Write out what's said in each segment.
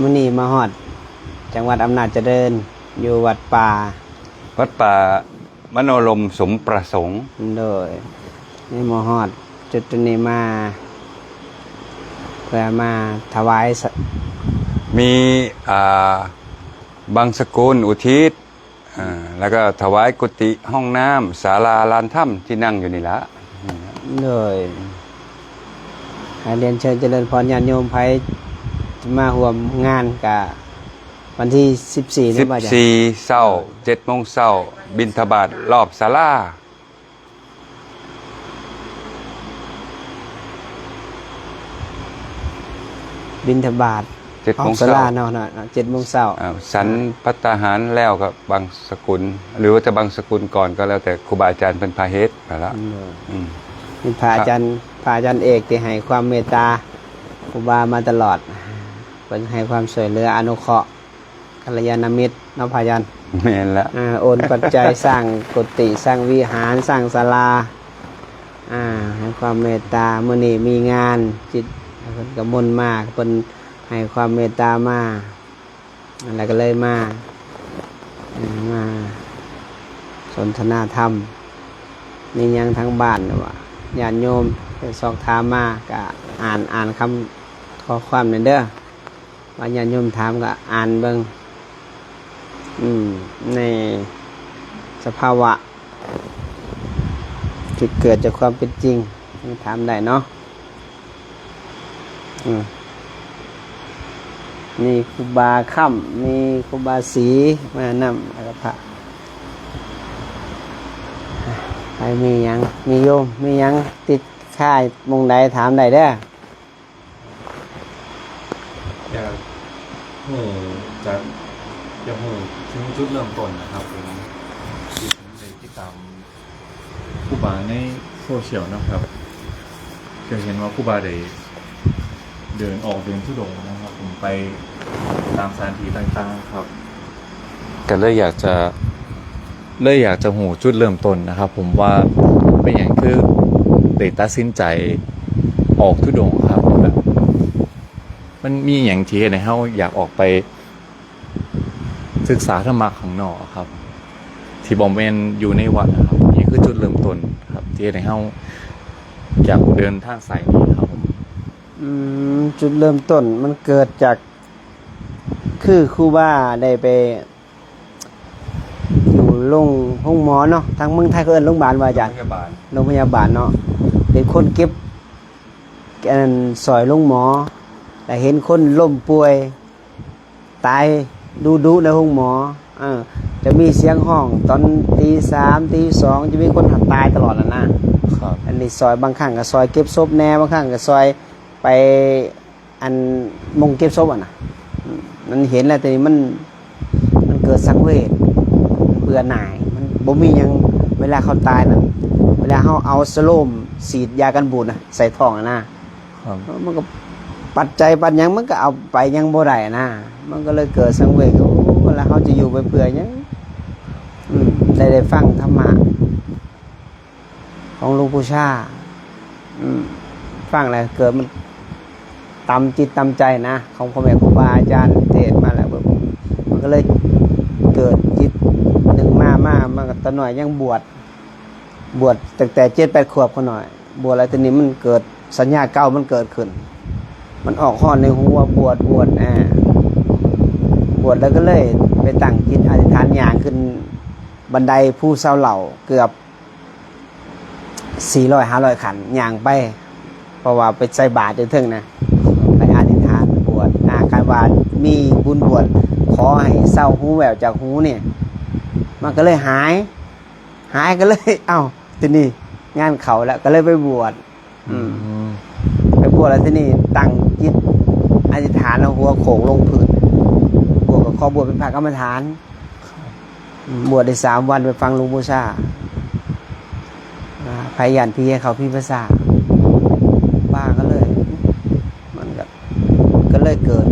ມື້ນີ້ມາຮອດຈັງຫວັດອຳນາດຈະເລີນ ຢູ່ວັດປ່າ ວັດປ່າມະໂນລົມສົມປະສົງ. ໂດຍ ນີ້ມາຮອດຈຸດນີ້ມາ ເພື່ອມາຖວາຍສະ ມີ ອ່າ ບັງສະກຸນອຸທິດ ອ່າ ແລ້ວກໍຖວາຍກຸຕິ ຫ້ອງນ້ຳ ສາລາ ລານທຳ ທີ່ນັ່ງຢູ່ນີ້ລະ. ໂດຍ ໃຫ້ລຽນເຊີນຈະເລີນພອນ ຍາດໂຍມໃຜຈະມາຮ່ວມງານ ກະວັນທີສິບສີ່ນີ້ບໍ່ອາຈານ? ສິບສີ່ເຊົ້າ ເຈັດໂມງເຊົ້າ ບິນທະບາດລອບສາລາ. ບິນທະບາດ ເຈັດໂມງເຊົ້າ ອອກສາລາເນາະ ເນາະ ເຈັດໂມງເຊົ້າ ອ່າ ສັນພັດຕາຫານແລ້ວກໍບັງສະກຸນ ຫຼືວ່າຈະບັງສະກຸນກ່ອນກໍແລ້ວແຕ່ຄູບາອາຈານເພິ່ນພາເຮັດຫັ້ນລະ. ອືມ ອືມ ເປັນພະອາຈານ ພະອາຈານເອກທີ່ໃຫ້ຄວາມເມດຕາຄູບາມາຕະຫຼອດ ເພິ່ນໃຫ້ຄວາມຊ່ວຍເຫຼືອອະນຸເຄາະ ກັນລະຍານະມິດເນາະພະອາຈານ. ແມ່ນລະ ອ່າ ໂອນປັດໄຈສ້າງກຸຕິ ສ້າງວິຫານ ສ້າງສາລາ ອ່າ ໃຫ້ຄວາມເມດຕາ. ມື້ນີ້ມີງານຈິດ ເພິ່ນກະມົນມາ ເພິ່ນໃຫ້ຄວາມເມດຕາມາ ແລ້ວກະເລີຍມາ ເອີ່ ມາສົນທະນາທຳ. ມີຫຍັງທາງບ້ານ ຫຼືວ່າຍາດໂຍມໄປສອບຖາມມາ ກະອ່ານ ອ່ານຄຳຂໍ້ຄວາມແດ່ເດີ. ວ່າຍາດໂຍມຖາມກໍອ່ານເບິ່ງ ອືມ ໃນສະພາວະທີ່ເກີດຈາກຄວາມເປັນຈິງ ຖາມໄດ້ເນາະ. ອືມ ມີຄູບາຄ້ຳ ມີຄູບາສີມານຳ ແລ້ວກໍພະ ໃຜມີຫຍັງ ມີໂຍມ ມີຫຍັງຕິດຄ້າງໝ່ອງໃດ ຖາມໄດ້ເດີ. ຢາກຮູ້ຈັກ ຢາກຮູ້ເຖິງຈຸດເລີ່ມຕົ້ນນະຄັບ ເປັນ ທີ່ໄດ້ຕິດຕາມຄູບາໃນໂຊຊຽວເນາະຄັບ ກໍເຫັນວ່າຄູບາໄດ້ເດີນ ອອກເດີນທຸດົງນະຄັບ ໄປຕາມສະຖານທີ່ຕ່າງໆຄັບ. ກໍເລີຍຢາກຈະ ເລີຍຢາກຈະຮູ້ຈຸດເລີ່ມຕົ້ນນະຄັບ ຜົມວ່າເປັນຫຍັງຄືໄດ້ຕັດສິນໃຈອອກທຸດົງຄັບ ແບບມັນມີຫຍັງທີ່ເຮັດໃຫ້ເຮົາຢາກອອກໄປສຶກສາທຳມະຂ້າງນອກຄັບ ທີ່ບໍ່ແມ່ນຢູ່ໃນວັດນະຄັບ? ຫຍັງຄືຈຸດເລີ່ມຕົ້ນຄັບ ທີ່ເຮັດໃຫ້ເຮົາຢາກເດີນທາງສາຍນີ້ຄັບ? ອືມ ຈຸດເລີ່ມຕົ້ນມັນເກີດຈາກ ຄືຄູບາໄດ້ໄປຢູ່ໂລງ ໂຮງໝໍເນາະ ທາງເມືອງໄທເຂົາເອີ້ນໂຮງບານວ່າອາຈານ ໂຮງພະຍາບານ ໂຮງພະຍາບານເນາະ ເປັນຄົນເກັບ ອັນນັ້ນ ຊ່ອຍໂລງໝໍ ແລ້ວເຫັນຄົນລົ້ມປ່ວຍຕາຍດຸໆໃນໂຮງໝໍ ເອີ ຈະມີສຽງຮ້ອງຕອນຕີສາມ ຕີສອງ ຈະມີຄົນຕາຍຕະຫຼອດຫັ້ນນະ. ອັນນີ້ຊ່ອຍ ບາງຄັ້ງກໍຊ່ອຍເກັບສົບແດ່ ບາງຄັ້ງກໍຊ່ອຍໄປ ອັນ ໝ່ອງເກັບສົບຫັ້ນນະ ມັນເຫັນແລ້ວ ແຕ່ນີ້ມັນ ມັນເກີດສັງເວດ ມັນເບື່ອໜ່າຍ ມັນບໍ່ມີຫຍັງ. ເວລາເຂົາຕາຍນັ້ນ ເວລາເຮົາເອົາສະໂລມສີດຢາກັນບູດນະ ໃສ່ທ້ອງຫັ້ນນະ ມັນກໍປັດໄຈປັດຫຍັງ ມັນກໍເອົາໄປຫຍັງບໍ່ໄດ້ນະ ມັນກໍເລີຍເກີດສັງເວດ ໂອ້ ແລ້ວເຮົາຈະຢູ່ໄປເພື່ອຫຍັງ? ອືມ ໄດ້ ໄດ້ຟັງທຳມະ ຂອງຫຼວງປູ່ຊາ ອືມ ຟັງແລ້ວເກີດມັນຕຳຈິດຕຳໃຈນະ ຂອງພໍ່ແມ່ຄູບາອາຈານເທດມາແລ້ວ ມັນກໍເລີຍເກີດຈິດໜຶ່ງມາ ມາ ມາ ຕອນນ້ອຍຍັງບວດ ບວດຕັ້ງແຕ່ເຈັດແປດຂວບ ຂ້ານ້ອຍ ບວດແລ້ວ ທີນີ້ມັນເກີດສັນຍາເກົ່າມັນເກີດຂຶ້ນ ມັນອອກຮ້ອນໃນຫົວ ບວດ ບວດ ອາ ບວດແລ້ວກໍເລີຍໄປຕັ້ງຈິດອະທິຖານ ຍ່າງຂຶ້ນບັນໄດພູເຊົາເຫຼົ້າ ເກືອບ ສີ່ຮ້ອຍ ຫ້າຮ້ອຍ ຂັ້ນ ຍ່າງໄປ ເພາະວ່າໄປໃສ່ບາດຢູ່ເທິງນະ ໄປອະທິຖານບວດ ອາ ຄັນວ່າມີບຸນບວດ ຂໍໃຫ້ເຊົາຫູແວ່ວຈາກຫູນີ້ ມັນກໍເລີຍຫາຍ ຫາຍກໍເລີຍ ເອົ້າ ທີນີ້ງານເຂົ້າແລ້ວ ກໍເລີຍໄປບວດ ອືມ ອືມ ໄປບວດແລ້ວ ທີນີ້ຕັ້ງຈິດອະທິຖານ ເອົາຫົວໂຂກລົງພື້ນ ບວດກໍຂໍບວດເປັນພະກຳມະຖານ ບວດໄດ້ສາມວັນ ໄປຟັງຫຼວງປູ່ຊາ ອາ ໃຜຢ້ານຜີໃຫ້ເຂົ້າຜີປາສາດ ບາກໍເລີຍ ມັນກໍ ກໍເລີຍເກີດ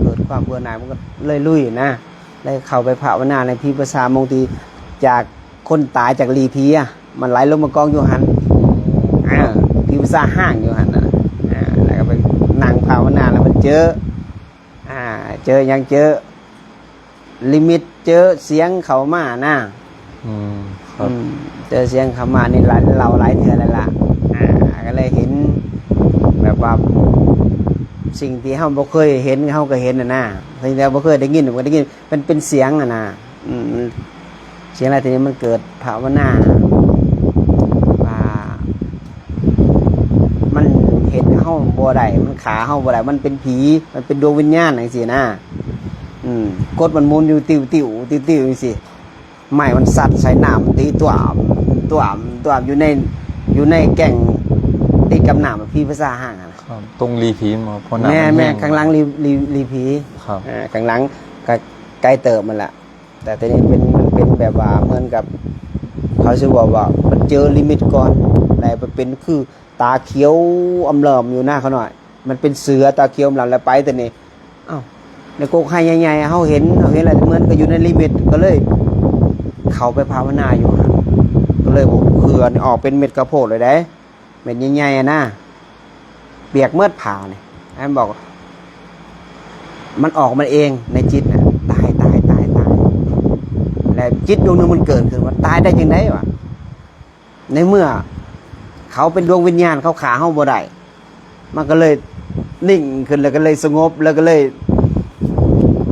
ເກີດຄວາມເບື່ອໜ່າຍ ມັນກໍເລີຍລຸຍນະ ໄດ້ເຂົ້າໄປພາວະນາໃນຜີປາສາດ ໝ່ອງທີ່ຈາກຄົນຕາຍຈາກຫຼີ່ຜີອະ ມັນໄຫຼລົງມາກອງຢູ່ຫັ້ນ ອາ ຜີປາສາດຮ້າງຢູ່ຫັ້ນນະ ອາ ແລ້ວກໍໄປນັ່ງພາວະນາ ແລ້ວມັນເຈີ ອາ ເຈີຫຍັງ ເຈີລິມິດ ເຈີສຽງເຂົ້າມານະ. ອືມ ຄັບ ອືມ ເຈີສຽງເຂົ້າມານີ້ຫຼາຍ ເລົ່າຫຼາຍເທື່ອແລ້ວລະ. ອ່າ ກໍເລີຍເຫັນແບບວ່າ ສິ່ງທີ່ເຮົາບໍ່ເຄີຍເຫັນ ເຮົາກໍເຫັນນະນະ, ສິ່ງທີ່ເຮົາບໍ່ເຄີຍໄດ້ຍິນ ກໍໄດ້ຍິນ. ມັນເປັນສຽງຫັ້ນນະ. ອືມ ສຽງລະ ທີນີ້ມັນເກີດພາວະນາວ່າ ມັນເຮັດເຮົາບໍ່ໄດ້ ມັນຂ້າເຮົາບໍ່ໄດ້ ມັນເປັນຜີ ມັນເປັນດວງວິນຍານຈັ່ງຊີ້ນະ. ອືມ ກົດມັນໝູນຢູ່ຕິວໆ ຕິວໆ ຈັ່ງຊີ້. ໄມ້ມັນສັດໃສ່ນ້ຳ ມັນຕີຕົວມ ຕົວມ ຕົວມ ຢູ່ໃນ ຢູ່ໃນແກ້ງຕິດກັບນ້ຳ ຜີພາສາຫ້າງຫັ້ນນະ. ຄັບ ຕົງຫຼີຜີ ບໍ່ ເພາະນ້ຳ ແມ່ນ ມັນແຮງ ແມ່ນ ຂ້າງຫຼັງຫຼີ ຫຼີ ຫຼີຜີ. ຄັບ ເອີ ຂ້າງຫຼັງກໍໄກເຕີບຫັ້ນລະ. ແຕ່ທີນີ້ເປັນ ມັນເປັນແບບວ່າເໝືອນກັບ ເຂົາຊິບອກວ່າມັນເຈີລິມິດກ່ອນ ແລ້ວໄປເປັນຄືຕາຂຽວອຳເລີມຢູ່ນະ ຂ້ານ້ອຍ. ມັນເປັນເສືອຕາຂຽວອຳເລີມ ແລ້ວໄປແຕ່ນີ້ ອ້າວ ໃນກົກໄຮ່ໃຫຍ່ໆ ເຮົາເຫັນ ເຮົາເຫັນແລ້ວ ເໝືອນກັບຢູ່ໃນລິມິດ ກໍເລີຍເຂົ້າໄປພາວະນາຢູ່ຫັ້ນ. ກໍເລີຍ ໂອ້ ເຂື່ອນອອກເປັນເມັດເຂົ້າໂພດເລີຍເດ້ ເມັດໃຫຍ່ໆ ຫັ້ນນະ ປຽກເໝິດຜ້ານີ້. ໃຫ້ມັນບອກ ມັນອອກມັນເອງໃນຈິດນະ. ຕາຍ ຕາຍ ຕາຍ ຕາຍ ແລ້ວຈິດດວງໜຶ່ງມັນເກີດຂຶ້ນວ່າ ຕາຍໄດ້ຈັ່ງໃດວະ? ໃນເມື່ອເຂົາເປັນດວງວິນຍານ ເຂົາຂ້າເຮົາບໍ່ໄດ້. ມັນກໍເລີຍນິ່ງຂຶ້ນ ແລ້ວກໍເລີຍສະຫງົບ ແລ້ວກໍເລີຍ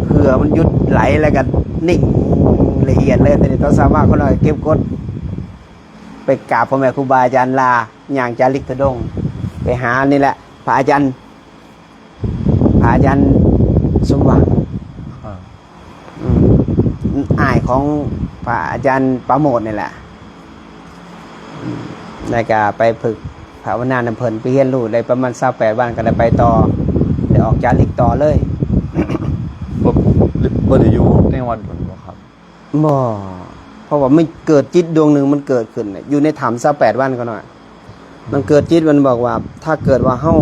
ເຫື່ອມັນຢຸດໄຫຼ ແລ້ວກໍນິ່ງລະອຽດເລີຍ. ແຕ່ນີ້ຕອນເຊົ້າມາ ຂ້ານ້ອຍເກັບກົດ ໄປກາບພໍ່ແມ່ຄູບາອາຈານລາ ຍ່າງຈາລິກທຸດົງໄປຫານີ້ແຫຼະ ພະອາຈານ ພະອາຈານສົມຫວັງ. ອືມ ອ້າຍຂອງພະອາຈານປາໂມດນີ້ແຫຼະ. ອືມ ແລ້ວກະໄປຝຶກພາວະນານຳເພິ່ນ ໄປຮຽນຮູ້ໄດ້ປະມານຊາວແປດວັນ ກໍໄດ້ໄປຕໍ່ ໄດ້ອອກຈາລິກຕໍ່ເລີຍ. ບໍ່ ບໍ່ໄດ້ຢູ່ໃນວັດດົນບໍ່ຄັບ? ບໍ່ ເພາະວ່າມັນເກີດຈິດດວງໜຶ່ງມັນເກີດຂຶ້ນ ຢູ່ໃນຖ້ຳຊາວແປດວັນ ຂ້ານ້ອຍ. ມັນເກີດຈິດ ມັນບອກວ່າ ຖ້າເກີດວ່າເຮົາ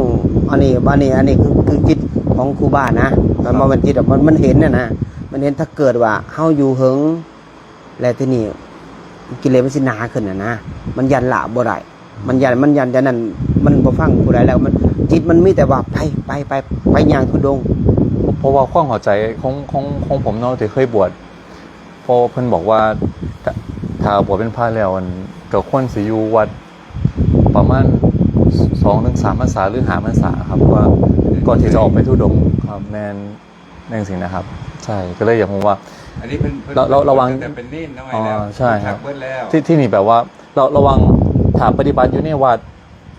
ອັນນີ້ ບາດນີ້ ອັນນີ້ຄື ຄືຈິດຂອງຄູບານະ ມັນບໍ່ແມ່ນຈິດດອກ ມັນ ມັນເຫັນນະນະ ມັນເຫັນ ຖ້າເກີດວ່າເຮົາຢູ່ເຫິງ ແລ້ວທີນີ້ກິເລດມັນຊິໜາຂຶ້ນນະນະ ມັນຢ້ານລະບໍ່ໄດ້ ມັນຢ້ານ ມັນຢ້ານ ຢ້ານນັ້ນ ມັນບໍ່ຟັງຜູ້ໃດແລ້ວ ມັນ ຈິດມັນມີແຕ່ວ່າໄປ ໄປ ໄປ ໄປຍ່າງທຸດົງ. ເພາະ ເພາະວ່າຄວາມເຂົ້າໃຈຂອງ ຂອງ ຂອງຜົມເນາະ ທີ່ເຄີຍບວດ ເພາະວ່າເພິ່ນບອກວ່າ ຖ້າ ຖ້າບວດເປັນພະແລ້ວ ອັນ ກໍຄວນຊິຢູ່ວັດປະມານສອງເຖິງສາມພັນສາ ຫຼື ຫ້າພັນສາຄັບ ເພາະວ່າກ່ອນທີ່ຈະອອກໄປທຸດົງຄັບ. ແມ່ນ ແມ່ນຈັ່ງຊີ້ນະຄັບ. ໃຊ່ ກໍເລີຍຢາກຮູ້ວ່າ ອັນນີ້ເພິ່ນ ເພິ່ນ ລະ ລະ ລະຫວ່າງ ເພິ່ນຕັ້ງແຕ່ເປັນເນນເນາະ ອໍ ແລ້ວ ໃຊ່ ຮູ້ຈັກເບິດແລ້ວ ທີ່ ທີ່ນີ້ແບບວ່າ ລະ ລະຫວ່າງຖ້າປະຕິບັດຢູ່ໃນວັດ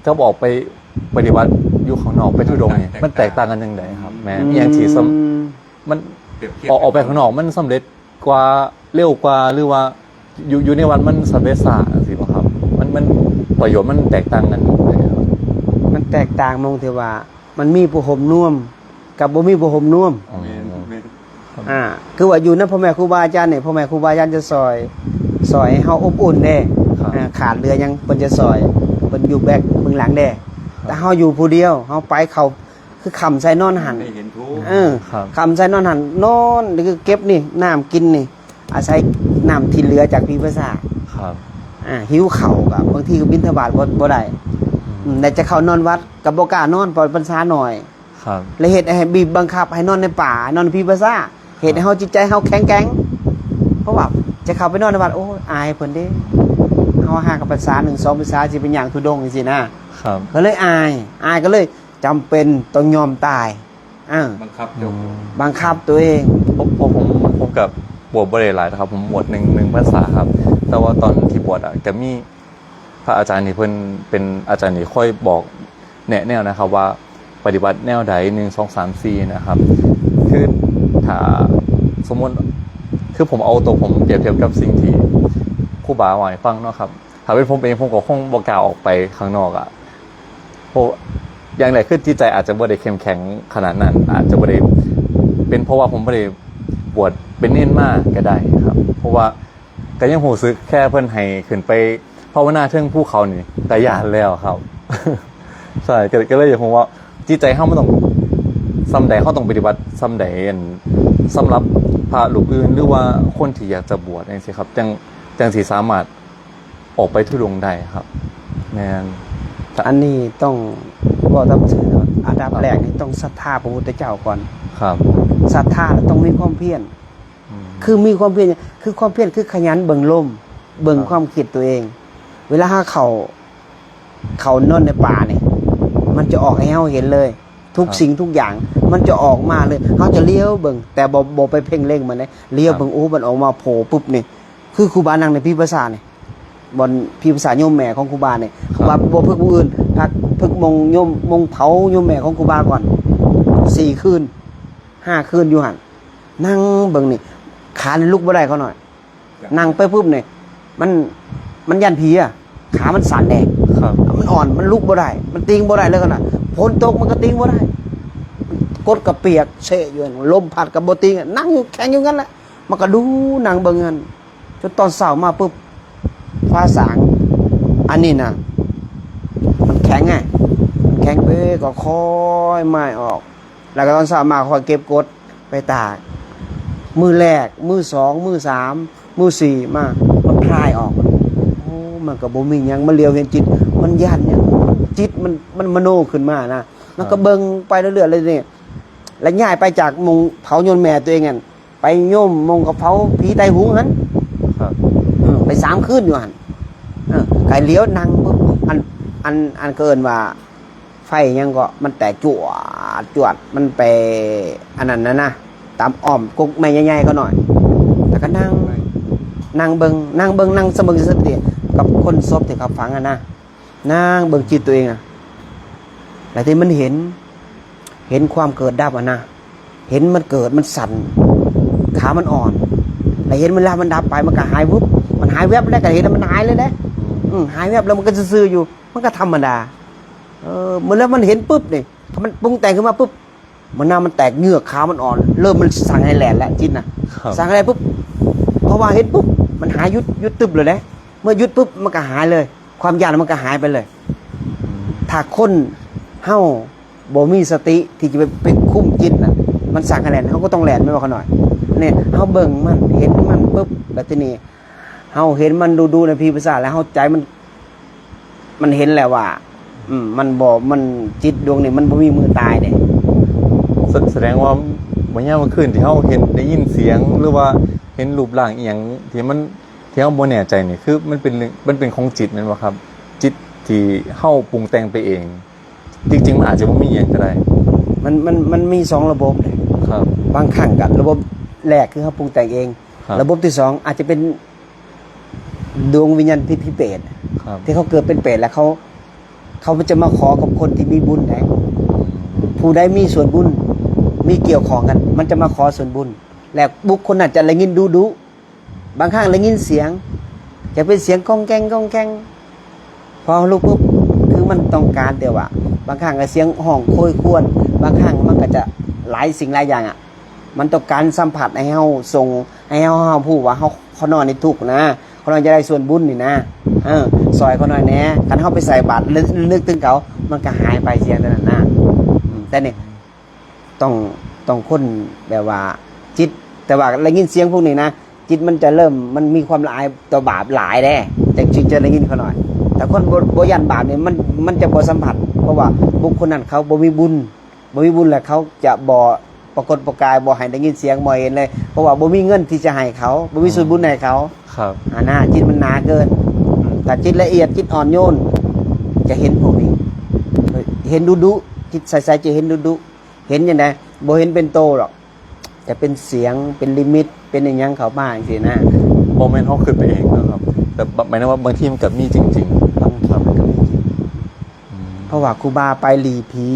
ກັບອອກໄປປະຕິບັດຢູ່ຂ້າງນອກ ໄປທຸດົງນີ້ ມັນແຕກຕ່າງກັນຈັ່ງໃດຄັບ? ແມ່ນ ອືມ ອີ່ຫຍັງທີ່ສຳ ມັນ ປຽບທຽບ ອອກ ອອກໄປຂ້າງນອກມັນສຳເລັດ ກວ່າ ເລັວກວ່າ ຫຼືວ່າຢູ່ ຢູ່ໃນວັດມັນສຳເລັດຊ້າ ຈັ່ງຊີ້ບໍ່ຄັບ? ມັນ ມັນ ປະໂຫຍດມັນແຕກຕ່າງກັນຈັ່ງໃດ? ມັນແຕກຕ່າງໝ່ອງທີ່ວ່າ ມັນມີຜູ້ໂຮມນວມ ກັບບໍ່ມີຜູ້ໂຮມນວມ. ອໍ ແມ່ນ ແມ່ນ ອ່າ ຄືວ່າຢູ່ນຳພໍ່ແມ່ຄູບາອາຈານນີ້ ພໍ່ແມ່ຄູບາອາຈານຈະຊ່ອຍ ຊ່ອຍໃຫ້ເຮົາອົບອຸ່ນເດ້. ຄັບ ອ່າ ຂາດເຫຼືອຫຍັງເພິ່ນຈະຊ່ອຍ ເພິ່ນຢູ່ແບັກເບື້ອງຫຼັງເດ້. ຄັບ ແຕ່ເຮົາຢູ່ຜູ້ດຽວ ເຮົາໄປເຂົ້າ ຄືຄ່ຳໃສ່ນອນຫັ້ນ ໄດ້ເຫັນທຸກ ເອີ ຄັບ ຄ່ຳໃສ່ນອນຫັ້ນ ນອນ ຄືເກັບນີ້ ນ້ຳກິນນີ້ ອາໄສນ້ຳທີ່ເຫຼືອຈາກຜີພາສາ. ຄັບ ອ່າ ຫິວເຂົ້າກໍບາງທີກໍບິນທະບາດບໍ່ ບໍ່ໄດ້. ອືມ ອືມ ແລ້ວຈະເຂົ້ານອນວັດກໍບໍ່ກ້ານອນ ເພາະພັນສາໜ້ອຍ. ຄັບ ແລ້ວເຮັດໃຫ້ບີບບັງຄັບໃຫ້ນອນໃນປ່າ ນອນໃນຜີພາສາ ເຮັດໃຫ້ເຮົາ ຄັບ ຈິດໃຈເຮົາແຂງແກ່ງ ເພາະວ່າຈະເຂົ້າໄປນອນໃນວັດ ໂອ້ຍ ອາຍເພິ່ນເດ້ ເຮົາຫ່າງກັນພັນສາໜຶ່ງ ສອງພັນສາ ຊິໄປຍ່າງທຸດົງຈັ່ງຊີ້ນະ. ຄັບ ກໍເລີຍອາຍ ອາຍກໍເລີຍ ຈຳເປັນຕ້ອງຍອມຕາຍ ເອີ ບັງຄັບຕົວເອງ ອືມ ບັງຄັບຕົວເອງ. ເພາະ ເພາະຜົມ ຜົມກໍບວດບໍ່ໄດ້ຫຼາຍນະຄັບ ຜົມບວດໜຶ່ງ ໜຶ່ງພັນສາຄັບ. ແຕ່ວ່າຕອນທີ່ບວດອະ ກໍມີພະອາຈານທີ່ເພິ່ນເປັນອາຈານທີ່ຄອຍບອກແນະແນວນະຄັບວ່າ ປະຕິບັດແນວໃດ ໜຶ່ງ ສອງ ສາມ ສີ່ ນະຄັບ. ຄືຖ້າສົມມຸດ ຄືຜົມເອົາຕົວຜົມປຽບທຽບກັບສິ່ງທີ່ຄູບາເວົ້າໃຫ້ຟັງເນາະຄັບ. ຖ້າເປັນຜົມເອງ ຜົມກໍຄົງບໍ່ກ້າອອກໄປຂ້າງນອກອະ ເພາະຢ່າງແລກຄືຈິດໃຈອາດຈະບໍ່ໄດ້ເຂັ້ມແຂງຂະໜາດນັ້ນ ອາດຈະບໍ່ໄດ້ ເປັນເພາະວ່າຜົມບໍ່ໄດ້ບວດເປັນເນນມາກໍໄດ້ຄັບ. ເພາະວ່າກໍຍັງຮູ້ສຶກແຄ່ເພິ່ນໃຫ້ຂຶ້ນໄປພາວະນາເທິງພູເຂົານີ້ກໍຢ້ານແລ້ວຄັບ. ໃຊ່ ກໍ ກໍເລີຍຢາກຮູ້ວ່າຈິດໃຈເຮົາມັນຕ້ອງສ່ຳໃດ ເຮົາຕ້ອງປະຕິບັດສ່ຳໃດ ອັນ ສຳລັບພະຮູບອື່ນ ຫຼືວ່າຄົນທີ່ຢາກຈະບວດຈັ່ງຊີ້ຄັບ ຈັ່ງ ຈັ່ງຊິສາມາດ ອອກໄປທຸດົງໄດ້ຄັບ. ແມ່ນ ອັນນີ້ຕ້ອງເວົ້າຕາມຈິງເນາະ ອັນດັບ ຄັບ ແລກນີ້ຕ້ອງສັດທາພະພຸດທະເຈົ້າກ່ອນ. ครับ ศรัทธาน่ะต้องมีความเพียร อืม คือมีความเพียร คือความเพียรคือขยันเบิ่งลม เบิ่ง ครับ ความคิดตัวเอง เวลาเฮาเข้า เข้านอนในป่านี่ มันจะออกให้เฮาเห็นเลย ทุก ครับ สิ่งทุกอย่าง มันจะออกมาเลย เฮาจะเหลียวเบิ่ง แต่บ่ บ่ไปเพ่งเล็งมันเด้ เหลียว ครับ เบิ่ง โอ้ มันออกมาโผล่ปุ๊บนี่ คือครูบานั่งในพิมพ์ภาษานี่ บ่อนพิมพ์ภาษาโยมแม่ของครูบานี่ ครับ ครูบาบ่พึกหม่องอื่น พักพึกหม่องโยม หม่องเผาโยมแม่ของครูบาก่อน สี่คืน ห้าคืนอยู่หั่น นั่งเบิ่งนี่ ขานี่ลุกบ่ได้ ขาวน้อย นั่งไปปุ๊บนี่ มัน มันย้านผีอะ ขามันสั่นแดง ครับ มันอ่อน มันลุกบ่ได้ มันติงบ่ได้เลยขาวน้อย ฝนตกมันก็ติงบ่ได้ กดก็เปียกเซะอยู่หั่น ลมพัดก็บ่ติงอะ นั่งอยู่แข็งอยู่งั้นแหละ มันก็ดูนั่งเบิ่งหั่น จนตอนเช้ามาปุ๊บ ฟ้าสาง อันนี้นะ มันแข็งไง มันแข็งเป๊ก็ค่อยมายออก แล้วก็ตอนเช้ามาค่อยเก็บกดไปตาก มื้อแรก มื้อสอง มื้อสาม มื้อสี่มา มันคลายออก โอ้ มันก็บ่มีหยัง มันเหลียวเห็นจิต มันย้านหยัง จิตมัน มันมโนขึ้นมานะ มันก็ ครับ เบิ่งไปเรื่อยๆ เลยนี่ แล้วย้ายไปจากหม่องเผาโยนแม่ตัวเองนั่น ไปโยมหม่องเขาเผาผีไตหุงหั่น ครับ เออ ไปสามคืนอยู่หั่น เออ ก็เหลียวนั่งปุ๊บ อัน อัน อันเขาเอิ้นว่า ไฟหยังก็มันแตกจวดจวด มันไปอันนั้นน่ะนะ ตามอ้อมกกไม้ใหญ่ๆ ขาวน้อย แล้วก็นั่ง นั่งเบิ่ง นั่งเบิ่ง นั่งสำนึกสติกับคนศพที่เขาฝังหั่นนะ นั่งเบิ่งจิตตัวเองอะ แล้วที่มันเห็น เห็นความเกิดดับอะนะ เห็นมันเกิด มันสั่น ขามันอ่อน แล้วเห็นมันแล้วมันดับไป มันก็หายวึบ มันหายแวบแล้วก็เห็นแล้วมันหายเลยเด้ อืม หายแวบแล้วมันก็ซื่อๆ อยู่ มันก็ธรรมดา เออ เมื่อแล้วมันเห็นปุ๊บนี่ ถ้ามันปรุงแต่งขึ้นมาปุ๊บ มันน้ำมันแตกเหงือก ขามันอ่อน เริ่มมันสั่งให้แล่นแล้วจิตน่ะ ครับ สั่งให้แล่นปุ๊บ เพราะว่าเห็นปุ๊บ มันหาย หยุด หยุดตึ๊บเลยเด้ เมื่อหยุดปุ๊บ มันก็หายเลย ความย้านมันก็หายไปเลย ถ้าคนเฮาบ่มีสติที่จะไป ไปคุมจิตน่ะ มันสั่งให้แล่น เฮาก็ต้องแล่น แม่นบ่ ขาวน้อย เนี่ย เฮาเบิ่งมัน เห็นมันปุ๊บ แล้วทีนี้ เฮาเห็นมันดุๆ ในพิมพ์ภาษา แล้วเฮาใจมัน มันเห็นแล้วว่า อืม มันบ่ มัน จิตดวงนี้มันบ่มีมื้อตายเด้ ส- แสดงว่ามื้อยามมื้อคืนที่เฮาเห็น ได้ยินเสียง หรือว่าเห็นรูปร่างอีหยังที่มัน ที่เฮาบ่แน่ใจนี่ คือมันเป็นเรื่อง มันเป็นของจิตแม่นบ่ครับ จิตที่เฮาปรุงแต่งไปเอง จริงๆ มันอาจจะบ่มีอีหยังก็ได้ มัน มัน มันมีสองระบบเด้ ครับ บางครั้งก็ระบบแรกคือเฮาปรุงแต่งเอง ครับ ระบบที่สองอาจจะเป็น ดวงวิญญาณผี ผีเปรต ครับ ที่เขาเกิดเป็นเปรตแล้วเขา เขาจะมาขอกับคนที่มีบุญได๋ ผู้ใดมีส่วนบุญ มีเกี่ยวข้องกัน มันจะมาขอส่วนบุญ และบุคคลนั้นจะได้ยินดุๆ บางครั้งได้ยินเสียง จะเป็นเสียงก้องแก้งก้องแก้ง พอลุกปุ๊บ คือมันต้องการแต่ว่า บางครั้งก็เสียงฮ้องโคยครวญ บางครั้งมันก็จะหลายสิ่งหลายอย่างอะ มันต้องการสัมผัสให้เฮาส่ง ให้เฮา เฮาฮู้ว่าเฮา ขาวน้อยนี่ทุกข์นะ ขาวน้อยจะได้ส่วนบุญนี่นะ เออ ซ่อยขาวน้อยแหน่ คันเฮาไปใส่บาตร นึก นึกถึงเขา มันก็หายไปเสียเท่านั้นนะ อืม แต่นี่ต้อง ต้องคนแบบว่าจิต แต่ว่าได้ยินเสียงพวกนี้นะ จิตมันจะเริ่ม มันมีความละอายต่อบาปหลายเด้ จั่ง จึงจะได้ยินขาวน้อย แต่คนบ่ บ่ย้านบาปนี่ มัน มันจะบ่สัมผัส เพราะว่าบุคคลนั้นเขาบ่มีบุญ บ่มีบุญแล้วเขาจะบ่ปรากฏประกาย บ่ให้ได้ยินเสียง บ่เห็นเลย เพราะว่าบ่มีเงินที่จะให้เขา บ่มีส่วนบุญให้เขา ครับ อานะ จิตมันหนาเกิน อืม ถ้าจิตละเอียด จิตอ่อนโยน จะเห็นพวกนี้ เห็นดุๆ จิตใสๆ จะเห็นดุๆ เห็นจั่งใด บ่เห็นเป็นโตหรอก จะเป็นเสียง เป็นนิมิต เป็นอิหยังเข้ามาจั่งซี้นะ บ่แม่นเฮาคิดไปเองเนาะครับ แต่หมายถึงว่าบางทีมันก็มีจริงๆ บางทีมันก็มีจริง อืม เพราะว่าครูบาไปหลีผี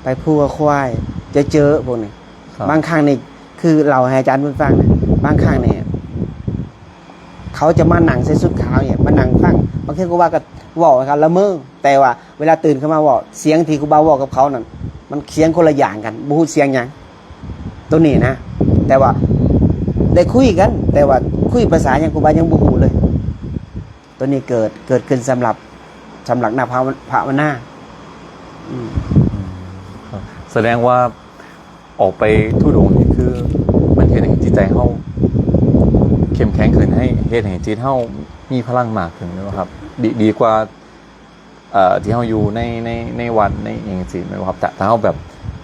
ไปภูกับควาย จะเจอพวกนี้ ครับ บางครั้งนี่ คือเล่าให้อาจารย์เพิ่นฟังนะ บางครั้งนี่ เขาจะมานั่งใส่ชุดขาวเนี่ย มานั่งฟัง บางเทื่อครูบาก็เว้าให้เขาละเมอ แต่ว่าเวลาตื่นขึ้นมาเว้า เสียงที่ครูบาเว้ากับเขานั่น มันเสียงคนละอย่างกัน บ่ฮู้เสียงหยัง ตัวนี้นะ แต่ว่าได้คุยกัน แต่ว่าคุยภาษาหยังครูบายังบ่ฮู้เลย ตัวนี้เกิด เกิดขึ้นสำหรับ สำหรับนักภาว- ภาวนา อืม อืม ครับ แสดงว่าออกไปธุดงค์นี่คือมันเฮ็ดให้จิตใจเฮาเข้มแข็งขึ้น ให้ เฮ็ดให้จิตเฮามีพลังมากขึ้นแม่นบ่ครับ ดี ดีกว่า เอ่อ ที่เฮาอยู่ใน ใน ในวัด ในอิหยังจั่งซี้แม่นบ่ครับ ถ้า ถ้าเฮาแบบ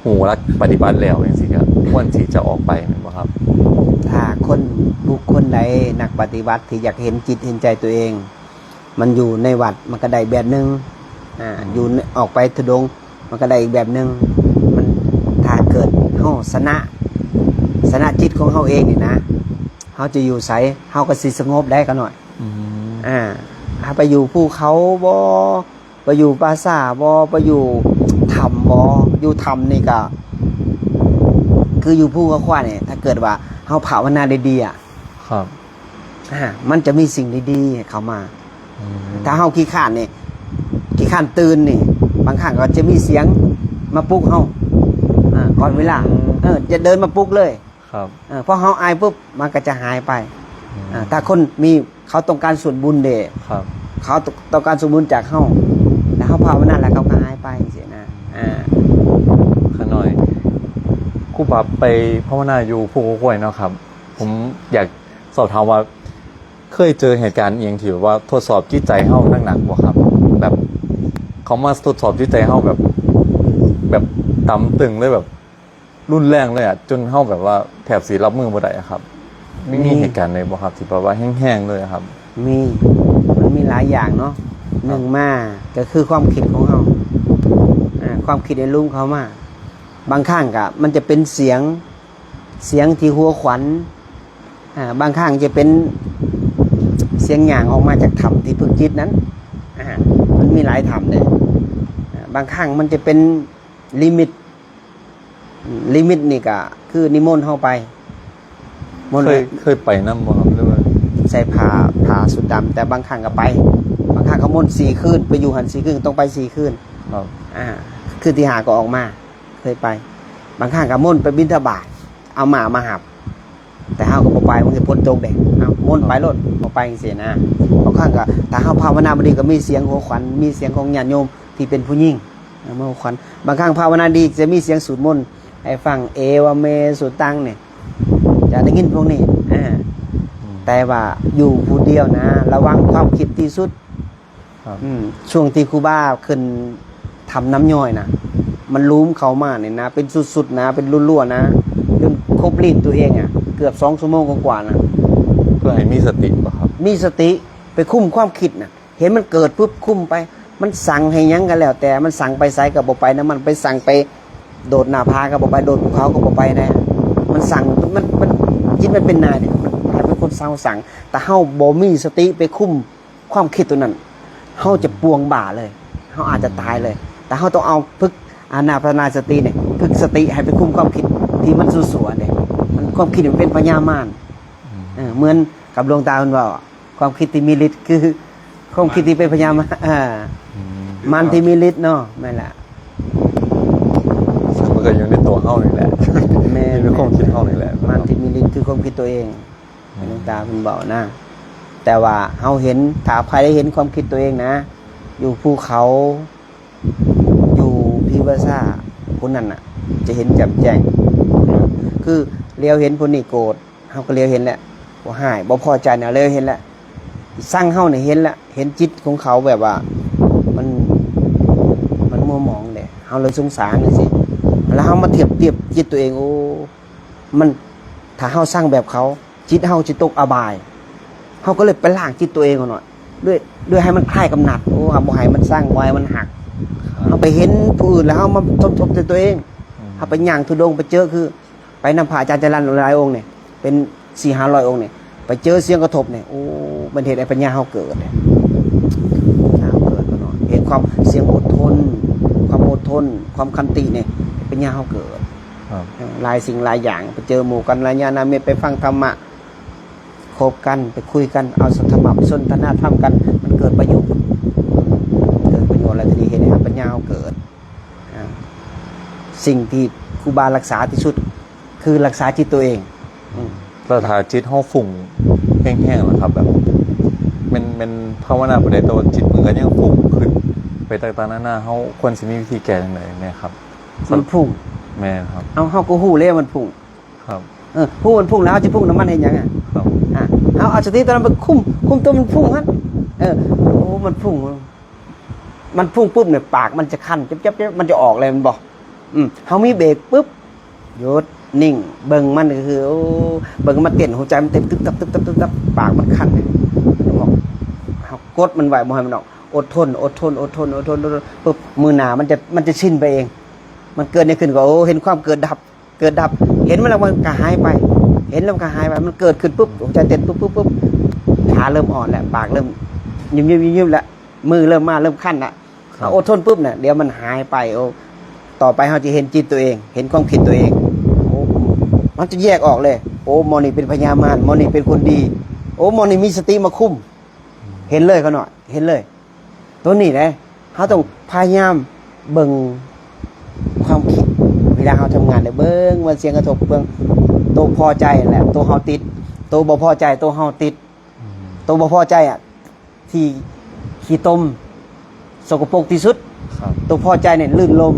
ຮູ້ຫຼັກປະຕິບັດແລ້ວຈັ່ງຊີ້ ກໍຄວນທີ່ຈະອອກໄປແມ່ນບໍ່ຄັບ? ຖ້າຄົນ ບຸກຄົນໃດ ນັກປະຕິບັດທີ່ຢາກເຫັນຈິດເຫັນໃຈຕົວເອງ ມັນຢູ່ໃນວັດມັນກໍໄດ້ແບບໜຶ່ງ ອາ ອືມ ຢູ່ໃນ ອອກໄປທຸດົງ ມັນກໍໄດ້ອີກແບບໜຶ່ງ. ມັນ ຖ້າເກີດເຮົາຊະນະ ຊະນະຈິດຂອງເຮົາເອງນີ້ນະ ເຮົາຈະຢູ່ໃສ ເຮົາກໍຊິສະຫງົບໄດ້ ຂະນ້ອຍ. ອືມ ອາ ຖ້າໄປຢູ່ພູເຂົາບໍ ໄປຢູ່ປ່າຊ້າບໍ ໄປຢູ່ຖ້ຳບໍ ຢູ່ຖ້ຳນີ້ກໍ ຄືຢູ່ພູກັບຄວາຍນີ້ ຖ້າເກີດວ່າເຮົາພາວະນາດີໆ ອະ ຄັບ ອາ ມັນຈະມີສິ່ງດີໆເຂົ້າມາ. ອືມ ຖ້າເຮົາຂີ້ຄ້ານນີ້ ຂີ້ຄ້ານຕື່ນນີ້ ບາງຄັ້ງກໍຈະມີສຽງມາປຸກເຮົາ ອາ ກ່ອນເວລາ ອືມ ເອີ ຈະເດີນມາປຸກເລີຍ. ຄັບ ເອີ ພໍເຮົາອາຍປຸບ ມັນກໍຈະຫາຍໄປ. ອືມ ອາ ຖ້າຄົນມີ ເຂົາຕ້ອງການສ່ວນບຸນເດ້ ຄັບ ເຂົາຕ້ອງການສ່ວນບຸນຈາກເຮົາ ແລ້ວເຮົາພາວະນາ ແລ້ວເຂົາກໍຫາຍໄປຈັ່ງຊີ້ນະ. ອາ ຂ້ານ້ອຍ ຄູບາໄປພາວະນາຢູ່ພູເຂົາຄວາຍເນາະຄັບ ຜົມຢາກສອບຖາມວ່າ ເຄີຍເຈີເຫດການອີ່ຫຍັງທີ່ແບບວ່າທົດສອບຈິດໃຈເຮົາໜັກໆບໍ່ຄັບ? ແບບເຂົາມາທົດສອບຈິດໃຈເຮົາແບບ ແບບຕຳຕຶງເລີຍ ແບບ ຮຸນແຮງເລີຍອະ ຈົນເຮົາແບບວ່າແທບຊິຮັບມືບໍ່ໄດ້ອະຄັບ. ມີ ມີເຫດການໃດບໍ່ຄັບ ທີ່ແບບວ່າແຮງໆເລີຍອະຄັບ? ມີ ມັນມີຫຼາຍຢ່າງເນາະ. ໜຶ່ງມາກໍຄືຄວາມຄິດຂອງເຮົາ ອາ ຄວາມຄິດໃນລຸ່ມເຂົ້າມາ. ບາງຄັ້ງກໍມັນຈະເປັນສຽງ ສຽງທີ່ຫົວຂວັນ ອາ ບາງຄັ້ງຈະເປັນສຽງຍ່າງອອກມາຈາກຖ້ຳທີ່ຝຶກຈິດນັ້ນ. ອາ ມັນມີຫຼາຍຖ້ຳເດ້. ອາ ບາງຄັ້ງມັນຈະເປັນ ນິມິດ ນິມິດນີ້ກະຄືນິມົນເຮົາໄປ ມົນ ເຄີຍ ເຄີຍໄປນຳບໍ່ຄັບ ຫຼືວ່າ ໃສ່ຜ້າ ຜ້າຊຸດດຳ ແຕ່ບາງຄັ້ງກໍໄປ ບາງຄັ້ງກໍມົນສີ່ຄືນ ໄປຢູ່ຫັ້ນສີ່ຄືນ ຕ້ອງໄປສີ່ຄືນ. ຄັບ ອາ ຄືນທີຫ້າກໍອອກມາ ເຄີຍໄປ. ບາງຄັ້ງກໍມົນໄປບິນທະບາດ ເອົາໝ້າມາຮັບ ແຕ່ເຮົາກໍບໍ່ໄປ ບາງທີຝົນຕົກເດ້ ເອົາມົນໄປໂລດ ບໍ່ໄປຈັ່ງຊີ້ນະ. ບາງຄັ້ງກໍຖ້າເຮົາພາວະນາບໍ່ດີ ກໍມີສຽງຫົວຂວັນ ມີສຽງຂອງຍາດໂຍມທີ່ເປັນຜູ້ຍິງ ເອີ ມາຫົວຂວັນ. ບາງຄັ້ງພາວະນາດີຈະມີສຽງສູດມົນໃຫ້ຟັງ ເອວະເມສຸຕັງນີ້ ຈະໄດ້ຍິນພວກນີ້. ອາ ອືມ ແຕ່ວ່າຢູ່ຜູ້ດຽວນະ ລະວັງຄວາມຄິດທີ່ສຸດ. ຄັບ ອືມ ຊ່ວງທີ່ຄູບາຂຶ້ນຖ້ຳນ້ຳຍ້ອຍນະ ມັນຫຼຸມເຂົ້າມານີ້ນະ ເປັນຊຸດໆນະ ເປັນລົວໆນະ ຈົນຄົບລີດຕົວເອງອະ ເກືອບສອງຊົ່ວໂມງກວ່າໆນະ. ເພື່ອໃຫ້ມີສະຕິບໍ່ຄັບ? ມີສະຕິ ໄປຄຸມຄວາມຄິດນະ ເຫັນມັນເກີດປຶບ ຄຸມໄປ ມັນສັ່ງໃຫ້ຫຍັງກໍແລ້ວແຕ່ ມັນສັ່ງໄປໃສກໍບໍ່ໄປນຳມັນ ໄປສັ່ງໄປໂດດໜ້າຜາກໍບໍ່ໄປ ໂດດພູເຂົາກໍບໍ່ໄປນະ. ມັນສັ່ງ ມັນ ມັນ ຈິດມັນເປັນນາຍເດ້ ມັນໃຫ້ເປັນຄົນເຊົາສັ່ງ. ແຕ່ເຮົາບໍ່ມີສະຕິໄປຄຸມ ຄວາມຄິດຕົວນັ້ນ ເຮົາຈະປ່ວງບ້າເລີຍ ເຮົາອາດຈະຕາຍເລີຍ. ແຕ່ເຮົາຕ້ອງເອົາຝຶກອານາປານະສະຕິນີ້ ຝຶກສະຕິໃຫ້ໄປຄຸມຄວາມຄິດທີ່ມັນຊົ່ວໆເດ້. ມັນ ຄວາມຄິດມັນເປັນພະຍາມານ. ອືມ ເອີ ເໝືອນກັບຫຼວງຕາເພິ່ນເວົ້າ ຄວາມຄິດທີ່ມີລິດຄືຄວາມຄິດທີ່ເປັນພະຍາມານ. ເອີ ອືມ ມານທີ່ມີລິດເນາະ. ແມ່ນແຫຼະ ມັນກໍຢູ່ໃນຕົວເຮົານີ້ແຫຼະ. ແມ່ນ ຢູ່ໃນຄວາມຄິດເຮົານີ້ແຫຼະ. ມານທີ່ມີລິດຄືຄວາມຄິດຕົວເອງ. ອືມ ຫຼວງຕາເພິ່ນເວົ້ານະ ແຕ່ວ່າເຮົາເຫັນ ຖ້າໃຜໄດ້ເຫັນຄວາມຄິດຕົວເອງນະ ຢູ່ພູເຂົາ ຢູ່ພີວາຊາ ຜູ້ນັ້ນນະ ຈະເຫັນແຈ່ມແຈ້ງ. ຄືຫຼຽວເຫັນຜູ້ນີ້ໂກດ ເຮົາກໍຫຼຽວເຫັນແຫຼະ ບໍ່ຮ້າຍ ບໍ່ພໍໃຈນະ ຫຼຽວເຫັນແຫຼະ. ຊັງເຮົານີ້ເຫັນແຫຼະ ເຫັນຈິດຂອງເຂົາແບບວ່າ ມັນ ມັນມົວໝອງເດ້ ເຮົາເລີຍສົງສານຈັ່ງຊີ້. ແລ້ວເຮົາມາທຽບ ທຽບຈິດຕົວເອງ ໂອ້ ມັນ ຖ້າເຮົາຊັງແບບເຂົາ ຈິດເຮົາຊິຕົກອະບາຍ. ເຮົາກໍເລີຍໄປລ້າງຈິດຕົວເອງເອົາໜ້ອຍ ດ້ວຍ ດ້ວຍໃຫ້ມັນຄາຍກຳໜັດ. ໂອ້ ເຮົາບໍ່ໃຫ້ມັນຊັງ ບໍ່ໃຫ້ມັນຮັກ. ເຮົາໄປເຫັນຜູ້ອື່ນແລ້ວເຮົາມາທົບ ທົບໃສ່ຕົວເອງ. ເຮົາໄປຍ່າງທຸດົງໄປເຈີ ຄືໄປນຳພະອາຈານຈະລັນຫຼາຍອົງນີ້ ເປັນສີ່ຫ້າຮ້ອຍອົງນີ້ ໄປເຈີສຽງກະທົບນີ້ ໂອ້ ມັນເຮັດໃຫ້ປັນຍາເຮົາເກີດເດ້. ເຮົາເກີດເນາະ ເຫັນຄວາມ ສຽງອົດທົນ ຄວາມອົດທົນ ຄວາມຂັນຕິນີ້ ປັນຍາເຮົາເກີດ. ເອີ ຫຼາຍສິ່ງຫຼາຍຢ່າງ ໄປເຈີໝູ່ກັນລະຍານະມິດ ໄປຟັງທຳມະ ຄົບກັນ ໄປຄຸຍກັນ ເອົາສັດທຳມະໄປສົນທະນາທຳກັນ ມັນເກີດປະໂຫຍດ ເກີດປະໂຫຍດ ແລ້ວທີນີ້ເຮັດໃຫ້ປັນຍາເຮົາເກີດ. ອາ ສິ່ງທີ່ຄູບາລັກສາທີ່ສຸດ ຄືລັກສາຈິດຕົວເອງ. ອືມ ແລ້ວຖ້າຈິດເຮົາຟຸ້ງແຮງໆລະຄັບ ແບບແມ່ນ ແມ່ນພາວະນາປານໃດ ແຕ່ວ່າຈິດມັນກໍຍັງຟຸ້ງຂຶ້ນໄປຕ່າງໆນານາ ເຮົາຄວນຊິມີວິທີແກ້ຈັ່ງໃດແດ່ຄັບ? ມັນຟຸ້ງ. ແມ່ນຄັບ. ເອົາ ເຮົາກໍຮູ້ແລ້ວມັນຟຸ້ງ. ຄັບ. ເອີ ຮູ້ມັນຟຸ້ງແລ້ວ ເຮົາຊິຟຸ້ງນຳມັນເຮັດຫຍັງອະ? ຄັບ. ອາ ເຮົາເອົາສະຕິຕົວນັ້ນໄປຄຸມ ຄຸມຕົວມັນຟຸ້ງຫັ້ນ. ເອີ ໂອ້ ມັນຟຸ້ງ ມັນຟຸ້ງປຸບນີ້ ປາກມັນຈະຄັນ ເຈັບໆ ມັນຈະອອກເລີຍແມ່ນບໍ່? ອືມ ເຮົາມີເບຣກປຶບ ຢຸດ ນິ່ງ ເບິ່ງມັນກໍຄື ໂອ້ ເບິ່ງມັນເຕັ້ນ ຫົວໃຈມັນເຕັ້ນຕຶບຕັບ ຕຶບຕັບ ຕຶບຕັບ ປາກມັນຄັນ ເຮົາກົດມັນໄວ້ ບໍ່ໃຫ້ມັນອອກ ອົດທົນ ອົດທົນ ອົດທົນ ອົດທົນ ອົດທົນ ປຶບ ມື້ໜ້າມັນຈະ ມັນຈະຊິນໄປເອງ. ມັນເກີດຫຍັງຂຶ້ນກໍ ໂອ້ ເຫັນຄວາມເກີດດັບ ເກີດດັບ ເຫັນມັນແລ້ວມັນກໍຫາຍໄປ ເຫັນແລ້ວມັນກໍຫາຍໄປ ມັນເກີດຂຶ້ນປຶບ ຫົວໃຈເຕັ້ນປຶບ ປຶບ ປຶບ ຂາເລີ່ມອ່ອນແລ້ວ ປາກເລີ່ມຍິ້ມໆໆແລ້ວ ມືເລີ່ມມາ ເລີ່ມຄັນລະ ເຮົາອົດທົນປຶບນະ ດຽວມັນຫາຍໄປ. ໂອ້ ຕໍ່ໄປເຮົາຈະເຫັນຈິດຕົວເອງ ເຫັນຄວາມຄິດຕົວເອງ ໂອ້ ມັນຈະແຍກອອກເລີຍ ໂອ້ ໝໍນີ້ເປັນພະຍາມານ ໝໍນີ້ເປັນຄົນດີ ໂອ້ ໝໍນີ້ມີສະຕິມາຄຸມ ເຫັນເລີຍ ຂະນ້ອຍ ເຫັນເລີຍ. ໂຕນີ້ເດ້ ເຮົາຕ້ອງພະຍາຍາມເບິ່ງຄວາມຄິດ ເວລາເຮົາທຳງານເດ້ ເບິ່ງວ່າສຽງກະທົບ ເບິ່ງໂຕພໍໃຈແຫຼະ ໂຕເຮົາຕິດ ໂຕບໍ່ພໍໃຈ ໂຕເຮົາຕິດ ອືມ ໂຕບໍ່ພໍໃຈອະ ທີ່ຂີ້ຕົມ ສົກກະປົກທີ່ສຸດ ໂຕພໍໃຈນີ້ລື່ນລົມ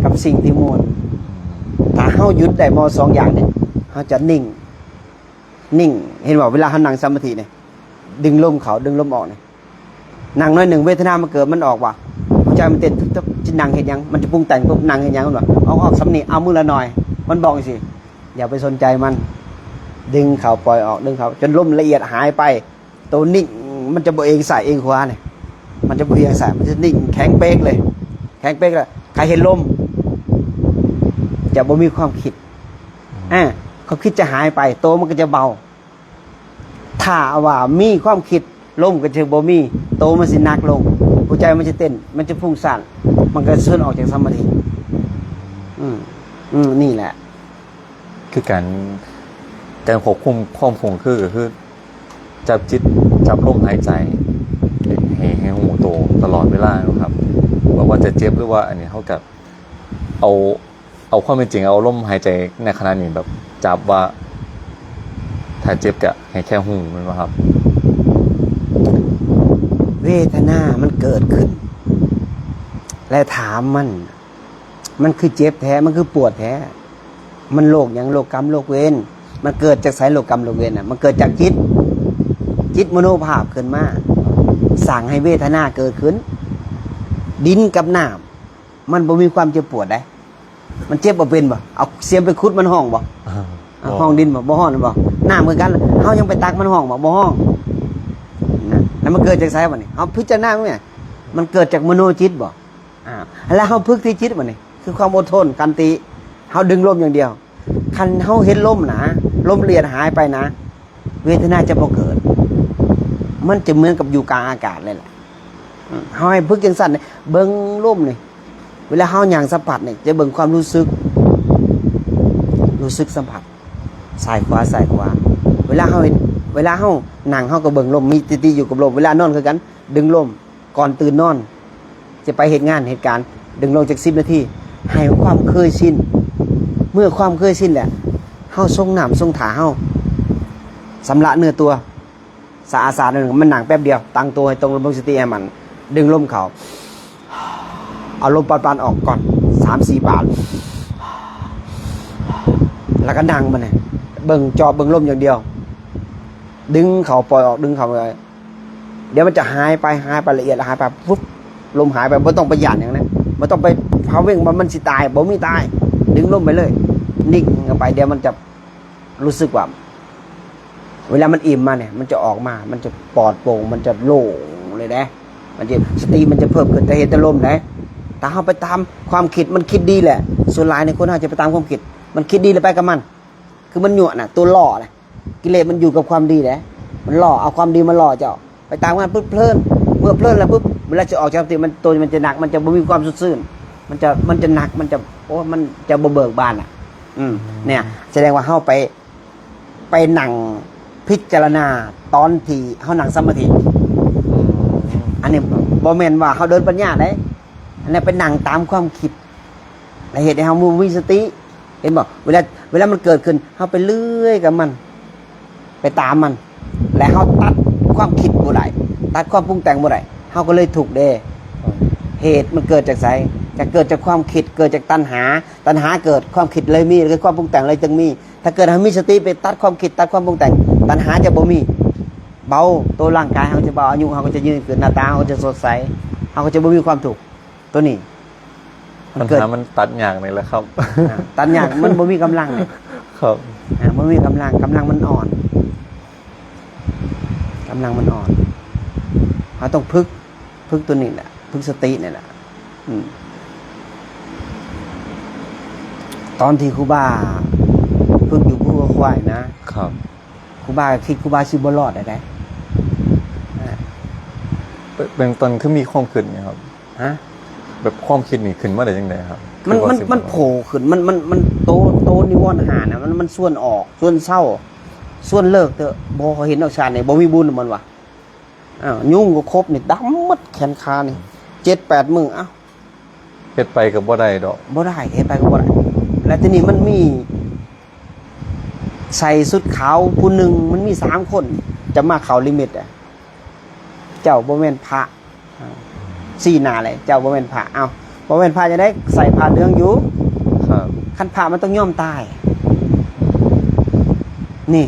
ກັບສິ່ງທີ່ມ່ວນ. ອືມ ຖ້າເຮົາຢຸດໄດ້ໝໍສອງຢ່າງນີ້ ເຮົາຈະນິ່ງ ນິ່ງ ເຫັນບໍ່? ເວລາເຮົານັ່ງສະມາທິນີ້ ດຶງລົມເຂົ້າ ດຶງລົມອອກນີ້ ນັ່ງໜ້ອຍໜຶ່ງ ເວທະນາມັນເກີດ ມັນອອກວ່າ ຫົວໃຈມັນເຕັ້ນຕຶບໆ ຊິນັ່ງເຮັດຫຍັງ? ມັນຈະປຸງແຕ່ງປຸບ ນັ່ງເຮັດຫຍັງ? ມັນວ່າ ເອົາອອກສ່ຳນີ້ ເອົາມື້ລະໜ້ອຍ ມັນບອກຈັ່ງຊີ້. ຢ່າໄປສົນໃຈມັນ ດຶງເຂົ້າ ປ່ອຍອອກ ດຶງເຂົ້າ ຈົນລົມລະອຽດຫາຍໄປ. ໂຕນິ່ງ ມັນຈະບໍ່ເອງຊ້າຍເອງຂວານີ້ ມັນຈະບໍ່ເອງຊ້າຍ ມັນຈະນິ່ງແຂງເປກເລີຍ ແຂງເປກລະ ໃຄເຫັນລົມ ຈະບໍ່ມີຄວາມຄິດ ອືມ ອາ ຄວາມຄິດຈະຫາຍໄປ ໂຕມັນກໍຈະເບົາ. ຖ້າວ່າມີຄວາມຄິດ ລົມກໍຈະບໍ່ມີ ໂຕມັນຊິໜັກລົງ ຫົວໃຈມັນຈະເຕັ້ນ ມັນຈະຟຸ້ງສ້ານ ມັນກໍຊວນອອກຈາກສະມາທິ. ອືມ ອືມ ນີ້ແຫຼະ ຄືການ ການຄວບຄຸມຄວາມຄົງຄື ກໍຄືຈັບຈິດ ຈັບລົມຫາຍໃຈ ໃຫ້ ໃຫ້ຮູ້ໂຕຕະຫຼອດເວລາເນາະຄັບ. ບໍ່ວ່າຈະເຈັບ ຫຼືວ່າອັນນີ້ ເຮົາກໍເອົາ ເອົາຄວາມເປັນຈິງ ເອົາລົມຫາຍໃຈໃນຂະນະນີ້ແບບຈັບວ່າ ຖ້າເຈັບກະໃຫ້ແຄ່ຮູ້ ແມ່ນບໍ່ຄັບ? ເວທະນາມັນເກີດຂຶ້ນ ແລະຖາມມັນ ມັນຄືເຈັບແທ້ ມັນຄືປວດແທ້ ມັນໂລກຫຍັງ? ໂລກກຳ ໂລກເວນ ມັນເກີດຈາກໃສ? ໂລກກຳ ໂລກເວນນະ ມັນເກີດຈາກຈິດ ຈິດມະໂນພາບຂຶ້ນມາ ສ້າງໃຫ້ເວທະນາເກີດຂຶ້ນ. ດິນກັບນ້ຳ ມັນບໍ່ມີຄວາມເຈັບປວດໃດ. ມັນເຈັບບໍ່ເປັນບໍ່? ເອົາສຽມໄປຂຸດ ມັນຮ້ອງບໍ່? ອາ ຮ້ອງດິນບໍ່? ບໍ່ຮ້ອງແມ່ນບໍ່? ນ້ຳຄືກັນ ເຮົາຍັງໄປຕັກ ມັນຮ້ອງບໍ່? ບໍ່ຮ້ອງ. ນັ້ນ ແລ້ວມັນເກີດຈາກໃສບັດນີ້? ເຮົາພິຈາລະນາເບິ່ງແມ້ ມັນເກີດຈາກມະໂນຈິດບໍ່? ອາ ແລ້ວເຮົາຝຶກທີ່ຈິດບັດນີ້ ຄືຄວາມອົດທົນ ຂັນຕິ ເຮົາດຶງລົມຢ່າງດຽວ. ຄັນເຮົາເຫັນລົມນະ ລົມລະອຽດຫາຍໄປນະ ເວທະນາຈະບໍ່ເກີດ ມັນຈະເໝືອນກັບຢູ່ກາງອາກາດເລີຍແຫຼະ. ອືມ ເຮົາໃຫ້ຝຶກຈັ່ງຊັ້ນ ເບິ່ງລົມນີ້ ເວລາເຮົາຍ່າງສຳຜັດນີ້ ຈະເບິ່ງຄວາມຮູ້ສຶກ ຮູ້ສຶກສຳຜັດ ຊ້າຍຂວາ ຊ້າຍຂວາ. ເວລາເຮົາເຮັດ ເວລາເຮົານັ່ງ ເຮົາກໍເບິ່ງລົມ ມີສະຕິຢູ່ກັບລົມ. ເວລານອນຄືກັນ ດຶງລົມ ກ່ອນຕື່ນນອນ ຈະໄປເຮັດງານເຮັດການ ດຶງລົມຈັກສິບນາທີ ໃຫ້ຄວາມເຄີຍຊິນ. ເມື່ອຄວາມເຄີຍຊິນແລ້ວ ເຮົາຊົງນ້ຳຊົງທ່າ ເຮົາຊຳລະເນື້ອຕົວ ສະອາດໆ ໜຶ່ງ ມັນນັ່ງແປັບດຽວ ຕັ້ງໂຕໃຫ້ຕົງ ລົມ ສະຕິໃຫ້ໝັ້ນ ດຶງລົມເຂົ້າ ເອົາລົມປານໆອອກກ່ອນ ສາມສີ່ປານ ແລ້ວກໍນັ່ງມັນ ເບິ່ງ ເຈາະເບິ່ງລົມຢ່າງດຽວ ດຶງເຂົ້າ ປ່ອຍອອກ ດຶງເຂົ້າ ດຽວມັນຈະຫາຍໄປ ຫາຍໄປ ລະອຽດ ແລ້ວຫາຍໄປ ຟຶບ ລົມຫາຍໄປ ບໍ່ຕ້ອງໄປຢ້ານຫຍັງນະ ບໍ່ຕ້ອງໄປພະເວັງວ່າມັນຊິຕາຍ ບໍ່ມີຕາຍ ດຶງລົມໄປເລີຍ ນິ່ງເຂົ້າໄປ ດຽວມັນຈະ ຮູ້ສຶກວ່າ ເວລາມັນອີ່ມມານີ້ ມັນຈະອອກມາ ມັນຈະປອດໂປ່ງ ມັນຈະໂລ່ງເລີຍເດ້ ມັນຈະ ສະຕິມັນຈະເພີ່ມຂຶ້ນ ແຕ່ເຮັດແຕ່ລົມເດ້. ຖ້າເຮົາໄປຕາມຄວາມຄິດ ມັນຄິດດີແຫຼະ ສ່ວນຫຼາຍໃນຄົນເຮົາຈະໄປຕາມຄວາມຄິດ ມັນຄິດດີແລ້ວໄປກັບມັນ ຄືມັນຍົວະນະ ຕົວຫຼໍ່ນະ ກິເລດມັນຢູ່ກັບຄວາມດີເດ້ ມັນຫຼໍ່ ເອົາຄວາມດີມາຫຼໍ່ເຈົ້າ ໄປຕາມງານເພີນໆ ເມື່ອເພີນແລ້ວປຶບ ເວລາຈະອອກຈາກສະຕິ ມັນ ໂຕມັນຈະໜັກ ມັນຈະບໍ່ມີຄວາມສົດຊື່ນ ມັນຈະ ມັນຈະໜັກ ມັນຈະ ໂອ້ ມັນຈະບໍ່ເບີກບານອະ. ອືມ ອືມ ເນ່ຍ ສະແດງວ່າເຮົາໄປ ໄປນັ່ງພິຈາລະນາຕອນທີ່ເຮົານັ່ງສະມາທິ ອືມ ອັນນີ້ບໍ່ແມ່ນວ່າເຮົາເດີນປັນຍາເດ້ ອັນນັ້ນໄປນັ່ງຕາມຄວາມຄິດ ແລະເຮັດໃຫ້ເຮົາບໍ່ມີສະຕິ ເຫັນບໍ່? ເວລາ ເວລາມັນເກີດຂຶ້ນ ເຮົາໄປເລື້ອຍກັບມັນ ໄປຕາມມັນ ແລະເຮົາຕັດຄວາມຄິດບໍ່ໄດ້ ຕັດຄວາມປຸງແຕ່ງບໍ່ໄດ້ ເຮົາກໍເລີຍທຸກເດ້. ເຫດມັນເກີດຈາກໃສ? ຈະເກີດຈາກຄວາມຄິດ ເກີດຈາກຕັນຫາ ຕັນຫາເກີດ ຄວາມຄິດເລີຍມີ ແລ້ວກໍຄວາມປຸງແຕ່ງເລີຍຈຶ່ງມີ. ຖ້າເກີດເຮົາມີສະຕິໄປຕັດຄວາມຄິດ ຕັດຄວາມປຸງແຕ່ງ ຕັນຫາຈະບໍ່ມີ ເບົາ ໂຕຮ່າງກາຍເຮົາຈະເບົາ ອາຍຸເຮົາກໍຈະຍືນຂຶ້ນ ໜ້າຕາເຮົາກໍຈະສົດໃສ ເຮົາກໍຈະບໍ່ມີຄວາມທຸກ. ໂຕນີ້ ມັນເກີດ ບັນຫາມັນຕັດຍາກນີ້ແຫຼະຄັບ. ອ່າ ຕັດຍາກ ມັນບໍ່ມີກຳລັງເດ້. ຄັບ. ອ່າ ບໍ່ມີກຳລັງ ກຳລັງມັນອ່ອນ ກຳລັງມັນອ່ອນ. ເຮົາຕ້ອງຝຶກ ຝຶກຕົວນີ້ແຫຼະ ຝຶກສະຕິນີ້ແຫຼະ. ອືມ ຕອນທີ່ຄູບາຝຶກຢູ່ພູເຂົາຄວາຍນະ ຄັບ ຄູບາຄິດຄູບາຊິບໍ່ລອດໄດ້ໃດ໋. ອ່າ ເປັນ ເປັນຕອນຄືມີຄວາມຄິດນີ້ຄັບ? ຮະ? ແບບຄວາມຄິດນີ້ຂຶ້ນມາໄດ້ຈັ່ງໃດຄັບ? ມັນ ຄືວ່າ ມັນ ຊິບໍ່ລອດ ມັນໂຜຂຶ້ນ ມັນ ມັນ ມັນໂຕ ໂຕນິວອນຫ້ານະ ມັນ ມັນຊວນອອກ ຊວນເຊົາ ຊວນເລີກເຕີ. ບໍ່ເຫັນດອກຊາດນີ້ ບໍ່ມີບຸນມັນວ່າ. ອ້າວ ຍຸງກໍຄົບນີ້ ດຳໝົດແຂນຂານີ້ ເຈັດແປດມື້. ອ້າວ ເຮັດໄປກໍບໍ່ໄດ້ດອກ. ບໍ່ໄດ້ ເຮັດໄປກໍບໍ່ໄດ້. ແລ້ວທີນີ້ມັນມີໃສ່ຊຸດຂາວຜູ້ໜຶ່ງ ມັນມີສາມຄົນ ຈະມາເຂົ້ານິມິດອະ. ເຈົ້າບໍ່ແມ່ນພະ ຊີ້ໜ້າເລີຍ ເຈົ້າບໍ່ແມ່ນພະ. ເອົ້າ ບໍ່ແມ່ນພະຈັ່ງໃດ ໃສ່ຜ້າເຫຼືອງຢູ່. ຄັບ. ຄັນພະມັນຕ້ອງຍອມຕາຍ. ນີ້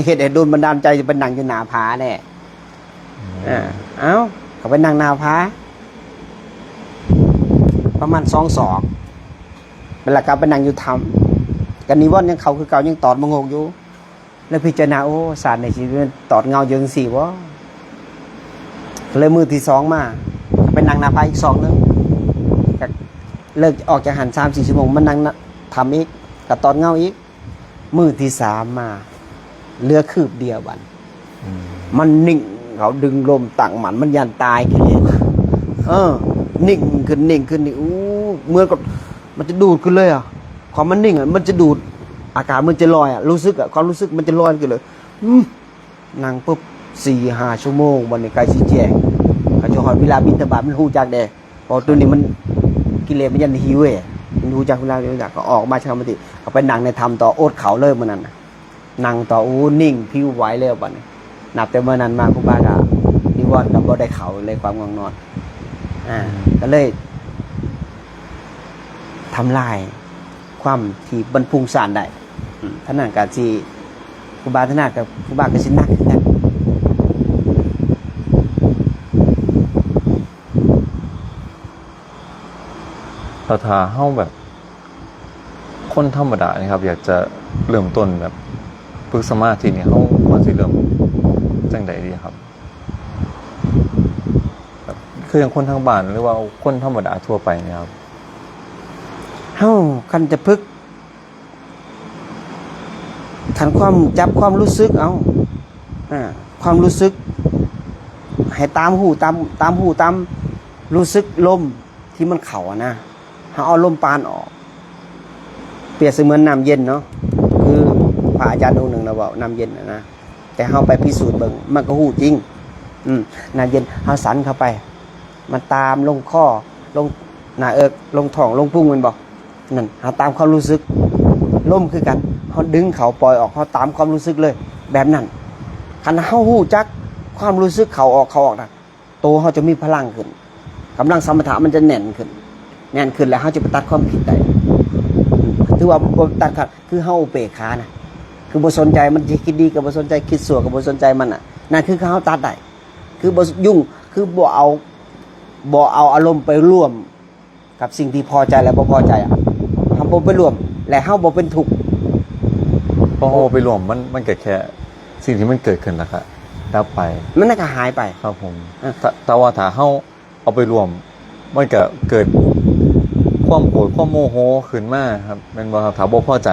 ເຮັດໃຫ້ດົນບັນດານໃຈໄປນັ່ງຢູ່ໜ້າຜາແດ່. ອືມ ເອົ້າ ເຂົາໄປນັ່ງໜ້າຜາປະມານສອງສອກ ແລ້ວກໍໄປນັ່ງຢູ່ຖ້ຳ ກໍນິວອນຍັງເຂົ້າຄືເກົ່າ ຍັງຕອດມະງົກຢູ່. ແລ້ວພິຈາລະນາ ໂອ້ ຊາດນີ້ຊິແມ່ນຕອດເງົາຢູ່ຈັ່ງຊີ້ບໍ່? ກໍເລີຍມື້ທີສອງມາ ກໍໄປນັ່ງໜ້າຜາອີກສອກໜຶ່ງ ກໍເລີກອອກຈາກຫັ້ນສາມສີ່ຊົ່ວໂມງ ມານັ່ງຖ້ຳອີກ ກໍຕອດເງົາອີກ. ມື້ທີສາມມາ ເຫຼືອຄືບດຽວບັດ ອືມ ມັນນິ່ງ ເຂົາດຶງລົມຕັ້ງໝັ້ນ ມັນຢ້ານຕາຍກິເລດ. ເອີ ນິ່ງຂຶ້ນ ນິ່ງຂຶ້ນນີ້ ໂອ້ ເໝືອນກັບມັນຈະດູດຂຶ້ນເລີຍອະ. ຄວາມມັນນິ່ງອະ ມັນຈະດູດ ອາກາດມັນຈະລອຍອະ ຮູ້ສຶກອະ ຄວາມຮູ້ສຶກມັນຈະລອຍຂຶ້ນເລີຍ. ອືມ ນັ່ງປຶບ ສີ່ຫ້າຊົ່ວໂມງ ບັດນີ້ໃກ້ຊິແຈ້ງ ເຂົາຈະຮອດເວລາບິນທະບາດ ມັນຮູ້ຈັກເດ້. ເພາະໂຕນີ້ມັນ ກິເລດມັນຢ້ານຫິວເດ້ ມັນຮູ້ຈັກເວລາ ກໍອອກມາສະມາທິ ກໍໄປນັ່ງໃນຖ້ຳຕໍ່ ອົດເຂົ້າເລີຍມື້ນັ້ນນະ ນັ່ງຕໍ່. ໂອ້ ນິ່ງຜິວໄຫວແລ້ວບັດນີ້. ນັບແຕ່ມື້ນັ້ນມາ ຄູບາກໍນິວອນກໍບໍ່ໄດ້ເຂົ້າເລີຍ ຄວາມງ່ວງນອນ. ອ່າ ກໍເລີຍທຳລາຍຄວາມທີ່ມັນຟຸ້ງສ້ານໄດ້. ອືມ ເທົ່ານັ້ນກໍຊິ ຄູບາເທົ່ານັ້ນກໍ ຄູບາກໍຊິໜັກຄືກັນ. ແລ້ວຖ້າເຮົາແບບ ຄົນທຳມະດານີ້ຄັບ ຢາກຈະເລີ່ມຕົ້ນແບບຝຶກສະມາທິນີ້ ເຮົາຄວນຊິເລີ່ມຈັ່ງໃດດີຄັບ? ແບບຄືຢ່າງຄົນທາງບ້ານ ຫຼືວ່າຄົນທຳມະດາທົ່ວໄປນີ້ຄັບ? ເຮົາ ຄັນຈະຝຶກ ຄັນຄວາມ ຈັບຄວາມຮູ້ສຶກເອົາ ອ່າ ຄວາມຮູ້ສຶກ ໃຫ້ຕາມຮູ້ ຕາມ ຕາມຮູ້ ຕາມຮູ້ສຶກລົມທີ່ມັນເຂົ້າອະນະ ເຮົາເອົາລົມປານອອກ. ປຽບສະເໝືອນນ້ຳເຢັນເນາະ ຄືພະອາຈານອົງໜຶ່ງລາວເວົ້າ ນ້ຳເຢັນນະນະ ແຕ່ເຮົາໄປພິສູດເບິ່ງ ມັນກໍຮູ້ຈິງ. ອືມ ນ້ຳເຢັນ ເຮົາສັນເຂົ້າໄປ ມັນຕາມລົງຄໍ ລົງໜ້າເອິກ ລົງທ້ອງ ລົງພຸງ ແມ່ນບໍ່? ນັ້ນ ເຮົາຕາມຄວາມຮູ້ສຶກ. ລົມຄືກັນ ເຮົາດຶງເຂົ້າ ປ່ອຍອອກ ເຮົາຕາມຄວາມຮູ້ສຶກເລີຍ ແບບນັ້ນ. ຄັນເຮົາຮູ້ຈັກຄວາມຮູ້ສຶກເຂົ້າອອກ ເຂົ້າອອກນະ ໂຕເຮົາຈະມີພະລັງຂຶ້ນ ກຳລັງສະມະຖະມັນຈະແໜ້ນຂຶ້ນ ແໜ້ນຂຶ້ນ ແລ້ວເຮົາຈະໄປຕັດຄວາມຄິດໄດ້. ອືມ ຖືວ່າບໍ່ຕັດຂາດ ຄືເຮົາອຸເບກຂານະ ຄືບໍ່ສົນໃຈ ມັນຊິຄິດດີກໍບໍ່ສົນໃຈ ຄິດຊົ່ວກໍບໍ່ສົນໃຈມັນນະ. ນັ້ນຄືເຮົາຕັດໄດ້ ຄືບໍ່ຫຍຸ້ງ ຄືບໍ່ເອົາ ບໍ່ເອົາອາລົມໄປຮ່ວມ ກັບສິ່ງທີ່ພໍໃຈ ແລະ ບໍ່ພໍໃຈອະ ເຮົາບໍ່ໄປຮ່ວມ ແລະ ເຮົາບໍ່ເປັນທຸກ. ເພາະເຮົາໄປຮ່ວມ ມັນ ມັນກໍແຄ່ສິ່ງທີ່ມັນເກີດຂຶ້ນ ແລ້ວກໍດັບໄປ ມັນກໍຫາຍໄປ. ຄັບຜົມ. ເອີ ແຕ່ ແຕ່ວ່າຖ້າເຮົາເອົາໄປຮ່ວມ ມັນກໍເກີດຄວາມໂກດ ຄວາມໂມໂຫຂຶ້ນມາຄັບ ແມ່ນບໍ່ຄັບ? ຖ້າບໍ່ພໍໃຈ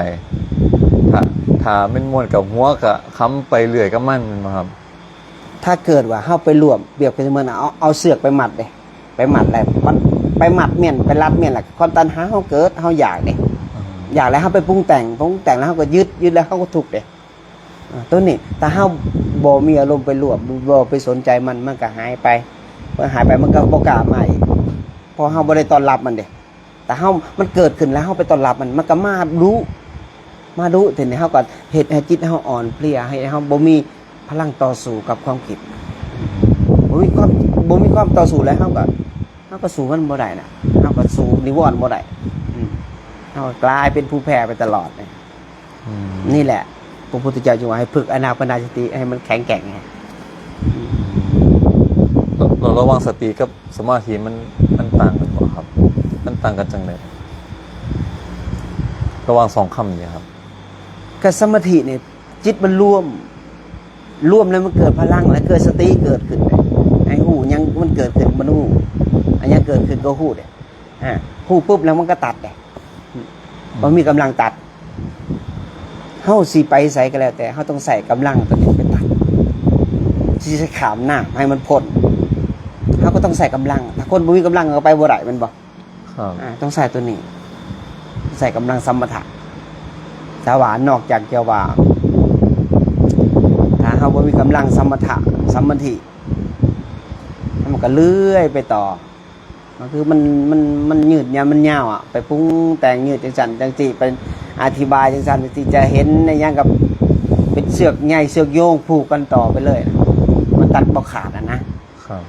ຖ້າ ຖ້າແມ່ນມ່ວນກັບຫົວ ກໍຄຳໄປເລື້ອຍກັບມັນ ແມ່ນບໍ່ຄັບ? ຖ້າເກີດວ່າເຮົາໄປຮ່ວມ ປຽບຄືເໝືອນເອົາ ເອົາເຊືອກໄປມັດເດ້ ໄປມັດແລ້ວມັນ ໄປມັດແມ່ນ ໄປລັດແມ່ນ ແລ້ວຄວາມຕັນຫາເຮົາເກີດ ເຮົາຢາກເດ້ ອືມ ຢາກແລ້ວເຮົາໄປປຸງແຕ່ງ ປຸງແຕ່ງແລ້ວເຮົາກໍຍຶດ ຍຶດແລ້ວເຮົາກໍທຸກເດ້. ອາ ໂຕນີ້ ຖ້າເຮົາບໍ່ມີອາລົມໄປຮ່ວມ ບໍ່ໄປສົນໃຈມັນ ມັນກໍຫາຍໄປ ເມື່ອຫາຍໄປ ມັນກໍບໍ່ກ້າມາອີກ ເພາະເຮົາບໍ່ໄດ້ຕ້ອນຮັບມັນເດ້. ແຕ່ເຮົາ ມັນເກີດຂຶ້ນແລ້ວ ເຮົາໄປຕ້ອນຮັບມັນ ມັນກໍມາດຸ ມາດຸ. ທີນີ້ເຮົາກໍເຮັດໃຫ້ຈິດເຮົາອ່ອນເພຍ ເຮັດໃຫ້ເຮົາບໍ່ມີພະລັງຕໍ່ສູ້ກັບຄວາມຄິດ ບໍ່ມີຄວາມ ບໍ່ມີຄວາມຕໍ່ສູ້ແລ້ວ ເຮົາກໍ ເຮົາກໍສູ້ມັນບໍ່ໄດ້ນະ ເຮົາກໍສູ້ນິວອນບໍ່ໄດ້. ອືມ ເຮົາກໍກາຍເປັນຜູ້ແພ້ໄປຕະຫຼອດ. ອືມ ນີ້ແຫຼະ ພະພຸດທະເຈົ້າຈຶ່ງວ່າໃຫ້ຝຶກອານາປານະສະຕິໃຫ້ມັນແຂງແກ່ງ. ອືມ ລະ ລະຫວ່າງສະຕິກັບສະມາທິມັນ ມັນຕ່າງກັນບໍ່ຄັບ? ເອີ ມັນຕ່າງກັນຈັ່ງໃດ ລະຫວ່າງສອງຄຳນີ້ຄັບ? ກະສະມາທິນີ້ ຈິດມັນລວມ ລວມແລ້ວມັນເກີດພະລັງ ແລະເກີດສະຕິເກີດຂຶ້ນ ໃຫ້ຮູ້ຫຍັງມັນເກີດຂຶ້ນມັນຮູ້ ອັນຫຍັງເກີດຂຶ້ນກໍຮູ້ເດ້ ອາ ຮູ້ປຶບແລ້ວມັນກໍຕັດເດ້ ອືມ ບໍ່ມີກຳລັງຕັດ. ເຮົາຊິໄປໃສກໍແລ້ວແຕ່ ເຮົາຕ້ອງໃຊ້ກຳລັງຕົວນີ້ໄປຕັດ ຊິໃຊ້ຂ້າມນ້ຳໃຫ້ມັນພົ້ນ ເຮົາກໍຕ້ອງໃຊ້ກຳລັງ ຖ້າຄົນບໍ່ມີກຳລັງກໍໄປບໍ່ໄດ້ແມ່ນບໍ່? ຄັບ ອາ ຕ້ອງໃຊ້ຕົວນີ້ ໃຊ້ກຳລັງສະມະຖະ. ແຕ່ວ່ານອກຈາກຈະວ່າ ຖ້າເຮົາບໍ່ມີກຳລັງສະມະຖະ ສະມາທິ ມັນກໍເລື່ອຍໄປຕໍ່ ມັນຄືມັນ ມັນ ມັນຍືດຍາວ ມັນຍາວອະ ໄປປຸງແຕ່ງຍືດຈັ່ງຊັ້ນຈັ່ງຊີ້ ໄປອະທິບາຍຈັ່ງຊັ້ນຈັ່ງຊີ້ ຈະເຫັນໃນຫຍັງກັບເປັນເຊືອກໃຍ ເຊືອກໂຍງຜູກກັນຕໍ່ໄປເລີຍ ມັນຕັດບໍ່ຂາດຫັ້ນນະ. ຄັບ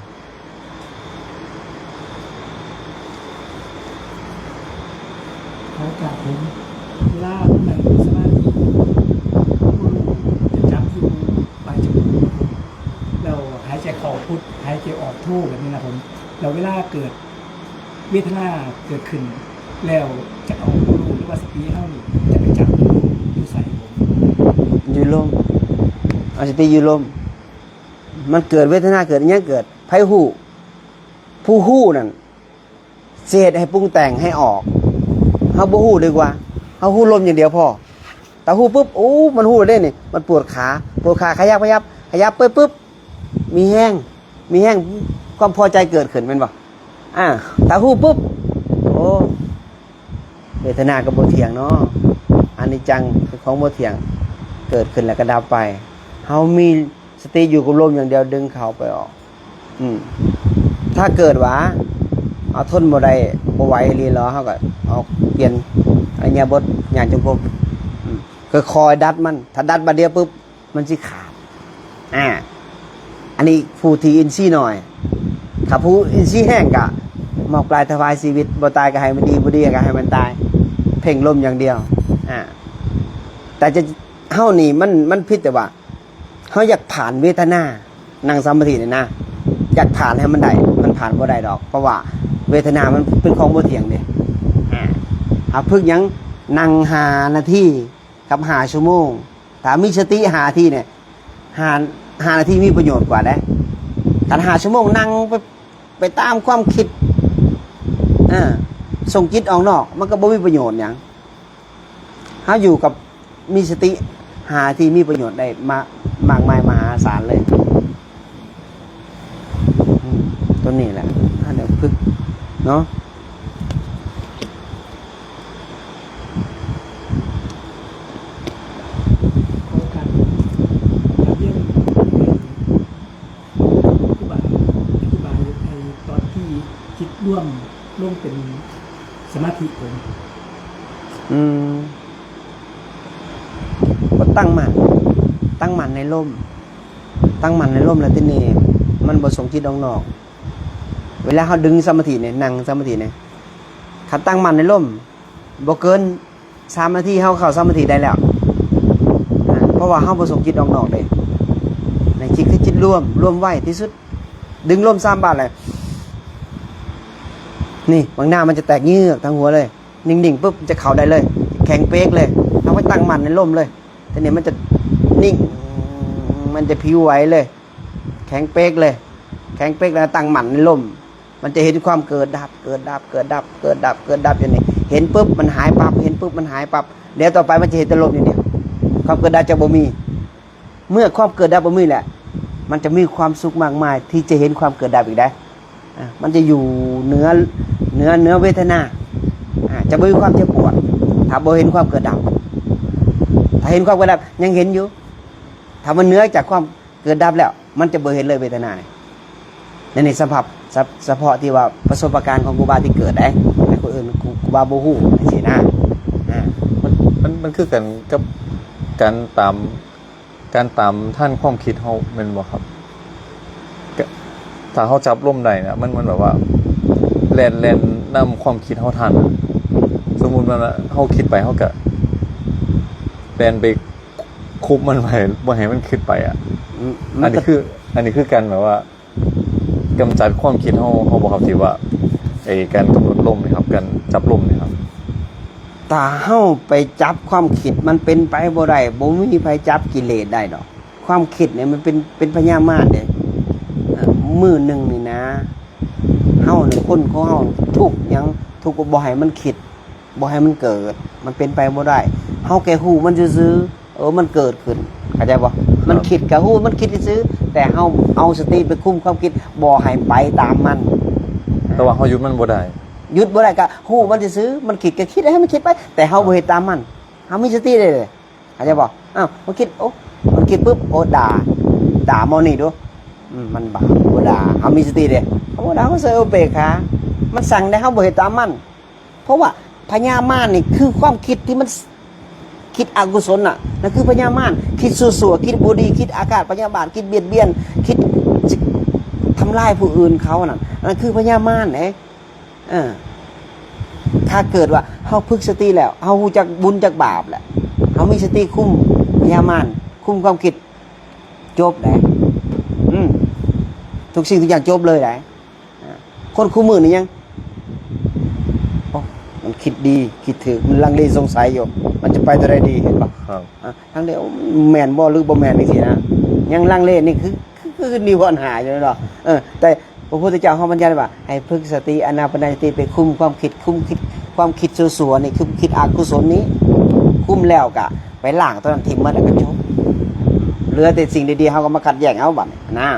ຂອໂອກາດ ເວລານັ່ງສະມາທິ ຜູ້ຮູ້ຈະຈັບຢູ່ປາຍຈະມູກ ແລ້ວຫາຍໃຈເຂົ້າພຸດ ຫາຍໃຈອອກໂທ ແບບນີ້ນະຜົມ. ແລ້ວເວລາເກີດເວທະນາເກີດຂຶ້ນ ແລ້ວຈະເອົາຜູ້ຮູ້ ຫຼືວ່າສະຕິເຮົານີ້ ຈະໄປຈັບຢູ່ໃສຜົມ? ຢູ່ລົມ ເອົາສະຕິຢູ່ລົມ. ມັນເກີດເວທະນາ ເກີດຫຍັງເກີດ ໃຜຮູ້? ຜູ້ຮູ້ນັ້ນຊິເຮັດໃຫ້ປຸງແຕ່ງໃຫ້ອອກ ເຮົາບໍ່ຮູ້ດີກວ່າ ເຮົາຮູ້ລົມຢ່າງດຽວພໍ. ຖ້າຮູ້ປຶບ ໂອ້ ມັນຮູ້ແລ້ວເດ້ນີ້ ມັນປວດຂາ ປວດຂາ ຂະຫຍັບ ຂະຫຍັບ ຂະຫຍັບໄປປຶບ ມີແຮງ ມີແຮງ ຄວາມພໍໃຈເກີດຂຶ້ນແມ່ນບໍ່? ອາ ຖ້າຮູ້ປຶບ ໂອ້ ເວທະນາກໍບໍ່ທ່ຽງເນາະ ອະນິດຈັງ ເປັນຂອງບໍ່ທ່ຽງ ເກີດຂຶ້ນແລ້ວກໍດັບໄປ. ເຮົາມີສະຕິຢູ່ກັບລົມຢ່າງດຽວ ດຶງເຂົ້າໄປອອກ. ອືມ ຖ້າເກີດວ່າເຮົາທົນບໍ່ໄດ້ ບໍ່ໄຫວອີ່ຫຼີແລ້ວ ເຮົາກໍອອກ ປ່ຽນອິລິຍາບົດ ຍ່າງຈົງກົມ ອືມ ຄ່ອຍໆດັດມັນ. ຖ້າດັດບາດດຽວປຶບ ມັນຊິຂາດ. ອາ ອັນນີ້ຜູ້ທີ່ອິນຊີໜ້ອຍ. ຖ້າຜູ້ອິນຊີແຮງກະໝອກປາຍຖວາຍຊີວິດ ບໍ່ຕາຍກະໃຫ້ມັນດີ ບໍ່ດີກະໃຫ້ມັນຕາຍ ເພັ່ງລົມຢ່າງດຽວ. ອາ ແຕ່ຈະ ເຮົານີ້ມັນ ມັນຜິດແຕ່ວ່າ ເຮົາຢາກຜ່ານເວທະນາ ນັ່ງສະມາທິນີ້ນະ ຢາກຜ່ານໃຫ້ມັນໄດ້ ມັນຜ່ານບໍ່ໄດ້ດອກ ເພາະວ່າເວທະນາມັນເປັນຂອງບໍ່ທ່ຽງເດ້. ອາ ເຮົາຝຶກຫຍັງ ນັ່ງຫ້ານາທີ ກັບຫ້າຊົ່ວໂມງ ຖ້າມີສະຕິຫ້ານາທີນີ້ ຫ້າ ຫ້ານາທີມີປະໂຫຍດກວ່າເດ້. ຄັນຫ້າຊົ່ວໂມງນັ່ງໄປ ໄປຕາມຄວາມຄິດ ເອີ ສົ່ງຈິດອອກນອກ ມັນກໍບໍ່ມີປະໂຫຍດຫຍັງ. ເຮົາຢູ່ກັບ ມີສະຕິ ຫ້ານາທີມີປະໂຫຍດໄດ້ມາ ມາກມາຍມະຫາສານເລີຍ. ອືມ ຕົວນີ້ແຫຼະ ເຮົາໄດ້ຝຶກເນາະ. ຂໍໂອກາດ ຢາກຮຽນ ຄຮູບາອະທິບາຍໃຫ້ຕອນທີ່ຈິດລວມລົງເປັນສະມາທິຜົມ. ອືມ ກໍຕັ້ງໝັ້ນ ຕັ້ງໝັ້ນໃນລົມ ຕັ້ງໝັ້ນໃນລົມ ແລ້ວທີນີ້ມັນບໍ່ສົ່ງຈິດອອກນອກ. ເວລາເຮົາດຶງສະມາທິນີ້ ນັ່ງສະມາທິນີ້ ຄັນຕັ້ງໝັ້ນໃນລົມ ບໍ່ເກີນສາມນາທີ ເຮົາເຂົ້າສະມາທິໄດ້ແລ້ວ. ອາ ເພາະວ່າເຮົາບໍ່ສົ່ງຈິດອອກນອກເດ້. ໃນຈິດຄືຈິດລວມ ລວມໄວ້ທີ່ສຸດ ດຶງລົມສາມບາດແຫຼະ ນີ້ ບັກໜ້າມັນຈະແຕກເງືອກທັງຫົວເລີຍ. ນິ່ງໆປຶບ ຈະເຂົ້າໄດ້ເລີຍ ແຂງເປກເລີຍ. ເຮົາກໍຕັ້ງໝັ້ນໃນລົມເລີຍ ທີນີ້ມັນຈະນິ່ງ ມັນຈະຜິວໄຫວເລີຍ ແຂງເປກເລີຍ ແຂງເປກ ແລ້ວຕັ້ງໝັ້ນໃນລົມ. ມັນຈະເຫັນຄວາມເກີດດັບ ເກີດດັບ ເກີດດັບ ເກີດດັບ ເກີດດັບຢູ່ນີ້ ເຫັນປຶບມັນຫາຍປັບ ເຫັນປຶບມັນຫາຍປັບ. ແລ້ວຕໍ່ໄປມັນຈະເຫັນແຕ່ລົມຢ່າງດຽວ ຄວາມເກີດດັບຈະບໍ່ມີ. ເມື່ອຄວາມເກີດດັບບໍ່ມີແລ້ວ ມັນຈະມີຄວາມສຸກມາກມາຍທີ່ຈະເຫັນຄວາມເກີດດັບອີກໄດ໋. ອາ ມັນຈະຢູ່ເໜືອ ເໜືອ ເໜືອເວທະນາ. ອາ ຈະບໍ່ມີຄວາມເຈັບປວດ ຖ້າບໍ່ເຫັນຄວາມເກີດດັບ. ຖ້າເຫັນຄວາມເກີດດັບ ຍັງເຫັນຢູ່ ຖ້າມັນເໜືອຈາກຄວາມເກີດດັບແລ້ວ ມັນຈະບໍ່ເຫັນເລີຍເວທະນານີ້. ໃນ ໃນສະພາບ ສະ ສະເພາະທີ່ວ່າປະສົບປະການຂອງຄູບາທີ່ເກີດໄດ໋ ໃນຄົນອື່ນ ຄູ ຄູບາບໍ່ຮູ້ຈັ່ງຊີ້ນະ. ອາ ມັນ ມັນ ມັນຄືກັນກັບການຕາມ ການຕາມທັນຄວາມຄິດເຮົາແມ່ນບໍ່ຄັບ? ກະ ຖ້າເຮົາຈັບລົມໄດ້ນະ ມັນ ມັນແບບວ່າແລ່ນ ແລ່ນນຳຄວາມຄິດເຮົາທັນ. ສົມມຸດວ່າເຮົາຄິດໄປ ເຮົາກະແລ່ນໄປຄຸບມັນໄວ້ ບໍ່ໃຫ້ມັນຄິດໄປອະ. ອືມ ອັນນີ້ຄື ອັນນີ້ຄືການແບບວ່າ ກຳຈັດຄວາມຄິດເຮົາ ເຮົາບໍ່ຄັບ ທີ່ວ່າ ໄອ້ການກຳນົດລົມນີ້ຄັບ ກັນຈັບລົມນີ້ຄັບ? ຖ້າເຮົາໄປຈັບຄວາມຄິດ ມັນເປັນໄປບໍ່ໄດ້, ບໍ່ມີໃຜຈັບກິເລດໄດ້ດອກ. ຄວາມຄິດນີ້ມັນເປັນ ເປັນພະຍາມານເດ້. ອາ ມື້ໜຶ່ງນີ້ນະ ເຮົານີ້ ຄົນຂອງເຮົາທຸກຫຍັງ? ທຸກວ່າບໍ່ໃຫ້ມັນຄິດ ບໍ່ໃຫ້ມັນເກີດ, ມັນເປັນໄປບໍ່ໄດ້. ເຮົາແຄ່ຮູ້ມັນຊື່ໆ ເອີ ມັນເກີດຂຶ້ນ, ເຂົ້າໃຈບໍ່? ມັນຄິດກະຮູ້ມັນຄິດຊື່ໆ ແຕ່ເຮົາເອົາສະຕິໄປຄຸມຄວາມຄິດ ບໍ່ໃຫ້ໄປຕາມມັນ. ແຕ່ວ່າເຮົາຢຸດມັນບໍ່ໄດ້. ຢຸດບໍ່ໄດ້ກະຮູ້ມັນຊື່ໆ, ມັນຄິດກະຄິດໃຫ້ມັນຄິດໄປ ແຕ່ເຮົາບໍ່ເຮັດຕາມມັນ. ເຮົາມີສະຕິເດ້ ເຂົ້າໃຈບໍ່? ອ້າວ ມັນຄິດ ໂອ້ ມັນຄິດປຶບ ໂອ້ ດ່າ ດ່າໝໍນີ້ດູ. ອືມ ມັນບາບ ບໍ່ດ່າ. ເຮົາມີສະຕິເດ້ ເຮົາບໍ່ດ່າ ເຮົາເຊີຍ ເຮົາເບກຂາ. ມັນສັ່ງໄດ້ ເຮົາບໍ່ເຮັດຕາມມັນ. ເພາະວ່າພະຍາມານນີ້ຄືຄວາມຄິດທີ່ມັນ ຄິດອະກຸສົນນະ, ນັ້ນຄືພະຍາມານ. ຄິດຊົ່ວໆ ຄິດບໍ່ດີ ຄິດອາຄາດພະຍາບາດ ຄິດບຽດບຽນ ຄິດຈະທຳລາຍຜູ້ອື່ນເຂົານັ້ນ ນັ້ນຄືພະຍາມານເດ້. ເອີ ຖ້າເກີດວ່າເຮົາຝຶກສະຕິແລ້ວ ເຮົາຮູ້ຈັກບຸນຈັກບາບແລ້ວ ເຮົາມີສະຕິຄຸມພະຍາມານ ຄຸມຄວາມຄິດ ຈົບແລ້ວ. ອືມ ທຸກສິ່ງທຸກຢ່າງຈົບເລີຍໄດ໋. ອາ ຄົນຄູ່ມື້ນີ້ຍັງ ໂອ້ ມັນຄິດດີ ຄິດຖືກ ມັນລັງເລສົງໄສຢູ່ ມັນຈະໄປຕົວໃດດີ ເຫັນບໍ່? ຄັບ ອາ ລັງເລ ໂອ້ ແມ່ນບໍ່ ຫຼືບໍ່ແມ່ນ ຈັ່ງຊີ້ນະ. ຍັງລັງເລ ນີ້ຄື ຄື ຄືນິວອນຫ້າຢູ່ເນາະ. ເອີ ແຕ່ ພະພຸດທະເຈົ້າເຮົາບັນຍັດໄວ້ວ່າ ໃຫ້ຝຶກສະຕິ ອານາປານສະຕິ ໄປຄຸມຄວາມຄິດ ຄຸມຄິດ ຄວາມຄິດຊົ່ວໆນີ້ ຄຸມຄິດອະກຸສົນນີ້ ຄຸມແລ້ວກະໄປລ້າງຕົວນັ້ນຖິ້ມໝົດ ແລ້ວກະຈົບ. ເຫຼືອແຕ່ສິ່ງດີໆ ເຮົາກະມາຂັດແຍ່ງເອົາບາດນີ້ນະ.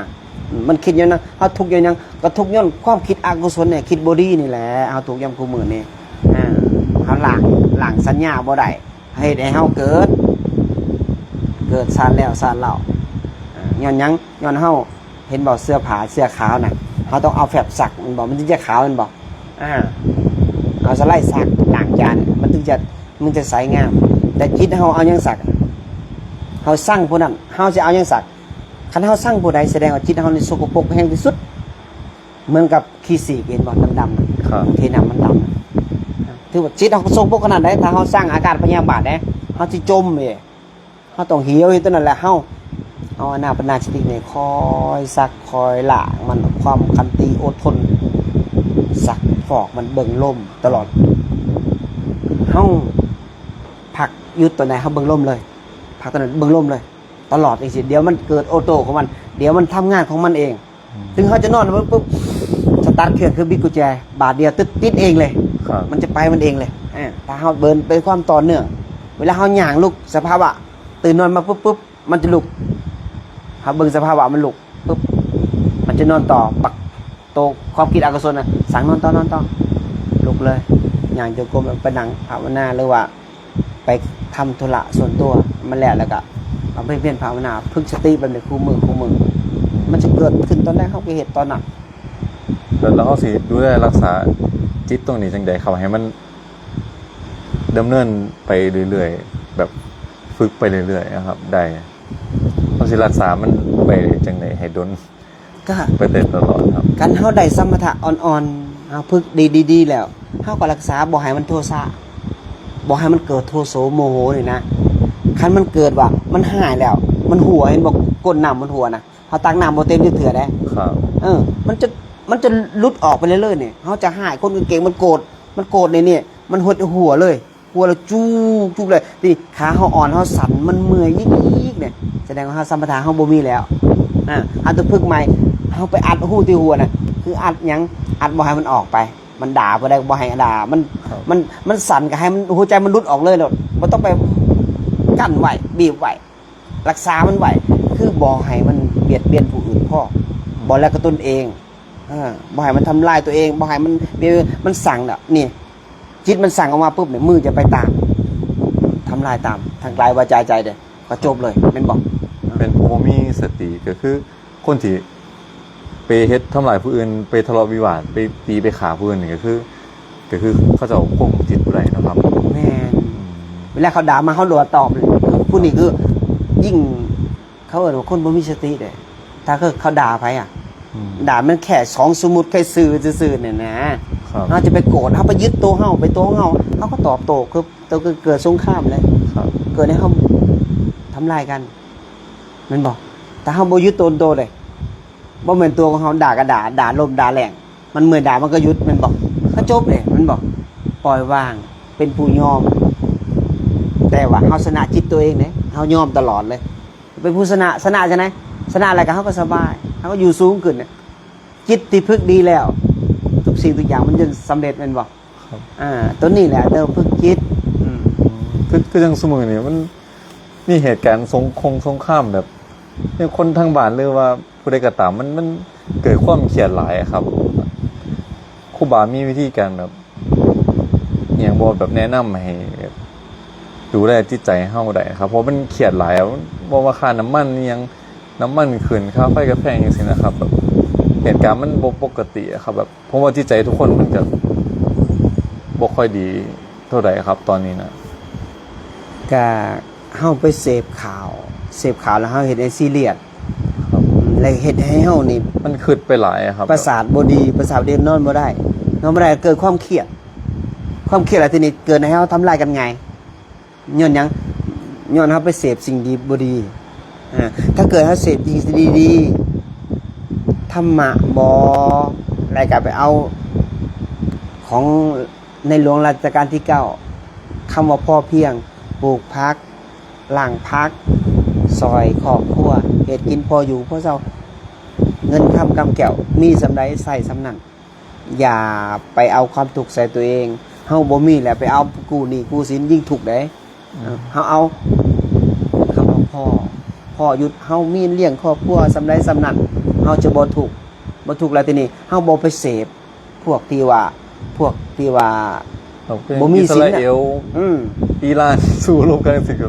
ມັນຄິດຍ້ອນຫຍັງ? ເຮົາທຸກຍ້ອນຫຍັງ? ກະທຸກຍ້ອນຄວາມຄິດອະກຸສົນນີ້ ຄິດບໍ່ດີນີ້ແຫຼະ ເຮົາທຸກຍາມຄູ່ມື້ນີ້. ອາ ເຮົາລ້າງ ລ້າງສັນຍາບໍ່ໄດ້. ເຮັດໃຫ້ເຮົາເກີດ ເກີດຊາດແລ້ວຊາດເລົ່າ. ອາ ຍ້ອນຫຍັງ? ຍ້ອນເຮົາ ເຫັນບໍ່ ເສື້ອຜ້າເສື້ອຂາວນະ ເຮົາຕ້ອງເອົາແຟບຊັກແມ່ນບໍ່ ມັນຈຶ່ງຈະຂາວແມ່ນບໍ່? ອາ ເອົາສະໄລຊັກລ້າງຈານ ມັນຈຶ່ງຈະ ມັນຈະໃສງາມ. ແຕ່ຈິດເຮົາເອົາຫຍັງຊັກ? ເຮົາຊັງຜູ້ນັ້ນ ເຮົາຊິເອົາຫຍັງຊັກ? ຄັນເຮົາຊັງຜູ້ໃດ ສະແດງວ່າຈິດເຮົານີ້ສົກກະປົກແຮງທີ່ສຸດ. ເໝືອນກັບຂີ້ສີກ ເຫັນບໍ່ ດຳໆ ນະ ຄັບ ທີ່ນ້ຳມັນດຳນະ ຖືວ່າຈິດເຮົາສົກກະປົກຂະໜາດໃດ. ຖ້າເຮົາສ້າງອາກາດພະຍາບາດເດ້ ເຮົາຊິຈົມເດ້. ເຮົາຕ້ອງຫ່ຽວຢູ່ຕົວນັ້ນແຫຼະ. ເຮົາເອົາອານາປານສະຕິນີ້ ຄອຍຊັກຄອຍລ້າງມັນ ຄວາມຂັນຕິອົດທົນ ຊັກຟອກມັນ ເບິ່ງລົມຕະຫຼອດ. ເຮົາພັກຢຸດຕົວໃດ ເຮົາເບິ່ງລົມເລີຍ ພັກຕົວນັ້ນເບິ່ງລົມເລີຍ ຕະຫຼອດຈັ່ງຊີ້ ດຽວມັນເກີດໂອໂຕຂອງມັນ ດຽວມັນທຳງານຂອງມັນເອງ. ອືມ ເຖິງເຮົາຈະນອນປຶບ ສະຕາດເຄື່ອງຄືບິດກຸນແຈ ບາດດຽວຕຶດ ຕິດເອງເລີຍ ຄັບ ມັນຈະໄປມັນເອງເລີຍ. ເອີ ຖ້າເຮົາເດີນເປັນຄວາມຕໍ່ເນື່ອງ ເວລາເຮົາຍ່າງລຸກ ສະພາວະຕື່ນນອນມາປຶບ ມັນຈະລຸກ ເຮົາເບິ່ງສະພາວະມັນລຸກປຶບ ມັນຈະນອນຕໍ່ ປັກໂຕຄວາມຄິດອະກຸສົນນະ ສັ່ງນອນຕໍ່ ນອນຕໍ່ ລຸກເລີຍ ຍ່າງຈົງກົມ ໄປນັ່ງພາວະນາ ຫຼືວ່າ ໄປທຳທຸລະສ່ວນຕົວໃຫ້ມັນແລ້ວ ແລ້ວກະບຳເພັນພຽນພາວະນາ ຝຶກສະຕິແບບນີ້ຄູ່ມື້ ຄູ່ມື້ ມັນຈະເກີດຂຶ້ນຕອນໃດ ເຮົາກະເຮັດຕອນນັ້ນ. ແລ້ວ ແລ້ວເຮົາຊິດູແລຮັກສາຈິດຕົງນີ້ຈັ່ງໃດຄັບ ໃຫ້ມັນດຳເນີນໄປເລື້ອຍໆ ແບບຝຶກໄປເລື້ອຍໆນະຄັບ ໄດ້ ເຮົາຊິຮັກສາມັນໄປຈັ່ງໃດໃຫ້ດົນ? ກະໄປເຕັມຕະຫຼອດຄັບ ຄັນເຮົາໄດ້ສະມະຖະອ່ອນໆ ເຮົາຝຶກດີໆແລ້ວ ເຮົາກະຮັກສາບໍ່ໃຫ້ມັນໂທສະ ບໍ່ໃຫ້ມັນເກີດໂທໂສໂມໂຫນີ້ນະ. ຄັນມັນເກີດວ່າມັນຮ້າຍແລ້ວ ມັນຮົ່ວ ເຫັນບໍ່ ກົ້ນນ້ຳມັນຮົ່ວນະ ເຮົາຕັກນ້ຳບໍ່ເຕັມຈັກເທື່ອເດ້ ຄັບ ເອີ ມັນຈະ ມັນຈະຫຼຸດອອກໄປເລື້ອຍໆນີ້ ເຮົາຈະຮ້າຍ ຄົນເກັ່ງໆ ມັນໂກດ ມັນໂກດນີ້ ມັນຫົດຮົ່ວເລີຍ ຮົ່ວແລ້ວຈູກໆເລີຍ ນີ້ ຂາເຮົາອ່ອນ ເຮົາສັ່ນ ມັນເມື່ອຍຍິກໆນີ້ ສະແດງວ່າເຮົາສະມະຖະເຮົາບໍ່ມີແລ້ວ. ອາ ເຮົາຕ້ອງຝຶກໃໝ່ ເຮົາໄປອັດຮູ້ທີ່ຮົ່ວນະ ຄືອັດຫຍັງ? ອັດບໍ່ໃຫ້ມັນອອກໄປ ມັນດ່າຜູ້ໃດກະບໍ່ໃຫ້ດ່າ ມັນ ມັນ ມັນສັ່ນກະໃຫ້ມັນ ຫົວໃຈມັນຫຼຸດອອກເລີຍໂລດ ບໍ່ຕ້ອງໄປກັ້ນໄວ້ ບີບໄວ້ ຮັກສາມັນໄວ້ ຄືບໍ່ໃຫ້ມັນບຽດບຽນຜູ້ອື່ນພໍ ບໍ່ແລ້ວກະຕົນເອງ ເອີ ບໍ່ໃຫ້ມັນທຳລາຍຕົວເອງ ບໍ່ໃຫ້ມັນ ມັນສັ່ງແລ້ວນີ້ ຈິດມັນສັ່ງອອກມາປຶບນີ້ ມືຈະໄປຕາມ ທຳລາຍຕາມ ທັງກາຍ ວາຈາ ໃຈເດ້ ກະຈົບເລີຍ ແມ່ນບໍ່? ແມ່ນ ຜູ້ບໍ່ມີສະຕິກະຄືຄົນທີ່ໄປເຮັດທຳລາຍຜູ້ອື່ນ ໄປທະເລາະວິວາດ ໄປຕີໄປຂ້າຜູ້ອື່ນນີ້ກະຄື ກະຄືເຂົາເຈົ້າຄວບຄຸມຈິດບໍ່ໄດ້ເນາະຄັບ. ແມ່ນ ອືມ ເວລາເຂົາດ່າມາ ເຮົາຫຼວດຕອບເລີຍ ຜູ້ນີ້ຄື ຍິ່ງ ເຂົາເອີ້ນວ່າຄົນບໍ່ມີສະຕິເດ້ ຖ້າເຂົາ ເຂົາດ່າໃຜອະ ອືມ ດ່າແມ່ນແຄ່ສອງສົມມຸດ ແຄ່ຊື່ຊື່ໆນີ້ນະ ຄັບ ເຮົາຈະໄປໂກດ ເຮົາໄປຍຶດໂຕເຮົາ ໄປໂຕຂອງເຮົາ ເຮົາກະຕອບໂຕ້ ຄືໂຕ ເກີດສົງຄາມເລີຍ ຄັບ ເກີດໃຫ້ເຮົາທຳລາຍກັນ ແມ່ນບໍ່? ຖ້າເຮົາບໍ່ຍຶດໂຕ ໂຕເດ້ ບໍ່ແມ່ນຕົວຂອງເຮົາ ດ່າກະດ່າ ດ່າລົມດ່າແລ້ງ ມັນເມື່ອຍດ່າມັນກະຢຸດ ແມ່ນບໍ່? ກະຈົບເດ້ ແມ່ນບໍ່? ປ່ອຍວາງ ເປັນຜູ້ຍອມ ແຕ່ວ່າເຮົາຊະນະຈິດຕົວເອງເດ້ ເຮົາຍອມຕະຫຼອດເລີຍ ເປັນຜູ້ຊະນະ ຊະນະຈັ່ງໃດ? ຊະນະແລ້ວກໍເຮົາກໍສະບາຍ ເຮົາກໍຢູ່ສູງຂຶ້ນ ຈິດທີ່ຝຶກດີແລ້ວ ທຸກສິ່ງທຸກຢ່າງມັນຈະສຳເລັດແມ່ນບໍ່? ຄັບ ອ່າ ໂຕນີ້ແຫຼະ ໂຕຝຶກຈິດ ອືມ ຄື ຄືຈັ່ງຊຸມື້ນີ້ມັນມີເຫດການສົງຄົງສົງຄາມແບບ ໃຫ້ຄົນທາງບ້ານ ຫຼືວ່າຜູ້ໃດກໍຕາມ ມັນ ມັນເກີດຄວາມຄຽດຫຼາຍອະຄັບ. ຄູບາມີວິທີການແບບຫຍັງບໍ່ ແບບແນະນຳໃຫ້ແບບດູແລຈິດໃຈເຮົາໄດ້ນະຄັບ ເພາະມັນຄຽດຫຼາຍອະ ບໍ່ວ່າຄ່ານ້ຳມັນອີ່ຫຍັງ ນ້ຳມັນຂຶ້ນ ຄ່າໄຟກໍແພງຈັ່ງຊີ້ນະຄັບ ແບບເຫດການມັນບໍ່ປົກກະຕິອະຄັບ ແບບ ເພາະວ່າຈິດໃຈທຸກຄົນມັນກະບໍ່ຄ່ອຍດີເທົ່າໃດຄັບຕອນນີ້ນະ. ກະເຮົາໄປເສບຂ່າວ ເສບຂ່າວແລ້ວເຮົາເຮັດໃຫ້ຊີຣຽສ ຄັບ ແລະເຮັດໃຫ້ເຮົານີ້ ມັນຄິດໄປຫຼາຍຄັບ ປະສາດບໍ່ດີ ປະສາດບໍ່ດີ ນອນບໍ່ໄດ້ ນອນບໍ່ໄດ້ ເກີດຄວາມຄຽດ ຄວາມຄຽດແລ້ວທີນີ້ເກີດໃຫ້ເຮົາທຳລາຍກັນງ່າຍ. ຍ້ອນຫຍັງ? ຍ້ອນເຮົາໄປເສບສິ່ງດີບໍ່ດີ. ອາ ຖ້າເກີດເຮົາເສບສິ່ງດີໆ ທຳມະບໍ ແລ້ວກໍໄປເອົາຂອງໃນຫຼວງລັດຊະການທີເກົ້າ ຄຳວ່າພໍພຽງ ປູກຜັກ ລ້າງຜັກ ຊ່ອຍຄອບຄົວ ເຮັດກິນພໍຢູ່ພໍເຊົາ ເງິນຄຳກຳແກ້ວ ມີສ່ຳໃດໃຊ້ສ່ຳນັ້ນ. ຢ່າໄປເອົາຄວາມທຸກໃສ່ຕົວເອງ. ເຮົາບໍ່ມີແລ້ວໄປເອົາກູ້ໜີ້ກູ້ສິນ ຍິ່ງທຸກເດ້. ອືມ ເຮົາເອົາຄຳວ່າພໍ ພໍຢຸດ ເຮົາມີລ້ຽງຄອບຄົວສ່ຳໃດສ່ຳນັ້ນ ເຮົາຈະບໍ່ທຸກ ບໍ່ທຸກ. ແລ້ວທີນີ້ເຮົາບໍ່ໄປເສບພວກທີ່ວ່າ ພວກທີ່ວ່າບໍ່ມີສິນນະ ອິດສະຣາເອວ ອືມ ອີຣານສູ້ລົບກັນຈັ່ງຊີ້ ກໍ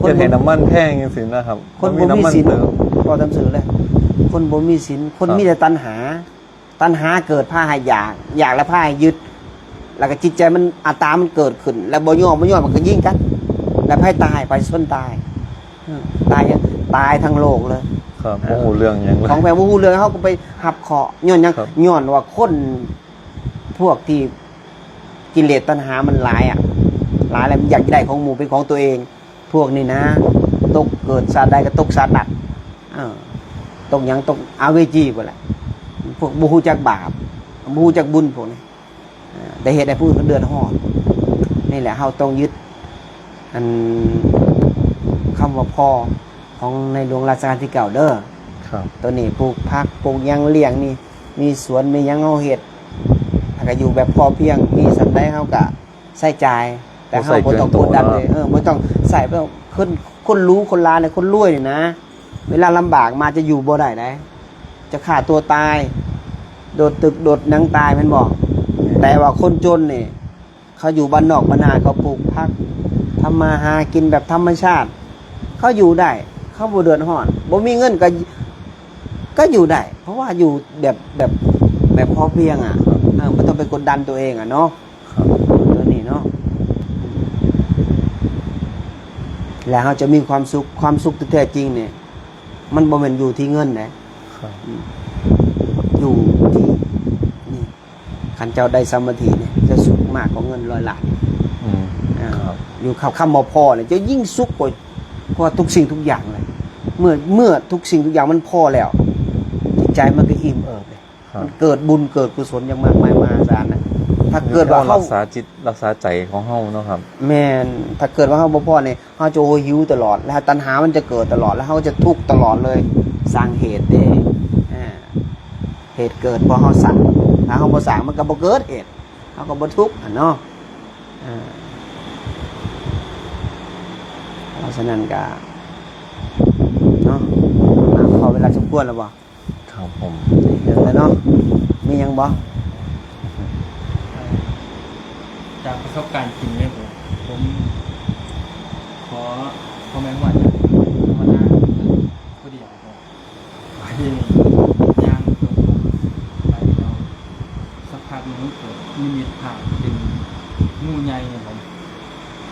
ເຮັດໃຫ້ນ້ຳມັນແພງຈັ່ງຊີ້ນະຄັບ. ຄົນບໍ່ມີສິນ ເວົ້າຕາມຊື່ເລີຍ ຄົນບໍ່ມີສິນ ຄົນມີແຕ່ຕັນຫາ. ຕັນຫາເກີດພາໃຫ້ຢາກ ຢາກແລ້ວພາໃຫ້ຍຶດ ແລ້ວກໍຈິດໃຈມັນ ອັດຕາມັນເກີດຂຶ້ນ ແລ້ວບໍ່ຍອມ ບໍ່ຍອມມັນກໍຍິງກັນ ແລ້ວໃຜຕາຍ? ປະຊາຊົນຕາຍ. ເອີ ຕາຍຫຍັງ? ຕາຍທັງໂລກເລີຍ. ຄັບ ເອີ ບໍ່ຮູ້ເລື່ອງຫຍັງເລີຍ ຂອງແພງບໍ່ຮູ້ເລື່ອງ ເຮົາກໍໄປຮັບເຄາະ ຍ້ອນຫຍັງ? ຄັບ ຍ້ອນວ່າຄົນພວກທີ່ກິເລດຕັນຫາມັນຫຼາຍອະ ຫຼາຍແລ້ວມັນຢາກໄດ້ຂອງໝູ່ເປັນຂອງຕົວເອງ. ພວກນີ້ນະ ຕົກເກີດຊາດໃດກໍຕົກຊາດນັ້ນ ເອີ ຕົກຫຍັງ? ຕົກອະເວຈີພຸ້ນແຫຼະ ພວກບໍ່ຮູ້ຈັກບາບ ບໍ່ຮູ້ຈັກບຸນພວກນີ້ ເອີ ໄດ້ເຮັດໃຫ້ຜູ້ອື່ນເຂົາເດືອດຮ້ອນ. ນີ້ແຫຼະ ເຮົາຕ້ອງຍຶດ ອັນ ຄຳວ່າພໍຂອງໃນຫຼວງລັດຊະການທີເກົ້າເດີ. ຄັບ ໂຕນີ້ປູກຜັກ ປູກຫຍັງ ລ້ຽງນີ້ ມີສວນ ມີຫຍັງ ເຮົາເຮັດ ແລ້ວກໍຢູ່ແບບພໍພຽງ ມີສ່ຳໃດເຮົາກໍ ໃຊ້ຈ່າຍ ແຕ່ເຮົາບໍ່ຕ້ອງກົດດັນເດ້. ເອີ ບໍ່ຕ້ອງໃຊ້ ແບບຄົນ ຄົນຫຼູຄົນຫຼານີ້ ຄົນລວຍນີ້ນະ ເວລາລຳບາກມາຈະຢູ່ບໍ່ໄດ້ໃດ໋ ຈະຂ້າຕົວຕາຍ ໂດດຕຶກໂດດຫຍັງຕາຍແມ່ນບໍ່? ແຕ່ວ່າຄົນຈົນນີ້ ເຂົາຢູ່ບ້ານນອກບ້ານນາ ເຂົາປູກຜັກ ທຳມາຫາກິນແບບທຳມະຊາດ ເຂົາຢູ່ໄດ້ ເຂົາບໍ່ເດືອດຮ້ອນ ບໍ່ມີເງິນກໍ ກໍຢູ່ໄດ້ ເພາະວ່າຢູ່ແບບ ແບບ ແບບພໍພຽງອະ ເອີ ບໍ່ຕ້ອງໄປກົດດັນຕົວເອງອະເນາະ. ຄັບ ຕົວນີ້ເນາະ ແລ້ວເຮົາຈະມີຄວາມສຸກ ຄວາມສຸກທີ່ແທ້ຈິງນີ້ ມັນບໍ່ແມ່ນຢູ່ທີ່ເງິນເດ້. ຄັບ ອືມ ຢູ່ທີ່ນີ້ ຄັນເຈົ້າໄດ້ສະມາທິນີ້ ເຈົ້າສຸກມາກກວ່າເງິນຮ້ອຍລ້ານ. ອືມ ອ່າ ຄັບ ຢູ່ຄຳ ຄຳວ່າພໍນີ້ ເຈົ້າຍິ່ງສຸກກວ່າ ກວ່າທຸກສິ່ງທຸກຢ່າງເລີຍ. ເມື່ອ ເມື່ອທຸກສິ່ງທຸກຢ່າງມັນພໍແລ້ວ ຈິດໃຈມັນກໍອີ່ມເອີບເດ້. ຄັບ ມັນເກີດບຸນເກີດກຸສົນຢ່າງມາກມາຍມະຫາສານນະ ຖ້າເກີດວ່າເຮົາ ເຮົາຮັກສາຈິດ ຮັກສາໃຈຂອງເຮົາເນາະ. ຄັບ ແມ່ນ ຖ້າເກີດວ່າເຮົາບໍ່ພໍນີ້ ເຮົາຈະໂຫຍຫິວຕະຫຼອດ ແລະ ຕັນຫາມັນຈະເກີດຕະຫຼອດ ແລະ ເຮົາຈະທຸກຕະຫຼອດເລີຍ. ສ້າງເຫດເດ້ ອ່າ ເຫດເກີດເພາະເຮົາສ້າງ ຖ້າເຮົາບໍ່ສ້າງມັນກໍບໍ່ເກີດເຫດ ເຮົາກໍບໍ່ທຸກຫັ້ນເນາະ. ເອີ ເພາະສະນັ້ນກໍເນາະ ພໍເວລາສົມຄວນແລ້ວບໍ່? ຄັບຜົມ ເດີນແລ້ວເນາະ ມີຫຍັງບໍ່? ຈາກປະສົບການຈິງເລີຍ ຜົມ ຜົມຂໍ ຂໍແມ່ນວ່າຈາກພາວະນາຜູ້ດຽວ ບາດນີ້ຍ່າງຕົກໄປແລ້ວ ສັກພັກໜຶ່ງເກີດນິມິດພາບເປັນງູໃຫຍ່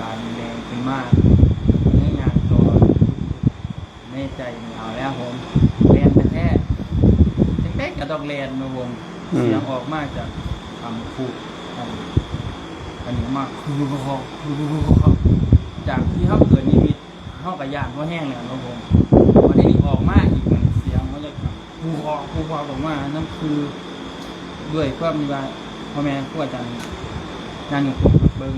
ກາຍແດງຂຶ້ນມາ ກໍເລີຍຍ່າງຕໍ່ ໃນໃຈນີ້ເອົາແລ້ວ ຜົມແລ່ນແທ້ໆ ຈັ່ງໃດກໍຕ້ອງແລ່ນເນາະຜົມ. ອືມ ສຽງອອກມາຈາກ ອັນ ຄູ ອັນ ອັນນີ້ມາ ຈາກທີ່ເຮົາເກີດນິມິດ ເຮົາກໍຢ້ານພໍແຮງແລ້ວເນາະຜົມ. ບັດນີ້ອອກມາອີກ ມັນສຽງມັນຈະ ຜູ້ຮອກ ຜູ້ຮອກອອກມາ ນັ້ນຄືດ້ວຍຄວາມທີ່ວ່າພໍ່ແມ່ຄູອາຈານນານຸພົງ ເບິ່ງ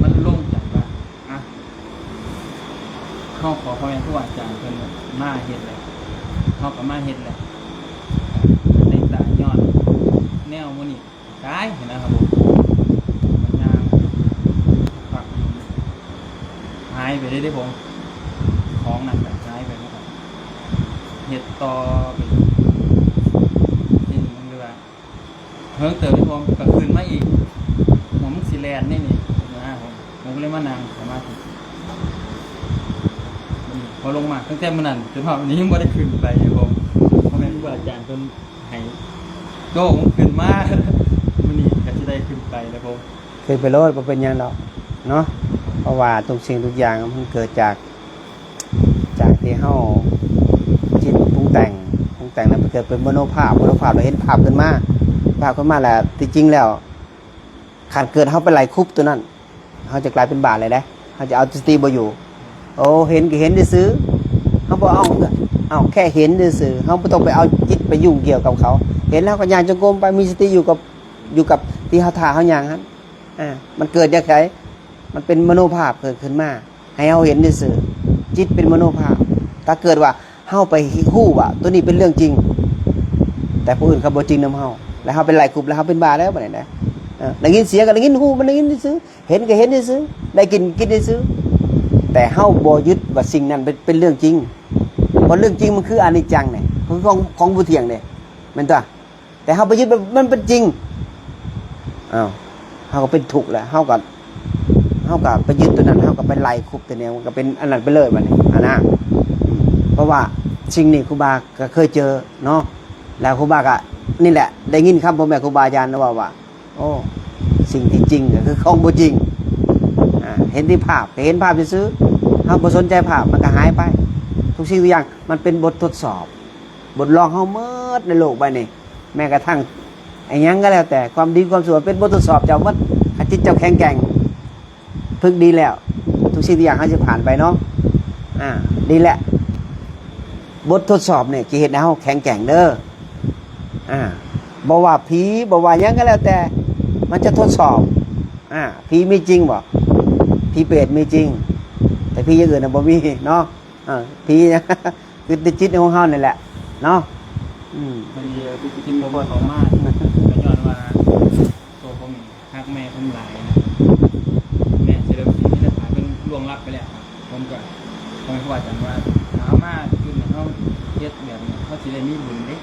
ມັນລົງໃຈວ່າ ອ່ະ ເຮົາຂໍພໍ່ແມ່ຄູອາຈານເພິ່ນມາເຮັດແຫຼະ ເຮົາກໍມາເຮັດແຫຼະ ໄດ້ຕາຍຍ້ອນແນວໝູ່ນີ້ ຕາຍຫັ້ນນະຄັບຜົມ. ມັນຍ່າງພັກຢູ່ ຫາຍໄປເລີຍເດ້ຜົມ ຂອງນັ້ນກໍຫາຍໄປ ເຮັດຕໍ່ໄປເຮັດຫຍັງ ຫຼືວ່າເຫິງເຕີບເດ້ຜົມ ກໍຂຶ້ນມາອີກ ມັນຊິແລ່ນນີ້ນີ້ນະຜົມ ຜົມກໍເລີຍມານັ່ງສະມາທິ ນີ້ ພໍລົງມາຕັ້ງແຕ່ມື້ນັ້ນຈົນຮອດມື້ນີ້ຍັງບໍ່ໄດ້ຂຶ້ນໄປຢູ່ຜົມ ພໍ່ແມ່ຄູອາຈານເພິ່ນ ໃຫ້ໂຕຂຶ້ນມາ ມື້ນີ້ກໍຊິໄດ້ຂຶ້ນໄປແລ້ວຜົມ. ຂຶ້ນໄປໂລດ ບໍ່ເປັນຫຍັງດອກເນາະ ເພາະວ່າທຸກສິ່ງທຸກຢ່າງມັນເກີດຈາກ ຈາກທີ່ເຮົາຈິດປຸງແຕ່ງ ປຸງແຕ່ງແລ້ວມັນເກີດເປັນມະໂນພາບ ມະໂນພາບແລ້ວເຫັນພາບຂຶ້ນມາ ພາບຂຶ້ນມາແລ້ວ ທີ່ຈິງແລ້ວ ຄັນເກີດເຮົາໄປໄລ່ຄຸບຕົວນັ້ນ ເຮົາຈະກາຍເປັນບ້າເລີຍເດ້ ເຮົາຈະເອົາສະຕິບໍ່ຢູ່. ໂອ້ ເຫັນກໍເຫັນຊື່ໆ ເຮົາບໍ່ເອົາ ເອົາແຄ່ເຫັນຊື່ໆ ເຮົາບໍ່ຕ້ອງໄປເອົາຈິດໄປຫຍຸ້ງກ່ຽວກັບເຂົາ. ເຫັນແລ້ວກໍຍ່າງຈົງກົມໄປ ມີສະຕິຢູ່ກັບ ຢູ່ກັບທີ່ເຮົາ ທ່າເຮົາຍ່າງຫັ້ນ. ອາ ມັນເກີດຈາກໃສ? ມັນເປັນມະໂນພາບເກີດຂຶ້ນມາ ໃຫ້ເຮົາເຫັນຊື່ໆ ຈິດເປັນມະໂນພາບ. ຖ້າເກີດວ່າ ເຮົາໄປຮູ້ວ່າຕົວນີ້ເປັນເລື່ອງຈິງ ແຕ່ຜູ້ອື່ນເຂົາບໍ່ຈິງນຳເຮົາ ແລ້ວເຮົາໄປໄລ່ຄຸບ ແລ້ວເຮົາເປັນບ້າແລ້ວບາດນີ້ນະ. ເອີ ໄດ້ຍິນສຽງກໍໄດ້ຍິນ ຮູ້ມັນໄດ້ຍິນຊື່ໆ ເຫັນກໍເຫັນຊື່ໆ ໄດ້ກິນກິນຊື່ໆ ແຕ່ເຮົາບໍ່ຍຶດວ່າສິ່ງນັ້ນເປັນ ເປັນເລື່ອງຈິງ ເພາະເລື່ອງຈິງມັນຄືອະນິດຈັງນີ້ ຂອງ ຂອງບໍ່ທ່ຽງເດ້ ແມ່ນຕົວະ. ແຕ່ເຮົາໄປຍຶດ ມັນ ມັນເປັນຈິງ ອ້າວ ເຮົາກໍເປັນທຸກແລ້ວ ເຮົາກໍ ເຮົາກໍໄປຍຶດຕົວນັ້ນ ເຮົາກໍໄປໄລ່ຄຸບຕົວນີ້ ມັນກໍເປັນອັນນັ້ນໄປເລີຍບາດນີ້ຫັ້ນນະ. ເພາະວ່າສິ່ງນີ້ຄູບາກໍເຄີຍເຈີເນາະ ແລ້ວຄູບາກໍ ນີ້ແຫຼະ ໄດ້ຍິນຄຳພໍ່ແມ່ຄູບາອາຈານເວົ້າວ່າ ໂອ້ ສິ່ງທີ່ຈິງກໍຄືຂອງບໍ່ຈິງ. ອາ ເຫັນທີ່ພາບ ກໍເຫັນພາບຊື່ໆ ເຮົາບໍ່ສົນໃຈພາບ ມັນກໍຫາຍໄປ. ທຸກສິ່ງທຸກຢ່າງມັນເປັນບົດທົດສອບ ບົດລອງເຮົາໝົດໃນໂລກໃບນີ້. ແມ້ກະທັ່ງອີ່ຫຍັງກໍແລ້ວແຕ່ ຄວາມດີຄວາມຊົ່ວເປັນບົດທົດສອບເຈົ້າໝົດ. ຄັນຈິດເຈົ້າແຂງແກ່ງ ຝຶກດີແລ້ວ ທຸກສິ່ງທຸກຢ່າງເຮົາຊິຜ່ານໄປເນາະ. ອາ ນີ້ແຫຼະ ບົດທົດສອບນີ້ຊິເຮັດໃຫ້ເຮົາແຂງແກ່ງເດີ. ອາ ບໍ່ວ່າຜີ ບໍ່ວ່າຫຍັງກໍແລ້ວແຕ່ ມັນຈະທົດສອບ. ອາ ຜີມີຈິງບໍ່? ຜີເປດມີຈິງ ແຕ່ຜີຢ່າງອື່ນນະບໍ່ມີເນາະ. ອາ ຜີ ຄືແຕ່ຈິດຂອງເຮົານີ້ແຫຼະເນາະ. ອືມ ມັນຊິຄິດບໍ່ເຂົ້າມາ ກໍຍ້ອນວ່າໂຕຜົມນີ້ຮັກແມ່ຜົມຫຼາຍນະ ແມ່ເສຍດຽວສີນີ້ນະ ເພິ່ນລ່ວງລັບໄປແລ້ວ. ຜົມກໍ ພໍ່ແມ່ຄູອາຈານວ່າ ເອົາມາຈຸດນີ້ ເຮົາເຮັດແບບນີ້ ເຮົາຊິໄດ້ມີບຸນເດ້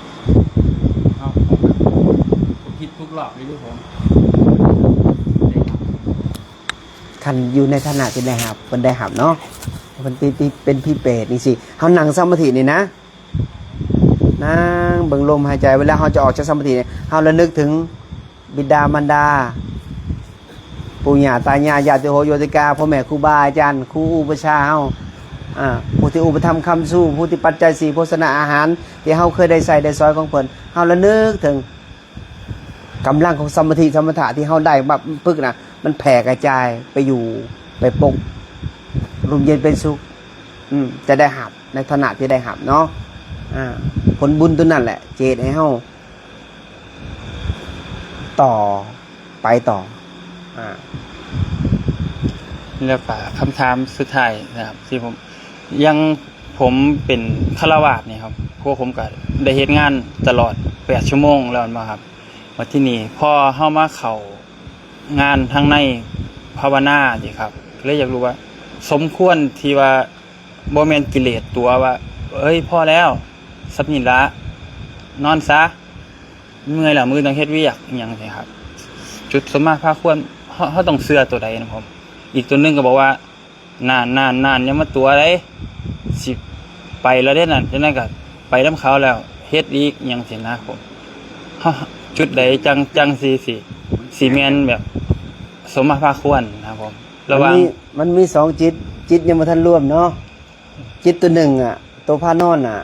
ເຮົາ ເຮົາກໍຜິດທຸກຮອບເລີຍເດ້ຜົມ. ຄັນຢູ່ໃນຖານະທີ່ໄດ້ຮັບ ເພິ່ນໄດ້ຮັບເນາະ ເພິ່ນຕິ ຕິເປັນຜີເປດຈັ່ງຊີ້ ເຮົານັ່ງສະມາທິນີ້ນະ ນັ່ງເບິ່ງລົມຫາຍໃຈ ເວລາເຮົາຈະອອກຈາກສະມາທິນີ້ ເຮົາລະນຶກເຖິງບິດາມານດາ ປູ່ຍ່າຕາຍາຍ ຍາຕິໂຫໂຍຕິກາ ພໍ່ແມ່ຄູບາອາຈານ ຄູອຸປັດຊາເຮົາ ອາ ຜູ້ທີ່ອຸປະຖຳຄ້ຳຊູ ຜູ້ທີ່ປັດໄຈສີ່ ໂພຊະນາອາຫານ ທີ່ເຮົາເຄີຍໄດ້ໃຊ້ໄດ້ສອຍຂອງເພິ່ນ ເຮົາລະນຶກເຖິງ ກຳລັງຂອງສະມາທິສະມະຖະທີ່ເຮົາໄດ້ມາຝຶກນະ ມັນແຜ່ກະຈາຍໄປຢູ່ ໄປປົກ ຮົ່ມເຢັນເປັນສຸກ ອືມ ຈະໄດ້ຮັບໃນຖານະທີ່ໄດ້ຮັບເນາະ. ອາ ຜົນບຸນຕົວນັ້ນແຫຼະ ຈະເຮັດໃຫ້ເຮົາຕໍ່ ໄປຕໍ່. ອາ ແລ້ວກະຄຳຖາມສຸດທ້າຍນະຄັບ ທີ່ຜົມ ຢ່າງຜົມເປັນຄາລະວາດນີ້ຄັບ ພວກຜົມກະໄດ້ເຮັດງານຕະຫຼອດແປດຊົ່ວໂມງແລ້ວແມ່ນບໍ່ຄັບ? ບັດທີນີ້ພໍເຮົາມາເຂົ້າງານທາງໃນພາວະນານີ້ຄັບ ເລີຍຢາກຮູ້ວ່າສົມຄວນທີ່ວ່າ ບໍ່ແມ່ນກິເລດຕົວວ່າ ເອີຍ ພໍແລ້ວ ສ່ຳນີ້ລະ ນອນຊະ ເມື່ອຍແລ້ວ ມື້ອື່ນຕ້ອງເຮັດວຽກ ອີ່ຫຍັງຊີ້ຄັບ ຈຸດສົມມາພາຄວນ ເຮົາ ເຮົາຕ້ອງເຊື່ອຕົວໃດນະຜົມ? ອີກຕົວໜຶ່ງກໍບອກວ່າ ນານໆໆ ຢ່າມາຕົວະເດ້ ຊິໄປແລ້ວເດ້ນັ້ນ ຈັ່ງນັ້ນກໍໄປນຳເຂົາແລ້ວ ເຮັດອີກ ອີ່ຫຍັງຊີ້ນະຜົມ. ເຮົາ ຈຸດໃດຈັ່ງ ຈັ່ງຊິ ຊິ ຊິແມ່ນແບບສົມມາພາຄວນນະຜົມ ລະຫວ່າງ ມັນມີ ມັນມີສອງຈິດ ຈິດຍັງບໍ່ທັນລວມເນາະ. ຈິດຕົວໜຶ່ງອະ ໂຕພານອນນະ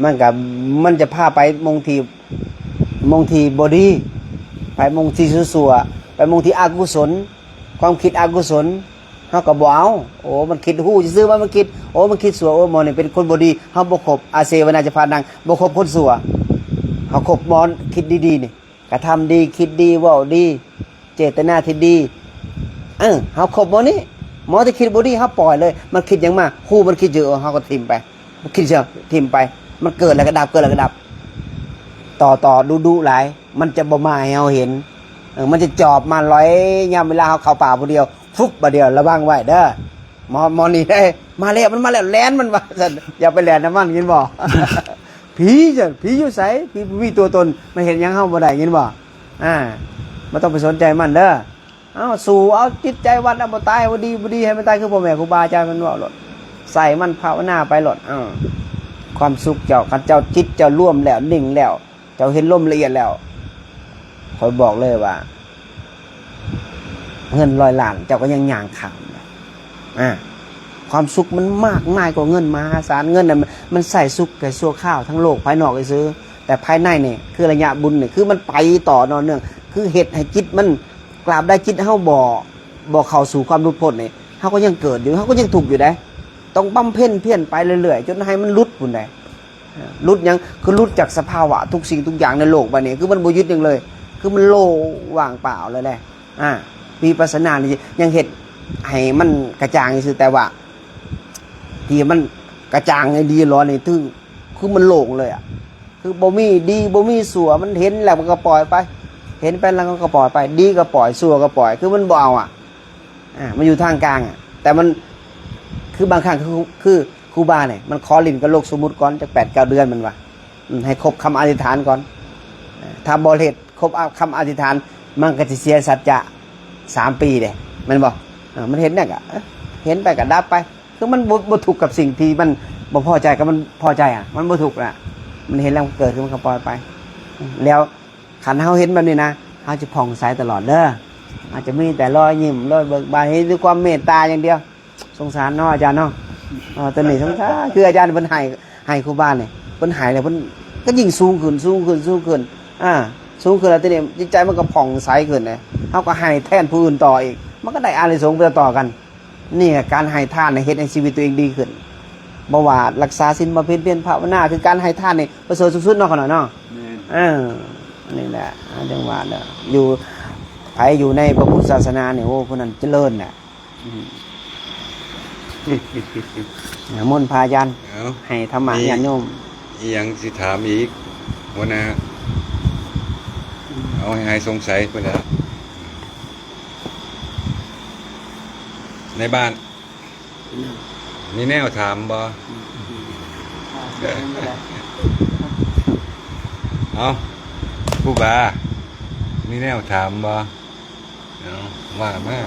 ມັນກະ ມັນຈະພາໄປໝ່ອງທີ່ ໝ່ອງທີ່ບໍ່ດີ ໄປໝ່ອງທີ່ຊົ່ວໆ ໄປໝ່ອງທີ່ອະກຸສົນ ຄວາມຄິດອະກຸສົນ ເຮົາກໍບໍ່ເອົາ. ໂອ້ ມັນຄິດ ຮູ້ຊື່ໆ ວ່າມັນຄິດ ໂອ້ ມັນຄິດຊົ່ວ ໂອ້ ໝໍນີ້ເປັນຄົນບໍ່ດີ ເຮົາບໍ່ຄົບ ອາເສວະນາຈະພານັງ ບໍ່ຄົບຄົນຊົ່ວ. ເຮົາຄົບໝໍຄິດດີໆນີ້ ກະທຳດີ ຄິດດີ ເວົ້າດີ ເຈດຕະນາທີ່ດີ ເອີ ເຮົາຄົບໝໍນີ້ ໝໍທີ່ຄິດບໍ່ດີ ເຮົາປ່ອຍເລີຍ. ມັນຄິດຫຍັງມາ ຮູ້ມັນຄິດຢູ່ ເຮົາກໍຖິ້ມໄປ ຄິດເຊື່ອຖິ້ມໄປ. ມັນເກີດແລ້ວກໍດັບ ເກີດແລ້ວກໍດັບ ຕໍ່ໆ ດຸໆຫຼາຍ ມັນຈະບໍ່ມາໃຫ້ເຮົາເຫັນ. ເອີ ມັນຈະຈອບມາລອຍ ຍາມເວລາເຮົາເຂົ້າປ່າຜູ້ດຽວ ຟຸບ ບາດດຽວລະວັງໄວ້ເດີ ໝໍ ໝໍນີ້ເດ້ ມາແລ້ວ ມັນມາແລ້ວ ແລ່ນມັນວ່າຊັ້ນ ຢ່າໄປແລ່ນນຳມັນ ເຫັນບໍ່? ຜີຊັ້ນ ຜີຢູ່ໃສ? ຜີບໍ່ມີຕົວຕົນ ມັນເຮັດຫຍັງເຮົາບໍ່ໄດ້ ເຫັນບໍ່? ອາ ບໍ່ຕ້ອງໄປສົນໃຈມັນເດີ. ເອົາ ສູ້ເອົາຈິດໃຈວັດ ເອົາ ບໍ່ຕາຍ ບໍ່ດີ ບໍ່ດີ ໃຫ້ມັນຕາຍ ຄືພໍ່ແມ່ຄູບາອາຈານເພິ່ນເວົ້າໂລດ ໃສ່ມັນພາວະນາໄປໂລດ. ເອົາ ຄວາມສຸກເຈົ້າ ຄັນເຈົ້າຈິດເຈົ້າລວມແລ້ວ ນິ່ງແລ້ວ ເຈົ້າເຫັນລົມລະອຽດແລ້ວ ຂ້ອຍບອກເລີຍວ່າ ເງິນຮ້ອຍລ້ານເຈົ້າກໍຍັງຍ່າງຂ້າມໄດ້. ອາ ຄວາມສຸກມັນມາກມາຍກວ່າເງິນມະຫາສານ. ເງິນນະ ມັນໃຊ້ສຸກແຕ່ຊົ່ວຄາວ ທັງໂລກພາຍນອກຊື່ໆ ແຕ່ພາຍໃນນີ້ ຄືໄລຍະບຸນນີ້ ຄືມັນໄປຕໍ່ຕໍ່ເນື່ອງ ຄືເຮັດໃຫ້ຈິດມັນ ຕາບໃດຈິດເຮົາບໍ່ ບໍ່ເຂົ້າສູ່ຄວາມຫຼຸດພົ້ນນີ້ ເຮົາກໍຍັງເກີດຢູ່ ເຮົາກໍຍັງທຸກຢູ່ເດ້. ຕ້ອງບຳເພັນພຽນໄປເລື້ອຍໆ ຈົນໃຫ້ມັນຫຼຸດພຸ້ນເດ້. ເອີ ຫຼຸດຫຍັງ? ຄືຫຼຸດຈາກສະພາວະທຸກສິ່ງທຸກຢ່າງໃນໂລກໃບນີ້ ຄືມັນບໍ່ຍຶດຫຍັງເລີຍ ຄືມັນໂລ່ງວ່າງເປົ່າເລີຍແຫຼະ. ອາ ວິປັດສະນານີ້ຍັງເຮັດໃຫ້ມັນກະຈ່າງຊື່ໆ ແຕ່ວ່າທີ່ມັນກະຈ່າງອີ່ຫຼີຫຼໍນີ້ ຄື ຄືມັນໂລ່ງເລີຍອະ ຄືບໍ່ມີດີບໍ່ມີຊົ່ວ ມັນເຫັນແລ້ວມັນກໍປ່ອຍໄປ ເຫັນໄປແລ້ວມັນກໍປ່ອຍໄປ ດີກໍປ່ອຍ ຊົ່ວກໍປ່ອຍ ຄືມັນບໍ່ເອົາອະ. ອາ ມັນຢູ່ທາງກາງອະ ແຕ່ມັນ ຄືບາງຄັ້ງ ຄື ຄືຄູບານີ້ ມັນຂໍຫຼິ້ນກັບໂລກສົມມຸດກ່ອນ ຈັກແປດເກົ້າເດືອນ ມັນວ່າ ອືມ ໃຫ້ຄົບຄຳອະທິຖານກ່ອນ. ອາ ຖ້າບໍ່ເຮັດຄົບ ອາ ຄຳອະທິຖານ ມັນກໍຊິເສຍສັດຈະສາມປີເດ້ ແມ່ນບໍ່? ເອີ ມັນເຫັນແນວກະ ເອີ ເຫັນໄປກະດັບໄປ ຄືມັນບໍ່ ບໍ່ທຸກກັບສິ່ງທີ່ມັນບໍ່ພໍໃຈ ກັບມັນພໍໃຈອະ ມັນບໍ່ທຸກນະ. ມັນເຫັນແລ້ວມັນເກີດຂຶ້ນ ມັນກໍປ່ອຍໄປ ແລ້ວ ຄັນເຮົາເຫັນແບບນີ້ນະ ເຮົາຈະຜ່ອງໃສຕະຫຼອດເດີ ເຮົາຈະມີແຕ່ລອຍຍິ້ມ ລອຍເບີກບານ ເຫັນແຕ່ຄວາມເມດຕາຢ່າງດຽວ. ສົງສານເນາະອາຈານເນາະ. ເອີ ຕົວນີ້ສົງສານ ຄືອາຈານເພິ່ນໃຫ້ ໃຫ້ຄູບານີ້ ເພິ່ນໃຫ້ແລ້ວເພິ່ນກໍຍິ່ງສູງຂຶ້ນ ສູງຂຶ້ນ ສູງຂຶ້ນ ອາ ສູງຂຶ້ນແລ້ວ ທີນີ້ຈິດໃຈມັນກໍຜ່ອງໃສຂຶ້ນເດ້ ເຮົາກໍໃຫ້ແທນຜູ້ອື່ນຕໍ່ອີກ ມັນກໍໄດ້ອານິສົງໄປຕໍ່ໆກັນ. ນີ້ກະການໃຫ້ທານນີ້ເຮັດໃຫ້ຊີວິດຕົວເອງດີຂຶ້ນ ບໍ່ວ່າລັກສາສິນ ບຳເພັນພຽນ ພາວະນາ ຄືການໃຫ້ທານນີ້ປະເສີດສຸດໆເນາະ ຂະນ້ອຍເນາະ. ແມ່ນ ເອີ ອັນນີ້ແຫຼະ ຈັ່ງວ່າແຫຼະ ຢູ່ ໃຜຢູ່ໃນພະພຸດທະສາສະໜານີ້ ໂອ້ ຜູ້ນັ້ນຈະເລີນແຫຼະ. ອືມ ນິມົນພະອາຈານ ເອົາ ໃຫ້ທຳມະ ມີ ຍາດໂຍມ ອີ່ຫຍັງຊິຖາມອີກ ຫົວໜ້າ? ເອົາໃຫ້ຫາຍສົງໄສພຸ້ນລະ. ໃນບ້ານ ມີແນວຖາມບໍ່? ເອົ້າ ຄູບາ ມີແນວຖາມບໍ່? ເອົ້າ ວ່າມາ.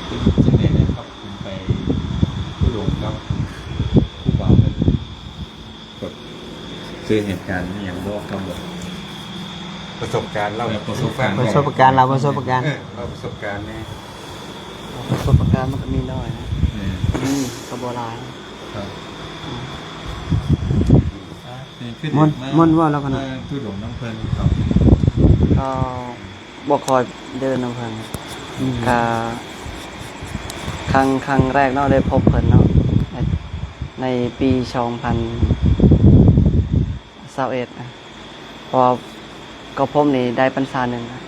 ເປັນຈັ່ງໃດແດ່ຄັບ ໄປທຸດົງກັບຄູບາເພິ່ນ? ແບບເຄີຍເຫດການອີ່ຫຍັງບໍ່? ຄຳແບບປະສົບການເລົ່າ ແບບປະສົບການ ປະສົບການເລົ່າ ປະສົບການ ເອີ ເລົ່າປະສົບການແດ່. ປະສົບການມັນກໍມີໜ້ອຍນະ ແມ່ນ ມີກໍບໍ່ຫຼາຍ. ມນ ມນເວົ້າແລ້ວກັນນະ ເອີ ທຸດົງນຳເພິ່ນເຂົາ ເຂົາ ບໍ່ຄ່ອຍເດີນນຳເພິ່ນ. ອືມ ກະຄັ້ງ ຄັ້ງແລກເນາະ ໄດ້ພົບເພິ່ນເນາະ ໃນ ໃນປີສອງພັນຊາວເອັດນະ ເພາະວ່າກໍພົບນີ້ໄດ້ພັນສາໜຶ່ງນະ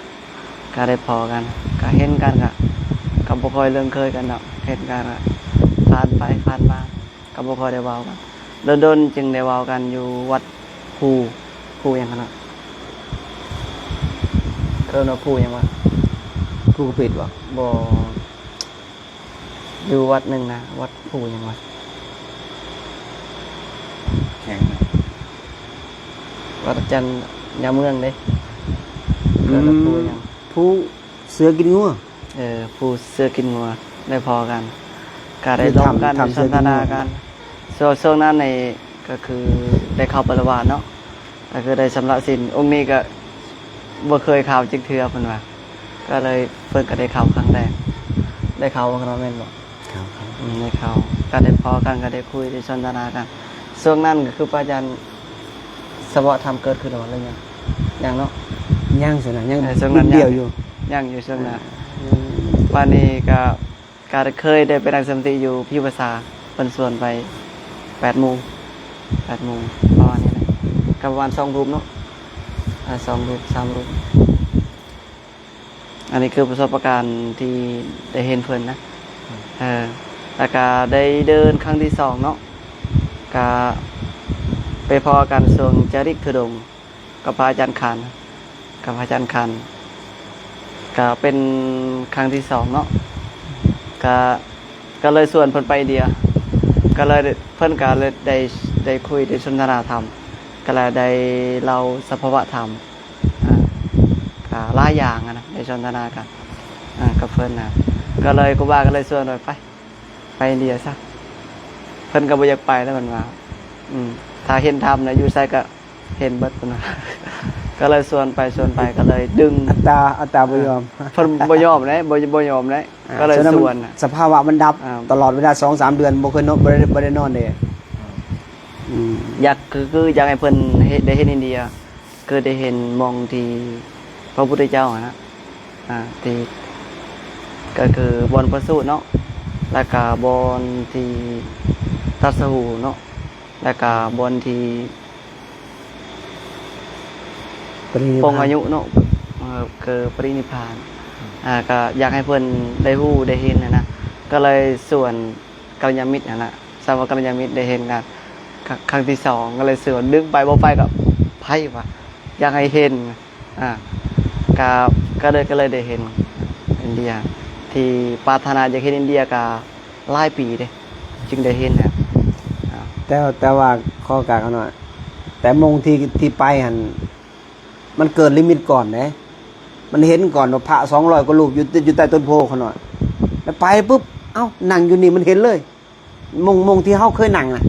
ກະໄດ້ພໍ້ກັນ ກະເຫັນກັນ ກະ ກະບໍ່ຄ່ອຍເລື່ອງເຄີຍກັນດອກ ເຫັນກັນ ກະຜ່ານໄປຜ່ານມາ ກໍບໍ່ຄ່ອຍໄດ້ເວົ້າກັນ ດົນໆຈຶ່ງໄດ້ເວົ້າກັນຢູ່ວັດພູ ພູຫຍັງຫັ້ນນະ ເອີ້ນວ່າພູຫຍັງວະ? ພູກະປິດບໍ່? ບໍ່ ຢູ່ວັດໜຶ່ງນະ ວັດພູຫຍັງວະ? ແຂວງນະ ວັດຈັນຍາເມືອງເດ້. ອືມ ເອີ້ນວ່າພູຫຍັງ? ພູ ເສືອກິນງົວ ເອີ ຜູ້ເສືອກິນງົວ ໄດ້ພໍ້ກັນ ກະໄດ້ລົມກັນ ສົນທະນາກັນ. ຊ່ວງ ຊ່ວງນັ້ນນີ້ກະຄືໄດ້ເຂົ້າໄປລະວາດເນາະ ກະຄືໄດ້ຊຳລະສິນ. ອົງນີ້ກະບໍ່ເຄີຍເຂົ້າຈັກເທື່ອເພິ່ນວ່າ ກະເລີຍ ເພິ່ນກະໄດ້ເຂົ້າຄັ້ງແລກ ໄດ້ເຂົ້າບໍ່ ແມ່ນບໍ່? ເຂົ້າ ເຂົ້າ ອືມ ໄດ້ເຂົ້າ ກະໄດ້ພໍ້ກັນ ກະໄດ້ຄຸຍ ໄດ້ສົນທະນາກັນ. ຊ່ວງນັ້ນກະຄືພະອາຈານສະເວາະທຳເກີດຂຶ້ນແລ້ວບໍ່ ຫຼືຍັງ? ຍັງເນາະ ຍັງ ຊ່ວງນັ້ນຍັງ ເອີ ຊ່ວງນັ້ນຍັງ ດຽວຢູ່ ຍັງຢູ່ຊ່ວງນັ້ນ. ອືມ ບາດນີ້ກະ ກະເຄີຍໄດ້ໄປນັ່ງສະມາທິຢູ່ພິວາສາ ເພິ່ນຊວນໄປ ແປດໂມງ ແປດໂມງ ປະມານນີ້ແຫຼະ ກໍປະມານສອງຮູບເນາະ ອ່າ ສອງຮູບ ສາມຮູບ. ອັນນີ້ຄືປະສົບປະການທີ່ໄດ້ເຫັນເພິ່ນນະ ເອີ ແລ້ວກະໄດ້ເດີນຄັ້ງທີສອງເນາະ ກະໄປພໍ້ກັນຊ່ວງຈາລິກທຸດົງ ກັບພະອາຈານຂັນ ກັບພະອາຈານຂັນ ກະເປັນຄັ້ງທີສອງເນາະ ກະ ກະເລີຍຊວນເພິ່ນໄປອິນເດຍ ກະເລີຍ ເພິ່ນກະເລີຍໄດ້ ໄດ້ຄຸຍ ໄດ້ສົນທະນາທຳ ກະເລີຍໄດ້ເລົ່າສະພາວະທຳ ອ່າ ກະຫຼາຍຢ່າງຫັ້ນນະ ໄດ້ສົນທະນາກັນ ອ່າ ກັບເພິ່ນນະ ກະເລີຍ ຄູບາກະເລີຍຊວນວ່າ ໄປ ໄປອິນເດຍຊະ ເພິ່ນກໍບໍ່ຢາກໄປແລ້ວ ເພິ່ນວ່າ ອືມ ຖ້າເຫັນທຳນະ ຢູ່ໃສກໍເຫັນເບິດ ເພິ່ນວ່າ ກໍເລີຍຊວນໄປ ຊວນໄປ ກໍເລີຍດຶງ ອັດຕາ ອັດຕາບໍ່ຍອມ ເພິ່ນບໍ່ຍອມເດ້ ບໍ່ ບໍ່ຍອມເດ້ ອ່າ ກໍເລີຍຊວນ ສະພາວະມັນດັບ ອ່າ ຕະຫຼອດເວລາສອງສາມເດືອນ ບໍ່ເຄີຍນອນ ບໍ່ໄດ້ ບໍ່ໄດ້ນອນເດ້ ອືມ ຢາກ ຄື ຄືຢາກໃຫ້ເພິ່ນເຫັນ ໄດ້ເຫັນອິນເດຍ ຄືໄດ້ເຫັນໝ່ອງທີ່ພະພຸດທະເຈົ້າຫັ້ນນະ ອ່າ ທີ່ ກໍຄືບ່ອນປະສູດເນາະ ແລ້ວກະບ່ອນທີ່ຕັດສະຮູ້ເນາະ ແລ້ວກະບ່ອນທີ່ ປະລິນິບພານ ປົງອາຍຸເນາະ ເອີ ຄືປະລິນິບພານ ອ່າ ກໍຢາກໃຫ້ເພິ່ນໄດ້ຮູ້ໄດ້ເຫັນຫັ້ນນະ ກໍເລີຍຊວນ ກັນລະຍານມິດຫັ້ນນະ ສຳລັບກັນລະຍານມິດໄດ້ເຫັນກັນ ຄັ້ງ ຄັ້ງທີສອງ ກໍເລີຍຊວນ ດຶງໄປ ບໍ່ໄປກໍໄປວ່າ ຢາກໃຫ້ເຫັນ ອ່າ ກະ ກະເລີຍ ກະເລີຍໄດ້ເຫັນອິນເດຍ ທີ່ປາດຖະໜາຢາກເຫັນອິນເດຍກະຫຼາຍປີເດ້ ຈຶ່ງໄດ້ເຫັນນະ ອ່າ ແຕ່ ແຕ່ວ່າຂໍການຂະນ້ອຍ ແຕ່ໂມງທີ່ ທີ່ໄປຫັ້ນ ມັນເກີນລິມິດກ່ອນເດ້ ມັນເຫັນກ່ອນວ່າພະສອງຮ້ອຍກວ່າຮູບຢູ່ ຢູ່ໃຕ້ຕົ້ນໂພຂະນ້ອຍ ແລ້ວໄປປຶບ ເອົ້າ ນັ່ງຢູ່ນີ້ມັນເຫັນເລີຍ ໂມງ ໂມງທີ່ເຮົາເຄີຍນັ່ງນະ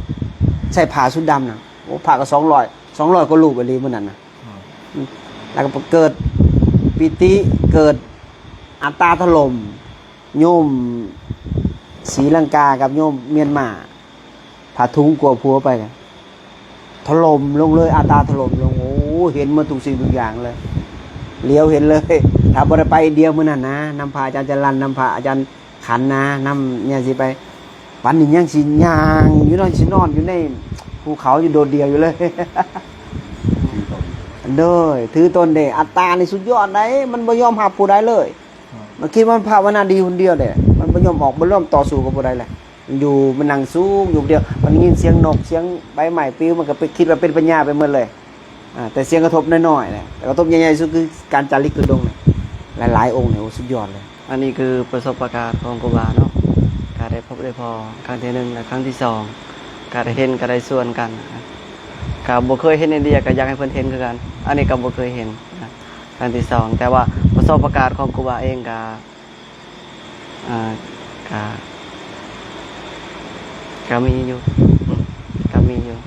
ໃສ່ຜ້າຊຸດດຳນະ ໂອ້ ພະກໍສອງຮ້ອຍ ສອງຮ້ອຍກວ່າຮູບອີ່ຫຼີມື້ນັ້ນນະ ແລ້ວກໍເກີດປີຕິ ເກີດອັດຕາຖະຫຼົ່ມ ໂຍມສີລັງກາກັບໂຍມມຽນມາ ຜ້າຖຸງກົວຜົວໄປ ຖະຫຼົ່ມລົງເລີຍ ອັດຕາຖະຫຼົ່ມລົງ ໂອ້ ເຫັນໝົດທຸກສິ່ງທຸກຢ່າງເລີຍ ຫຼຽວເຫັນເລີຍ ຖ້າບໍ່ໄດ້ໄປອິນເດຍມື້ນັ້ນນະ ນຳພະອາຈານຈະລັນ ນຳພະອາຈານຂັນນະ ນຳແມ່ນຊິໄປ ປານນີ້ຍັງຊິຍ່າງຢູ່ເນາະ ຊິນອນຢູ່ໃນພູເຂົາຢູ່ໂດດດ່ຽວຢູ່ເລີຍ ໂດຍ ຖືຕົນເດ້ ອັດຕານີ້ສຸດຍອດໃດ໋ ມັນບໍ່ຍອມຮັບຜູ້ໃດເລີຍ ມັນຄິດວ່າມັນພາວະນາດີຄົນດຽວເດ້ ມັນບໍ່ຍອມອອກ ບໍ່ຍອມຕໍ່ສູ້ກັບຜູ້ໃດເລີຍ ມັນຢູ່ ມັນນັ່ງສູງຢູ່ຜູ້ດຽວ ມັນໄດ້ຍິນສຽງນົກ ສຽງໃບໄມ້ປິວ ມັນກໍໄປຄິດວ່າເປັນພະຍາໄປໝົດເລີຍ ອ່າ ແຕ່ສຽງກະທົບນ້ອຍໆແຫຼະ ແຕ່ກະທົບໃຫຍ່ໆສຸດຄືການຈາລິກທຸດົງນີ້ ຫຼາຍໆອົງນີ້ ໂອ້ ສຸດຍອດເລີຍ. ອັນນີ້ຄືປະສົບປະການຂອງຄູບາເນາະ ກະໄດ້ພົບໄດ້ພໍ້ຄັ້ງທີໜຶ່ງ ແລະ ຄັ້ງທີສອງ ກະໄດ້ເຫັນ ກະໄດ້ຊວນກັນ ກະບໍ່ເຄີຍເຫັນອິນເດຍ ກະຢາກໃຫ້ເພິ່ນເຫັນຄືກັນ ອັນນີ້ກະບໍ່ເຄີຍເຫັນ ຄັ້ງທີສອງ ແຕ່ວ່າປະສົບປະການຂອງຄູບາເອງກະ ອ່າ ກະ ກະມີຢູ່ ອືມ ກະມີຢູ່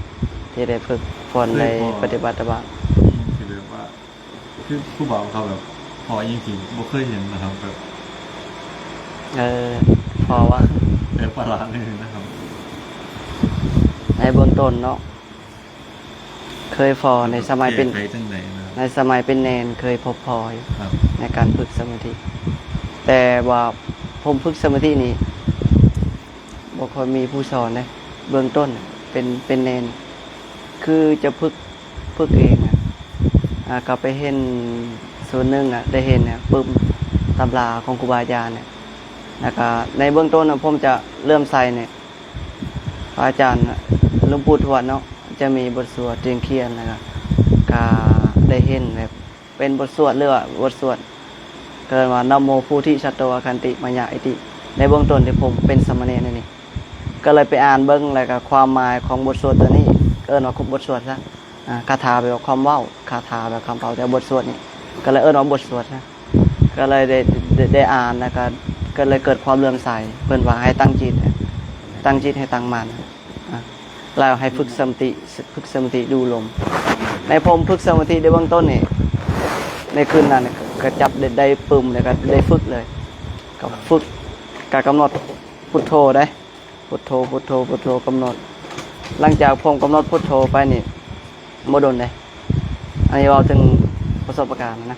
ທີ່ໄດ້ຝຶກຝົນ ໄດ້ປະຕິບັດຕະບະ ທີ່ແບບວ່າ ຄືຄູບາເຂົາແບບພໍ້ອີ່ຫຍັງທີ່ບໍ່ເຄີຍເຫັນນະຄັບ ແບບ ເອີ ພໍ້ວ່າ ແບບປະຫຼາດນີ້ນະຄັບ ໃນເບື້ອງຕົ້ນເນາະ ເຄີຍພໍ້ໃນສະໄໝເປັນ ໃນສະໄໝເປັນແນນເຄີຍພົບພໍ້ຢູ່ ໃນການຝຶກສະມາທິ ແຕ່ວ່າຜົມຝຶກສະມາທິນີ້ ບໍ່ຄ່ອຍມີຜູ້ສອນເດ້ ເບື້ອງຕົ້ນເປັນ ເປັນແນນ ຄືຈະຝຶກ ຝຶກເອງ ກໍໄປເຫັນສູນໜຶ່ງ ໄດ້ເຫັນປຶ້ມຕຳລາຂອງຄູບາອາຈານ ແລ້ວກໍໃນເບື້ອງຕົ້ນ ຜົມຈະເຫຼື້ອມໃສ ພະອາຈານຫຼວງປູ່ທວດເນາະ ຈະມີບົດສວດຕຽງຄຽນ ແລ້ວກໍ ກໍໄດ້ເຫັນແບບເປັນບົດສວດ ຫຼືວ່າບົດສວດ ເອີ້ນວ່າ ນະໂມໂພທິສັດໂຕ ອາຄັນຕິມາຍາ ອິຕິ ໃນເບື້ອງຕົ້ນທີ່ຜົມເປັນສາມະເນນນີ້ ກໍເລີຍໄປອ່ານເບິ່ງ ແລ້ວກໍຄວາມໝາຍຂອງບົດສວດຕົວນີ້ ເອີ້ນວ່າຄຸບບົດສວດຊະ ອ່າ ຄາຖາແປວ່າຄວາມເວົ້າ ຄາຖາແປວ່າຄຳເວົ້າ ແຕ່ບົດສວດນີ້ ກໍເລີຍເອີ້ນວ່າບົດສວດຊະ ກໍເລີຍໄດ້ ໄດ້ ໄດ້ອ່ານ ແລ້ວກໍ ກໍເລີຍເກີດຄວາມເຫຼື້ອມໃສ ເພິ່ນວ່າໃຫ້ຕັ້ງຈິດ ຕັ້ງຈິດໃຫ້ຕັ້ງໝັ້ນ ອ່າ ແລ້ວໃຫ້ຝຶກສະມາທິ ຝຶກສະມາທິດູລົມ ໃນຜົມຝຶກສະມາທິໃນເບື້ອງຕົ້ນນີ້ ໃນຄືນນັ້ນກໍຈັບໄດ້ ໄດ້ປຶ້ມ ແລ້ວກໍໄດ້ຝຶກເລີຍ ກໍຝຶກ ກໍກຳນົດພຸດໂທເດ້ ພຸດໂທ ພຸດໂທ ພຸດໂທ ກຳນົດ ຫຼັງຈາກຜົມກຳນົດພຸດໂທໄປນີ້ ບໍ່ດົນເດ້ ອັນນີ້ເວົ້າເຖິງປະສົບປະການນະ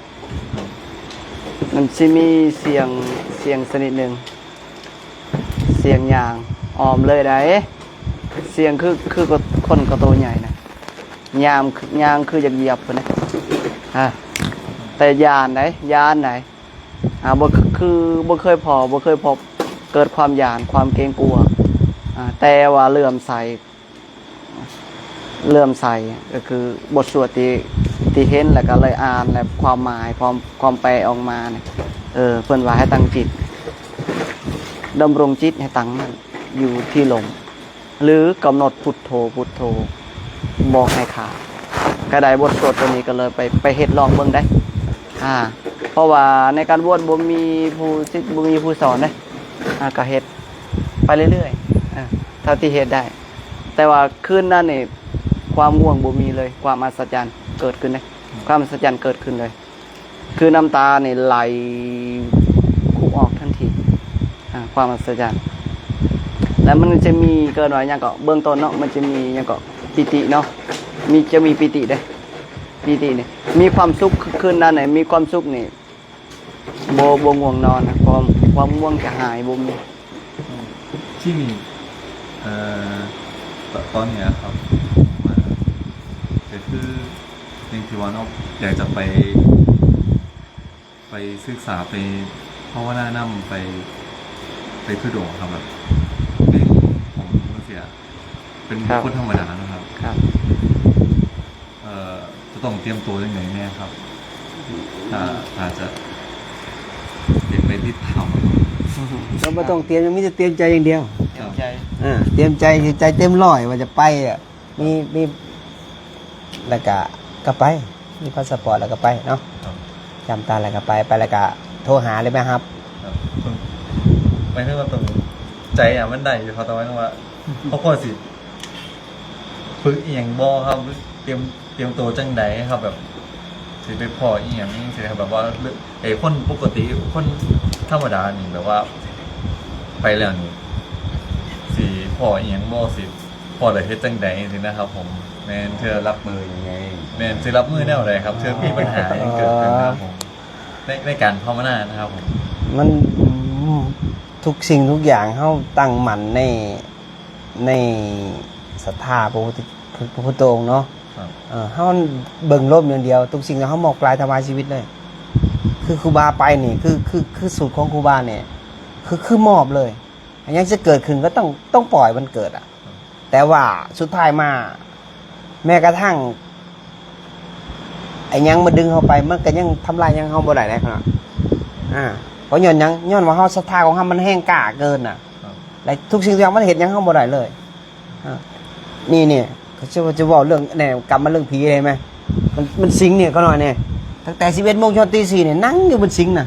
ມັນຊິມີສຽງ ສຽງຊະນິດໜຶ່ງ ສຽງຍ່າງອ້ອມເລີຍໃດ ສຽງຄື ຄືຄົນກໍໂຕໃຫຍ່ນະ ຍາມ ຍ່າງຄືຢາກຢຽບພຸ້ນນະ ອາ ແຕ່ຢ້ານໃດ໋ ຢ້ານໃດ໋ ອາ ບໍ່ ຄືບໍ່ເຄີຍພໍ້ ບໍ່ເຄີຍພົບ ເກີດຄວາມຢ້ານ ຄວາມເກງກົວ ອາ ແຕ່ວ່າເຫຼື້ອມໃສ ເຫຼື້ອມໃສ ກໍຄືບົດສວດທີ່ ທີ່ເຫັນ ແລ້ວກໍເລີຍອ່ານ ແລະ ຄວາມໝາຍ ຄວາມ ຄວາມແປອອກມານີ້ ເອີ ເພິ່ນວ່າໃຫ້ຕັ້ງຈິດ ດຳລົງຈິດໃຫ້ຕັ້ງໝັ້ນຢູ່ທີ່ລົມ ຫຼື ກຳນົດພຸດໂທ ພຸດໂທ ບໍ່ໃຫ້ຂາດ ກໍໄດ້ບົດສວດຕົວນີ້ ກໍເລີຍໄປ ໄປເຮັດລອງເບິ່ງໄດ໋ ອາ ເພາະວ່າໃນການບວດບໍ່ມີຜູ້ສິດ ບໍ່ມີຜູ້ສອນເດ້ ອາ ກໍເຮັດໄປເລື້ອຍໆ ອາ ເທົ່າທີ່ເຮັດໄດ້ ແຕ່ວ່າຄືນນັ້ນນີ້ ຄວາມງ່ວງບໍ່ມີເລີຍ ຄວາມອັດສະຈັນເກີດຂຶ້ນເດ້ ຄວາມອັດສະຈັນເກີດຂຶ້ນເລີຍ ຄືນ້ຳຕານີ້ໄຫຼຄຸອອກທັນທີ ອາ ຄວາມອັດສະຈັນ ແລ້ວມັນຈະມີ ເອີ້ນວ່າຫຍັງເກາະ ເບື້ອງຕົ້ນເນາະ ມັນຈະມີຫຍັງເກາະ ປີຕິເນາະ ມີ ຈະມີປີຕິເດ້ ປີຕິນີ້ ມີຄວາມສຸກ ຄືນນັ້ນນີ້ ມີຄວາມສຸກນີ້ ບໍ່ ບໍ່ງ່ວງນອນນະ ຄວາມ ຄວາມງ່ວງຈະຫາຍ ບໍ່ມີ. ທີ່ນີ້ ເອີ ຕ- ຕອນເນີ້ຍຄັບ ມາ ກໍຄືຢ່າງທີ່ວ່າເນາະ ຢາກຈະໄປ ໄປສຶກສາ ໄປພາວະນານຳ ໄປ ໄປທຸດົງຄັບ ແບບ ເປັນ ຜົມຈັ່ງຊີ້ ເປັນ ຄັບ ຄົນທຳມະດາເນາະຄັບ ຄັບ. ເອີ ຈະຕ້ອງຕຽມໂຕຈັ່ງໃດແດ່ຄັບ ຖ້າ ຖ້າຈະເປັນໄປຕິດຖ້ຳ? ກໍບໍ່ຕ້ອງຕຽມ ມີແຕ່ຕຽມໃຈຢ່າງດຽວ ຕຽມໃຈ ເອີ ຕຽມໃຈ ໃຈເຕັມຮ້ອຍວ່າຈະໄປ ມີ ມີ ແລ້ວກະ ກໍໄປ ມີພາສະປອດແລ້ວກໍໄປເນາະ ຈຳຕາແລ້ວກໍໄປ ໄປແລ້ວກໍໂທຫາ ຫຼື ມາຮັບ ໝາຍເຖິງວ່າຕ້ອງ ໃຈອະ ມັນໄດ້ຢູ່ ເຂົາຕ້ອງວ່າ ເຂົາພໍຊິ ຝຶກອີ່ຫຍັງບໍ່ຄັບ ຕຽມ ຕຽມໂຕຈັ່ງໃດຄັບ ແບບ ຊິໄປພໍ້ອີ່ຫຍັງຈັ່ງຊີ້ ແບບວ່າ ເອີ ຄົນປົກກະຕິ ຄົນທຳມະດານີ້ ແບບວ່າ ໄປແລ້ວນີ້ ຊິພໍ້ອີ່ຫຍັງບໍ່ ຊິພໍ້ແລ້ວເຮັດຈັ່ງໃດຈັ່ງຊີ້ນະຄັບຜົມ ແມ່ນ ເພື່ອ ຮັບມືຍັງໄງ ແມ່ນ ຊິຮັບມືແນວໃດຄັບ ເທື່ອມີບັນຫາຫຍັງເກີດຂຶ້ນນະຄັບຜົມ ໃນ ໃນການພາວະນານະຄັບຜົມ ມັນ ທຸກສິ່ງທຸກຢ່າງເຮົາຕັ້ງໝັ້ນໃນ ໃນສັດທາພະພຸດ ພະ ພະພຸດທະອົງເນາະ ເຮົາເບິ່ງລົມຢ່າງດຽວ ທຸກສິ່ງເຮົາມອບກາຍຖວາຍຊີວິດເລີຍ ຄືຄູບາໄປນີ້ ຄື ຄື ຄືສູດຂອງຄູບານີ້ ຄື ຄືມອບເລີຍ ຫຍັງຈະເກີດຂຶ້ນກໍຕ້ອງ ຕ້ອງປ່ອຍມັນເກີດອະ ແຕ່ວ່າສຸດທ້າຍມາ ແມ້ກະທັ່ງ ໄອ້ຫຍັງມາດຶງເຮົາໄປ ມັນກໍຍັງທຳລາຍຫຍັງເຮົາບໍ່ໄດ້ເດ້ເນາະ ອາ ເພາະຍ້ອນຫຍັງ? ຍ້ອນວ່າເຮົາ ສັດທາຂອງເຮົາມັນແຮງກ້າເກີນນະ ແລະ ທຸກສິ່ງທຸກຢ່າງມັນເຮັດຫຍັງເຮົາບໍ່ໄດ້ເລີຍ ອາ ນີ້ ນີ້ ກໍຈະ ຈະເວົ້າເລື່ອງ ແນ່ ກັບມາເລື່ອງຜີເຫັນໄໝ? ມັນ ມັນສິງນີ້ ຂ້ານ້ອຍນີ້ ຕັ້ງແຕ່ສິບເອັດໂມງຮອດຕີສີ່ນີ້ ນັ່ງຢູ່ບົນສິງນະ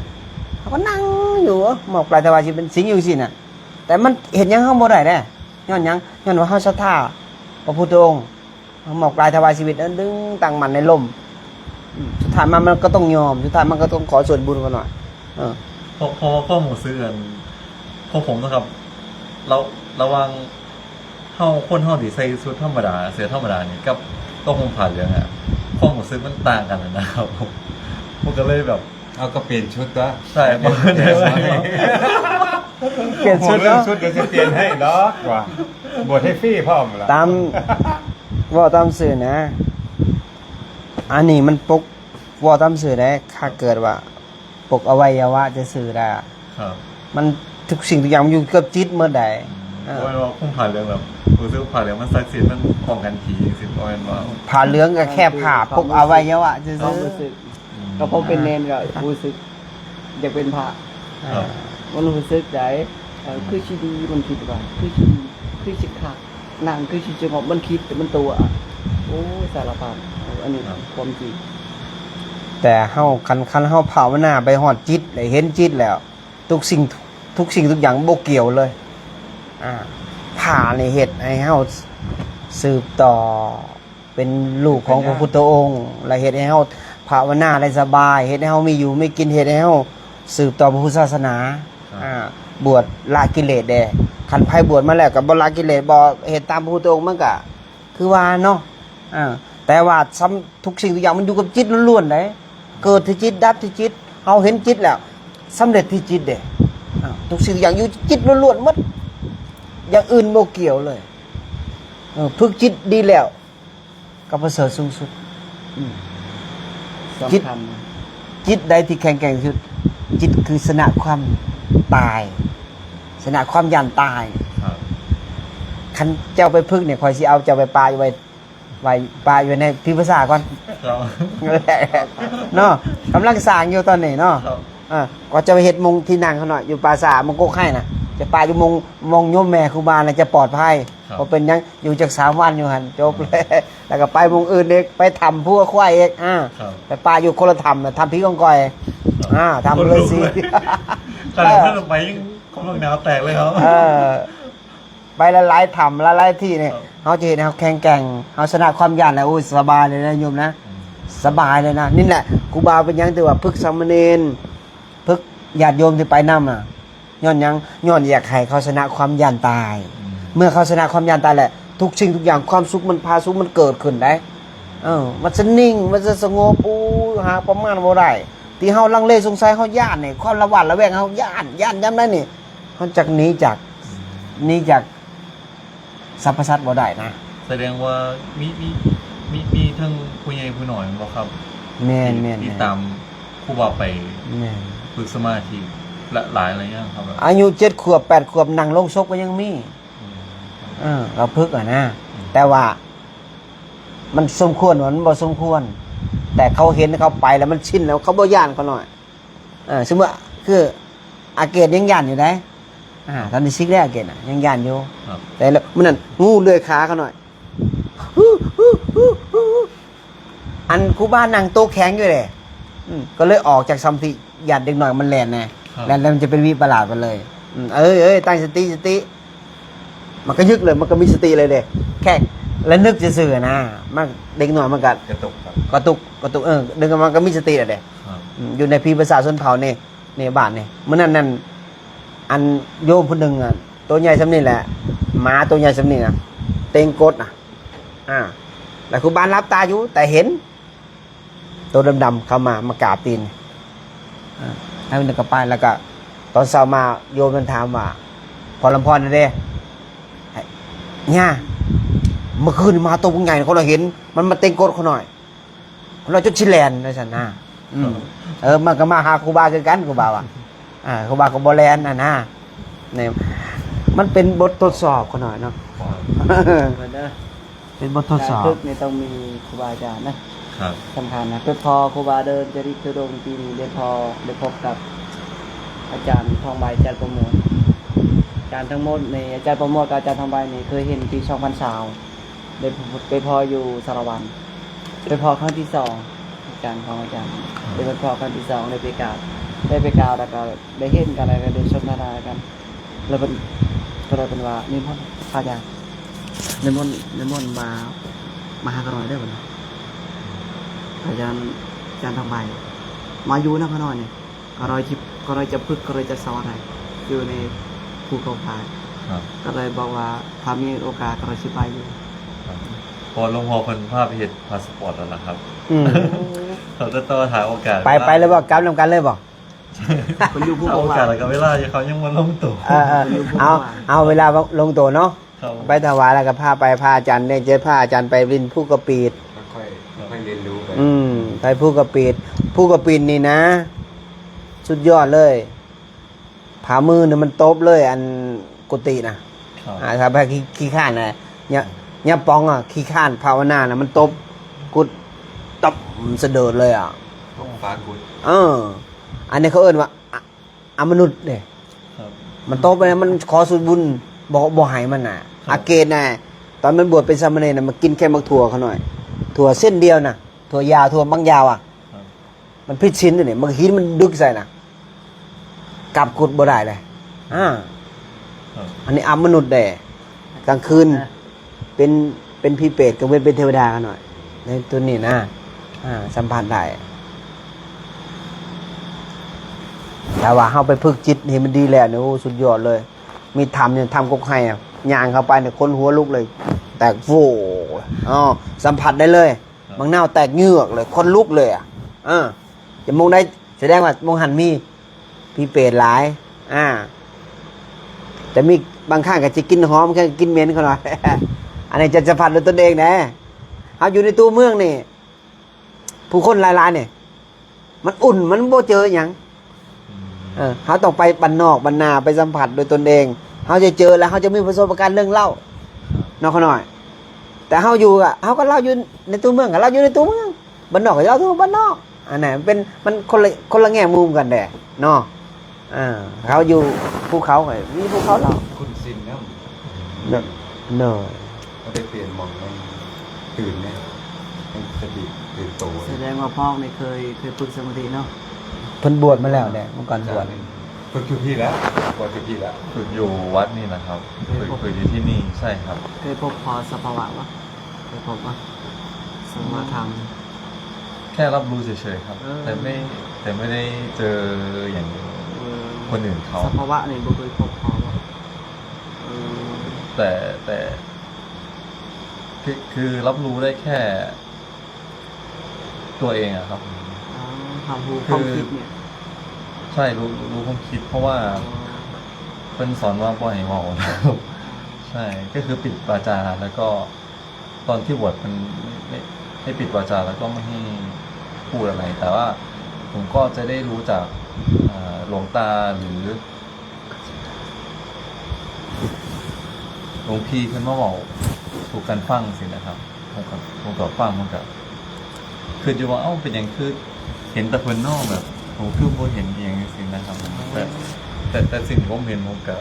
ເຮົາກໍນັ່ງຢູ່ ມອບກາຍຖວາຍຊີວິດ ມັນສິງຢູ່ຈັ່ງຊີ້ນະ ແຕ່ມັນເຮັດຫຍັງເຮົາບໍ່ໄດ້ເດ້ ຍ້ອນຫຍັງ? ຍ້ອນວ່າເຮົາສັດທາພະພຸດທະອົງ ເຮົາມອບກາຍຖວາຍຊີວິດ ເອີ ດຶງຕັ້ງໝັ້ນໃນລົມ ອືມ ສຸດທ້າຍມາມັນກໍຕ້ອງຍອມ ສຸດທ້າຍມັນກໍຕ້ອງຂໍສ່ວນບຸນເຂົາໜ້ອຍ ເອີ ເພາະ ເພາະວ່າຄວາມຮູ້ສຶກອັນ ຂອງຜົມນະຄັບ ລະ ລະຫວ່າງເຮົາ ຄົນເຮົາທີ່ໃສ່ຊຸດທຳມະດາ ເສື້ອທຳມະດານີ້ ກັບ ກັບຫົ່ມຜ້າເຫຼືອງອະ ຄວາມຮູ້ສຶກມັນຕ່າງກັນນະຄັບຜົມ ມັນກໍເລີຍແບບ ເອົາ ກໍປ່ຽນຊຸດຕົວະ ໃຊ່ ປ່ຽນ ປ່ຽນ ປ່ຽນຊຸດເນາະ ຊຸດກໍຊິປ່ຽນໃຫ້ດອກວ່າ ບວດໃຫ້ຟຣີພ້ອມລະ ຕາມ ເວົ້າຕາມຊື່ນະ ອັນນີ້ມັນປົກ ເວົ້າຕາມຊື່ໄດ໋ ຖ້າເກີດວ່າປົກອະໄວຍະວະຊື່ໆ ໄດ້ ມັນທຸກສິ່ງທຸກຢ່າງມັນຢູ່ກັບຈິດໝົດໄດ໋ ອືມ ເອີ ບໍ່ແມ່ນວ່າຄຸມຜ້າເຫຼືອງແລ້ວ ຮູ້ສຶກວ່າຜ້າເຫຼືອງມັນສັກສິດ ມັນປ້ອງກັນຜີຈັ່ງຊີ້ ບໍ່ແມ່ນວ່າ ຜ້າເຫຼືອງກໍແຄ່ຜ້າປົກອະໄວຍະວະຊື່ໆ ຄວາມຮູ້ສຶກ ອືມ ກໍພໍເປັນເນນກໍຮູ້ສຶກຢາກເປັນພະ ມັນຮູ້ສຶກໃດ ເອີ ອືມ ຄືຊິດີ ມັນຄິດວ່າ ຄືຊິດີ ຄືຊິຄັກ ນາງຄືຊິສະຫງົບ ມັນຄິດ ແຕ່ມັນຕົວະ ໂອ້ຍ ສາລະພັດ ເອີ ອັນນີ້ ຄວາມຈິງ ແຕ່ເຮົາ ຄັນ ຄັນເຮົາພາວະນາໄປຮອດຈິດ ໄດ້ເຫັນຈິດແລ້ວ ທຸກສິ່ງ ທຸກສິ່ງທຸກຢ່າງບໍ່ກ່ຽວເລີຍ ອາ ຜ້ານີ້ເຮັດໃຫ້ເຮົາສືບຕໍ່ ເປັນລູກຂອງພະພຸດທະອົງ ແລະ ເຮັດໃຫ້ເຮົາພາວະນາໄດ້ສະບາຍ ເຮັດໃຫ້ເຮົາມີຢູ່ມີກິນ ເຮັດໃຫ້ເຮົາສືບຕໍ່ພະພຸດທະສາສະໜາ ອາ ບວດລະກິເລດແດ່ ຄັນໃຜບວດມາແລ້ວກໍບໍ່ລະກິເລດ ບໍ່ເຮັດຕາມພະພຸດທະອົງ ມັນກໍຄືວ່າເນາະ ອາ ແຕ່ວ່າສ່ຳ ທຸກສິ່ງທຸກຢ່າງມັນຢູ່ກັບຈິດລ້ວນໆເດ້ ເກີດທີ່ຈິດ ດັບທີ່ຈິດ ເຮົາເຫັນຈິດແລ້ວ ສຳເລັດທີ່ຈິດເດ້ ອາ ທຸກສິ່ງທຸກຢ່າງຢູ່ຈິດລ້ວນໆໝົດ ຢ່າງອື່ນບໍ່ກ່ຽວເລີຍ ເອີ ຝຶກຈິດດີແລ້ວກໍປະເສີດສູງສຸດ. ອືມ ສຳຄັນ ຈິດໃດທີ່ແຂງແກ່ງທີ່ສຸດ? ຈິດຄືຊະນະຄວາມຕາຍ, ຊະນະຄວາມຢ້ານຕາຍ. ຄັນເຈົ້າໄປຝຶກນີ້ ຂ້ອຍຊິເອົາເຈົ້າໄປປະຢູ່ໄວ້ ໄວ້ປະຢູ່ໃນພິພາສາກ່ອນ ເນາະ. ກຳລັງສ້າງຢູ່ຕອນນີ້ເນາະ. ເອີ ກໍຈະໄປເຮັດມົງທີ່ນັ່ງເຂົາເນາະ ຢູ່ປ່າຊ້າມົງກົກໄຮ່ນະ ຈະປະຢູ່ມົງ ມົງໂຍມແມ່ຄູບານະ ຈະປອດໄພ. ບໍ່ເປັນຫຍັງ ຢູ່ຈັກສາມວັນຢູ່ຫັ້ນ ຈົບເລີຍ. ແລ້ວກໍໄປມົງອື່ນອີກ ໄປຖ້ຳພູຄວາຍອີກ. ອ່າ ໄປປະຢູ່ຄົນລະຖ້ຳນະ ຖ້ຳຜີກອງກອຍ. ອ່າ ຖ້ຳ ຄົນລຸກເລີຍ ເລີຍ. ຂະໜາດນັ້ນໄປຍັງ ຄວາມໜາວແຕກເລີຍເຮົາ. ເອີ ໄປຫຼາຍໆຖ້ຳຫຼາຍໆທີ່ນີ້ ເຮົາຈະເຮັດໃຫ້ເຮົາແຂງແກ່ງ ເຮົາຊະນະຄວາມຢ້ານແລ້ວ ໂອ້ຍ ສະບາຍເລີຍນະໂຍມນະ. ອືມ ສະບາຍເລີຍນະ. ນີ້ແຫຼະ ຄູບາເປັນຫຍັງຖືວ່າຝຶກສາມະເນນ ຝຶກຍາດໂຍມທີ່ໄປນຳນະ ຍ້ອນຫຍັງ? ຍ້ອນຢາກໃຫ້ເຂົາຊະນະຄວາມຢ້ານຕາຍ. ອືມ ເມື່ອເຂົາຊະນະຄວາມຢ້ານຕາຍແລ້ວ ທຸກສິ່ງທຸກຢ່າງ ຄວາມສຸກມັນ ຜາສຸກມັນເກີດຂຶ້ນໄດ໋. ເອີ ມັນຈະນິ່ງ ມັນຈະສະຫງົບ. ໂອ້ຍ ຫາປະມານບໍ່ໄດ້ ທີ່ເຮົາລັງເລສົງໄສ ເຮົາຢ້ານນີ້ ຄວາມລະຫວາດລະແວງ ເຮົາຢ້ານ ຢ້ານຍາມໃດນີ້ ເຮົາຈັກໜີຈາກ ໜີຈາກສັບພະສັດບໍ່ໄດ້ນະ. ສະແດງວ່າມີ ມີ ມີ ມີທັງຜູ້ໃຫຍ່ຜູ້ນ້ອຍແມ່ນບໍ່ຄັບ? ແມ່ນໆໆ ທີ່ ທີ່ຕາມຄູບາໄປ ແມ່ນ ຝຶກສະມາທິຫຼາຍ ຫຼາຍຢ່າງຄັບ. ອາຍຸເຈັດຂວບ ແປດຂວບ ນັ່ງໂລງສົບກໍຍັງມີ. ອືມ ເອີ ກໍຝຶກຫັ້ນນະ. ອືມ ແຕ່ວ່າມັນສົມຄວນບໍ່? ມັນບໍ່ສົມຄວນ ແຕ່ເຂົາເຫັນ ເຂົາໄປແລ້ວມັນຊິນແລ້ວ ເຂົາບໍ່ຢ້ານ ເຂົານ້ອຍ. ເອີ ສົມມຸດວ່າ ຄືອາເກດຍັງຢ້ານຢູ່ໃດ໋. ອ່າ ຕອນນີ້ຊິກແລ້ວ ອາເກດນະ ຍັງຢ້ານຢູ່. ແຕ່ລະມື້ນັ້ນ ງູເລື່ອຍຂາເຂົາໜ້ອຍ ອັນຄູບານັ່ງໂຕແຂງຢູ່ເດ້. ອືມ ກໍເລີຍອອກຈາກສະມາທິ ຢ້ານເດັກນ້ອຍມັນແລ່ນແນ່. ແລ່ນແລ້ວມັນຈະເປັນວິປະລາດໄປເລີຍ. ອືມ ເອີຍ ເອີຍ ຕັ້ງສະຕິ ສະຕິ. ມັນກໍຍຶກເລີຍ ມັນກໍມີສະຕິເລີຍເດ້. ແຄ່ລະນຶກຊື່ໆນະ ມັນ ເດັກນ້ອຍມັນກໍກະຕຸກ ກະຕຸກ ເອີ ເດັກນ້ອຍມັນກໍມີສະຕິແລ້ວເດ້. ອືມ ຢູ່ໃນພີພາສາຊົນເຜົ່ານີ້ ໃນບ້ານນີ້ ມື້ນັ້ນນັ້ນ ອັນໂຍມຜູ້ໜຶ່ງອະ ໂຕໃຫຍ່ສ່ຳນີ້ແຫຼະ ໝາໂຕໃຫຍ່ສ່ຳນີ້ນະ ເຕັງກົດນະ. ອ່າ ແລ້ວຄູບາຫຼັບຕາຢູ່ ແຕ່ເຫັນໂຕດຳໆເຂົ້າມາ ມາກາບຕີນ. ອ່າ ແລ້ວມັນກໍໄປ ແລ້ວກໍຕອນເຊົ້າມາ ໂຍມມັນຖາມວ່າ ພໍ່ລຳພອນເດ້ ຍ່າ ເມື່ອຄືນມາໂຕບັກໃຫຍ່ ເຂົາລະເຫັນ ມັນມາເຕັງກົດເຂົາໜ້ອຍ. ເຮົາຈົນຊິແລ່ນວ່າຊັ້ນນະ. ອືມ ເອີ ມັນກໍມາຫາຄູບາຄືກັນ ຄູບາວ່າ ອ່າ ຄູບາກໍບໍ່ແລ່ນຫັ້ນນະ. ນີ້ມັນເປັນບົດທົດສອບຂະໜ້ອຍເນາະ. ເປັນບົດທົດສອບ ການຝຶກນີ້ຕ້ອງມີຄູບາອາຈານນະ. ຄັບ ສຳຄັນນະ. ໄປພໍຄູບາເດີນຈະລິກທຸດົງ ປີນີ້ໄດ້ພໍ ໄດ້ພົບກັບອາຈານທອງໃບ ອາຈານປະໂມດ. ອາຈານທັງໝົດນີ້ ອາຈານປະໂມດກັບອາຈານທອງໃບນີ້ ເຄີຍເຫັນປີສອງພັນຊາວ ໄດ້ ໄດ້ພໍຢູ່ສາລະວັນ ໄດ້ພໍຄັ້ງທີສອງ ອາຈານຂອງອາຈານ ໄດ້ໄປພໍຄັ້ງທີສອງ ໄດ້ໄປກາບ ໄດ້ໄປກາບ ແລ້ວກໍໄດ້ເຫັນກັນ ແລ້ວກໍໄດ້ສົນທະນາກັນ ແລ້ວເພິ່ນ ກໍເລີຍເພິ່ນວ່າ ນິມົນ ພະອາຈານ ນິມົນ ນິມົນມາ ມາຫາຂ້ານ້ອຍເດີ ເພິ່ນວ່າ ອາຈານ ອາຈານທອງໃບ ມາຢູ່ນຳຂ້ານ້ອຍນີ້. ກໍເລີຍຈະ ກໍເລີຍຈະຝຶກ ກໍເລີຍຈະສອນໃຫ້ຢູ່ໃນພູເຂົາພາຍ. ກໍເລີຍບອກວ່າ ຖ້າມີໂອກາດກໍເລີຍຊິໄປຢູ່. ເພາະວ່າຫຼວງພໍ່ເພິ່ນພາໄປເຮັດພາສະປອດແລ້ວລະຄັບ. ອືມ ເຂົາຈະຕໍ່ຖ້າໂອກາດ ໄປ ໄປເລີຍບໍ່? ກັບນຳກັນເລີຍບໍ່? ເພິ່ນຢູ່ພູເຂົາພາຍ ໂອກາດແລ້ວກໍເວລາຢູ່ ເຂົາຍັງບໍ່ລົງໂຕ. ເອີໆ ເອົາ ເອົາເວລາລົງໂຕເນາະ. ໄປຖວາຍແລ້ວກໍພາໄປ ພາອາຈານ ໄດ້ເຈີພາອາຈານໄປຫຼິ້ນພູກະປີດ ຄ່ອຍ ຄ່ອຍຮຽນຮູ້ໄປ. ອືມ ໄປພູກະປີດ ພູກະປີດນີ້ນະ ສຸດຍອດເລີຍ. ພາມືນີ້ມັນຕົບເລີຍ ອັນກຸຕິນະ. ອ່າ ຖ້າໃຜຂີ້ ຂີ້ຄ້ານນະ ຍາ ຍາປອງອະ ຂີ້ຄ້ານພາວະນານະ ມັນຕົບກຸດ ຕົບສະເດີດເລີຍອະ ຕົບຝາກຸດ. ເອີ ອັນນີ້ເຂົາເອີ້ນວ່າ ອະ ອະມະນຸດເດ້. ມັນຕົບໄປ ມັນຂໍສ່ວນບຸນ ບໍ່ ບໍ່ໃຫ້ມັນນະ. ອາເກດນະ ຕອນມັນບວດເປັນສາມະເນນນະ ມັນກິນແຄ່ໝາກຖົ່ວຂ້ານ້ອຍ ຖົ່ວເສັ້ນດຽວນະ ຖົ່ວຍາວ ຖົ່ວບັກຍາວອະ. ມັນຜິດສິນເດ້ນີ້ ມັນ ຫີນມັນດຶກໃສ່ນະ ກັບກຸດບໍ່ໄດ້ເລີຍ. ອ່າ ອັນນີ້ອະມະນຸດເດ້ ກາງຄືນ ເປັນ ເປັນຜີເປດ ກາງເວັນເປັນເທວະດາຂ້ານ້ອຍ ໃນໂຕນີ້ນະ. ອ່າ ສຳຜັດໄດ້ ຖ້າວ່າເຮົາໄປຝຶກຈິດໃຫ້ມັນດີແລ້ວນີ້ ໂອ້ ສຸດຍອດເລີຍ. ມີຖ້ຳນີ້ ຖ້ຳກົກໄຮ່ ຍ່າງເຂົ້າໄປນີ້ ຂົນຫົວລຸກເລີຍ ແຕກໂຫ ອໍ ສຳຜັດໄດ້ເລີຍ. ບັກນາວແຕກເຍືອກເລີຍ ຂົນລຸກເລີຍອະ. ເອີ ຈະມົງໄດ້ ສະແດງວ່າມົງຫັ້ນມີ ຜີເປດຫຼາຍ. ອ່າ ແຕ່ມີບາງຄັ້ງກໍຊິກິນຫອມ ແຄ່ກິນເໝັນເຂົາໜ້ອຍ. ອັນນີ້ຈະສຳຜັດດ້ວຍຕົນເອງແດ່. ເຮົາຢູ່ໃນຕົວເມືອງນີ້ ຜູ້ຄົນຫຼາຍໆນີ້ ມັນອຸ່ນ ມັນບໍ່ເຈີຫຍັງ. ເອີ ເຮົາຕ້ອງໄປບ້ານນອກບ້ານນາ ໄປສຳຜັດດ້ວຍຕົນເອງ ເຮົາຈະເຈີ ແລ້ວເຮົາຈະມີປະສົບການເລື່ອງເລົ່າເນາະ ຂ້ານ້ອຍ. ແຕ່ເຮົາຢູ່ ເຮົາກໍເລົ່າຢູ່ໃນຕົວເມືອງ ກໍເລົ່າຢູ່ໃນຕົວເມືອງ ບ້ານນອກກໍເລົ່າຢູ່ບ້ານນອກ. ອັນນັ້ນມັນເປັນ ມັນຄົນລະ ຄົນລະແງ່ມຸມກັນແດ່ເນາະ. ເອີ ເຮົາຢູ່ພູເຂົາກໍມີພູເຂົາເລົ່າ. ຄຸ້ນຊິນນຳ. ໂດຍ ໂດຍ. ກໍໄປປ່ຽນໝ່ອງໃນ ຕື່ນແດ່ ໃຫ້ສະຕິຕື່ນໂຕ. ສະແດງວ່າພໍ່ນີ້ເຄີຍ ເຄີຍຝຶກສະມາທິເນາະ. ເພິ່ນບວດມາແລ້ວແຫຼະ ເມື່ອກ່ອນບວດ. ຝຶກຢູ່ພີ້ແຫຼະ ບວດຢູ່ພີ້ແຫຼະ. ຝຶກຢູ່ວັດນີ້ແຫຼະຄັບ. ເຄີຍພົບ ຝຶກ ຝຶກຢູ່ທີ່ນີ້ ໃຊ່ຄັບ. ເຄີຍພົບພໍສະພາວະບໍ່? ເຄີຍພົບບໍ່? ສະພາວະທຳ. ແຄ່ຮັບຮູ້ເສີຍໆຄັບ. ເອີ ແຕ່ໄມ່ ແຕ່ໄມ່ໄດ້ເຈີຢ່າງ ເອີ ຄົນອື່ນເຂົາ. ສະພາວະນີ້ບໍ່ເຄີຍພົບພໍບໍ່? ເອີ ແຕ່ ແຕ່ ຄື ຄືຮັບຮູ້ໄດ້ແຄ່ຕົວເອງອະຄັບ. ອໍ ຮັບຮູ້ຄວາມຄິດນີ້. ໃຊ່ ຮູ້ ຮູ້ຄວາມຄິດ ເພາະວ່າ ອໍ ເພິ່ນສອນວ່າບໍ່ໃຫ້ເວົ້າ. ອໍ ໃຊ່ ກໍຄືປິດວາຈາ ແລ້ວກໍ ຕອນທີ່ບວດເພິ່ນໄດ້ ໄດ້ ໄດ້ປິດວາຈາ ແລ້ວກໍບໍ່ໃຫ້ພູດອະໄລ ແຕ່ວ່າຜົມກໍຈະໄດ້ຮູ້ຈາກ ເອີ ຫຼວງຕາ ຫຼື ຫຼວງພີ່ເພິ່ນມາເວົ້າສູ່ກັນຟັງຊີ້ນະຄັບ. ຜົມກໍ ຜົມກໍຟັງ ຜົມກໍຄິດຢູ່ວ່າ ເອົ້າ ເປັນຫຍັງຄືເຫັນແຕ່ເພິ່ນເນາະ ແບບ ໂອ້ ຄືບໍ່ເຫັນອີ່ຫຍັງຊີ້ນະຄັບ. ແຕ່ ແຕ່ ແຕ່ສິ່ງທີ່ຜົມເຫັນ ຜົມກໍ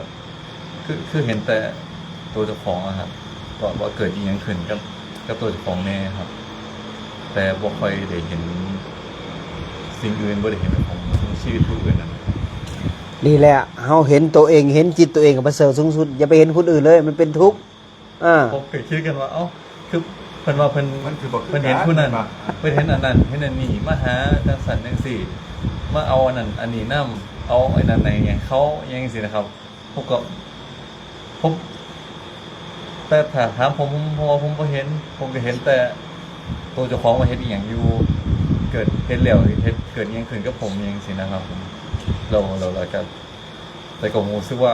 ຄື ຄືເຫັນແຕ່ຕົວເຈົ້າຂອງອະຄັບ ວ່າ ວ່າເກີດອີ່ຫຍັງຂຶ້ນກັບ ກັບຕົວເຈົ້າຂອງແດ່ຄັບ ແຕ່ບໍ່ຄ່ອຍໄດ້ເຫັນສິ່ງອື່ນ ບໍ່ໄດ້ເຫັນຂອງ ຂອງຊີວິດຜູ້ອື່ນນະ. ນີ້ແຫຼະ ເຮົາເຫັນໂຕເອງ ເຫັນຈິດໂຕເອງປະເສີດສູງສຸດ ຢ່າໄປເຫັນຄົນອື່ນເລີຍ ມັນເປັນທຸກ. ເອີ ຜົມກໍຄິດກັນວ່າ ເອົ້າ ຄືເພິ່ນວ່າເພິ່ນ ມັນຄືບໍ່ຄື ເພິ່ນເຫັນຜູ້ນັ້ນ ກັນ ເພິ່ນເຫັນອັນນັ້ນ ເຫັນອັນນີ້ ມາຫາຈັ່ງຊັ້ນຈັ່ງຊີ້ ມາເອົາອັນນັ້ນອັນນີ້ນຳ ເອົາອັນນັ້ນໃຫ້ເຂົາ ອີ່ຫຍັງຊີ້ນະຄັບ. ຜົມກໍ ຜົມ ແຕ່ຖ້າຖາມຜົມ ເພາະວ່າຜົມບໍ່ເຫັນ ຜົມກໍເຫັນແຕ່ໂຕເຈົ້າຂອງວ່າເຮັດອີ່ຫຍັງຢູ່ ເກີດ ເຮັດແລ້ວເຮັດ ເກີດອີ່ຫຍັງຂຶ້ນກັບຜົມ ອີ່ຫຍັງຊີ້ນະຄັບ. ແລ້ວ ແລ້ວ ແລ້ວກໍ ແຕ່ກໍຮູ້ສຶກວ່າ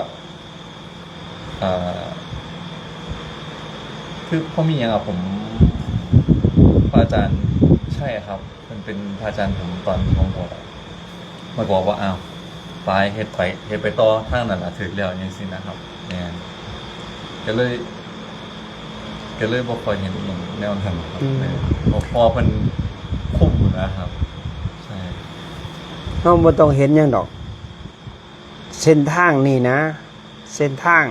ອ່າ ຄືພໍມີຫຍັງອະ ຜົມ ພະອາຈານ ໃຊ່ຄັບ ເພິ່ນເປັນພະອາຈານຜົມຕອນທີ່ຜົມບວດອະ ມາບອກວ່າ ອ້າວ ໄປ ເຮັດໄປ ເຮັດໄປຕໍ່ທາງນັ້ນລະ ຖືກແລ້ວ ຈັ່ງຊີ້ນະຄັບ. ແມ່ນ ກໍເລີຍ ກໍເລີຍບໍ່ຄ່ອຍເຫັນອີ່ຫຍັງແນວນັ້ນຄັບ. ອືມ ເອີ ເພາະ ເພາະວ່າເພິ່ນຄຸມນະຄັບ. ໃຊ່ ເຮົາບໍ່ຕ້ອງເຫັນຫຍັງດອກ ເສັ້ນທາງນີ້ນະ ເສັ້ນທາງ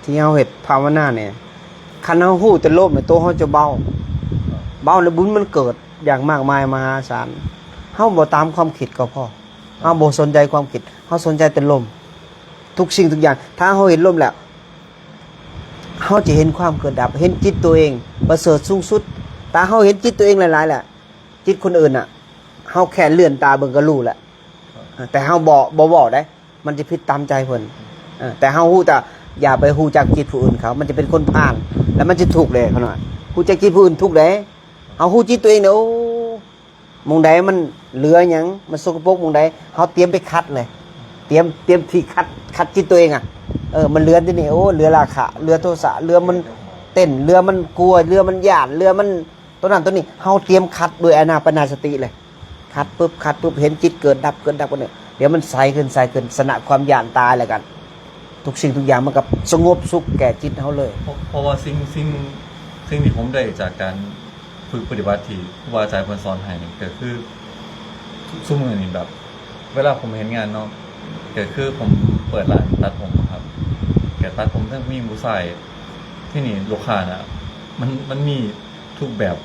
ທີ່ເຮົາເຮັດພາວະນານີ້ ຄັນເຮົາຮູ້ແຕ່ລົມນີ້ ໂຕເຮົາຈະເບົາ ເບົາແລ້ວບຸນມັນເກີດຢ່າງມາກມາຍມະຫາສານ. ເຮົາບໍ່ຕາມຄວາມຄິດກໍພໍ ເຮົາບໍ່ສົນໃຈຄວາມຄິດ ເຮົາສົນໃຈແຕ່ລົມ. ທຸກສິ່ງທຸກຢ່າງ ຖ້າເຮົາເຫັນລົມແລ້ວ ເຮົາຈະເຫັນຄວາມເກີດດັບ ເຫັນຈິດໂຕເອງປະເສີດສູງສຸດ. ຖ້າເຮົາເຫັນຈິດໂຕເອງຫຼາຍໆແລ້ວ ຈິດຄົນອື່ນນະ ເຮົາແຄ່ເລື່ອນຕາເບິ່ງກໍຮູ້ແລ້ວ. ແຕ່ເຮົາບໍ່ ບໍ່ເວົ້າໄດ໋ ມັນຈະຜິດຕາມໃຈເພິ່ນ. ເອີ ແຕ່ເຮົາຮູ້ ແຕ່ຢ່າໄປຮູ້ຈັກຈິດຜູ້ອື່ນເຂົາ ມັນຈະເປັນຄົນພານ ແລ້ວມັນຈະທຸກເດ້. ຂ້ານ້ອຍ ຮູ້ຈັກຈິດຜູ້ອື່ນທຸກເດ້. ເຮົາຮູ້ຈິດຕົວເອງເດ້. ໂອ້ ໝ່ອງໃດມັນເຫຼືອຫຍັງ ມັນສົກກະປົກໝ່ອງໃດ ເຮົາຕຽມໄປຂັດເລີຍ. ຕຽມ ຕຽມທີ່ຂັດ ຂັດຈິດຕົວເອງອະ. ເອີ ມັນເຫຼືອທີ່ນີ້ ໂອ້ ເຫຼືອລາຄະ ເຫຼືອໂທສະ ເຫຼືອມັນເຕັ້ນ ເຫຼືອມັນກົວ ເຫຼືອມັນຢ້ານ ເຫຼືອມັນ ໂຕນັ້ນໂຕນີ້ ເຮົາຕຽມຂັດດ້ວຍອານາປານະສະຕິເລີຍ. ຂັດປຶບ ຂັດປຶບ ເຫັນຈິດເກີດດັບ ເກີດດັບກັນເລີຍ. ດຽວມັນໃສຂຶ້ນ ໃສຂຶ້ນ ຊະນະຄວາມຢ້ານຕາຍແລ້ວກັນ ທຸກສິ່ງທຸກຢ່າງມັນກໍສະຫງົບສຸກແກ່ຈິດເຮົາເລີຍ. ເພາະ ເພາະວ່າສິ່ງ ສິ່ງ ສິ່ງທີ່ຜົມໄດ້ຈາກການຝຶກປະຕິບັດທີ່ຄູບາອາຈານເພິ່ນສອນໃຫ້ນີ້ ກໍຄື ຊຸ ຊຸມື້ນີ້ແບບ ເວລາຜົມເຮັດງານເນາະ ກໍຄືຜົມເປີດຮ້ານຕັດຜົມເນາະຄັບ ກໍຕັດຜົມທັງຜູ້ຍິງຜູ້ຊາຍ. ທີ່ນີ້ລູກຄ້ານະ ມັນ ມັນມີທຸກແບບ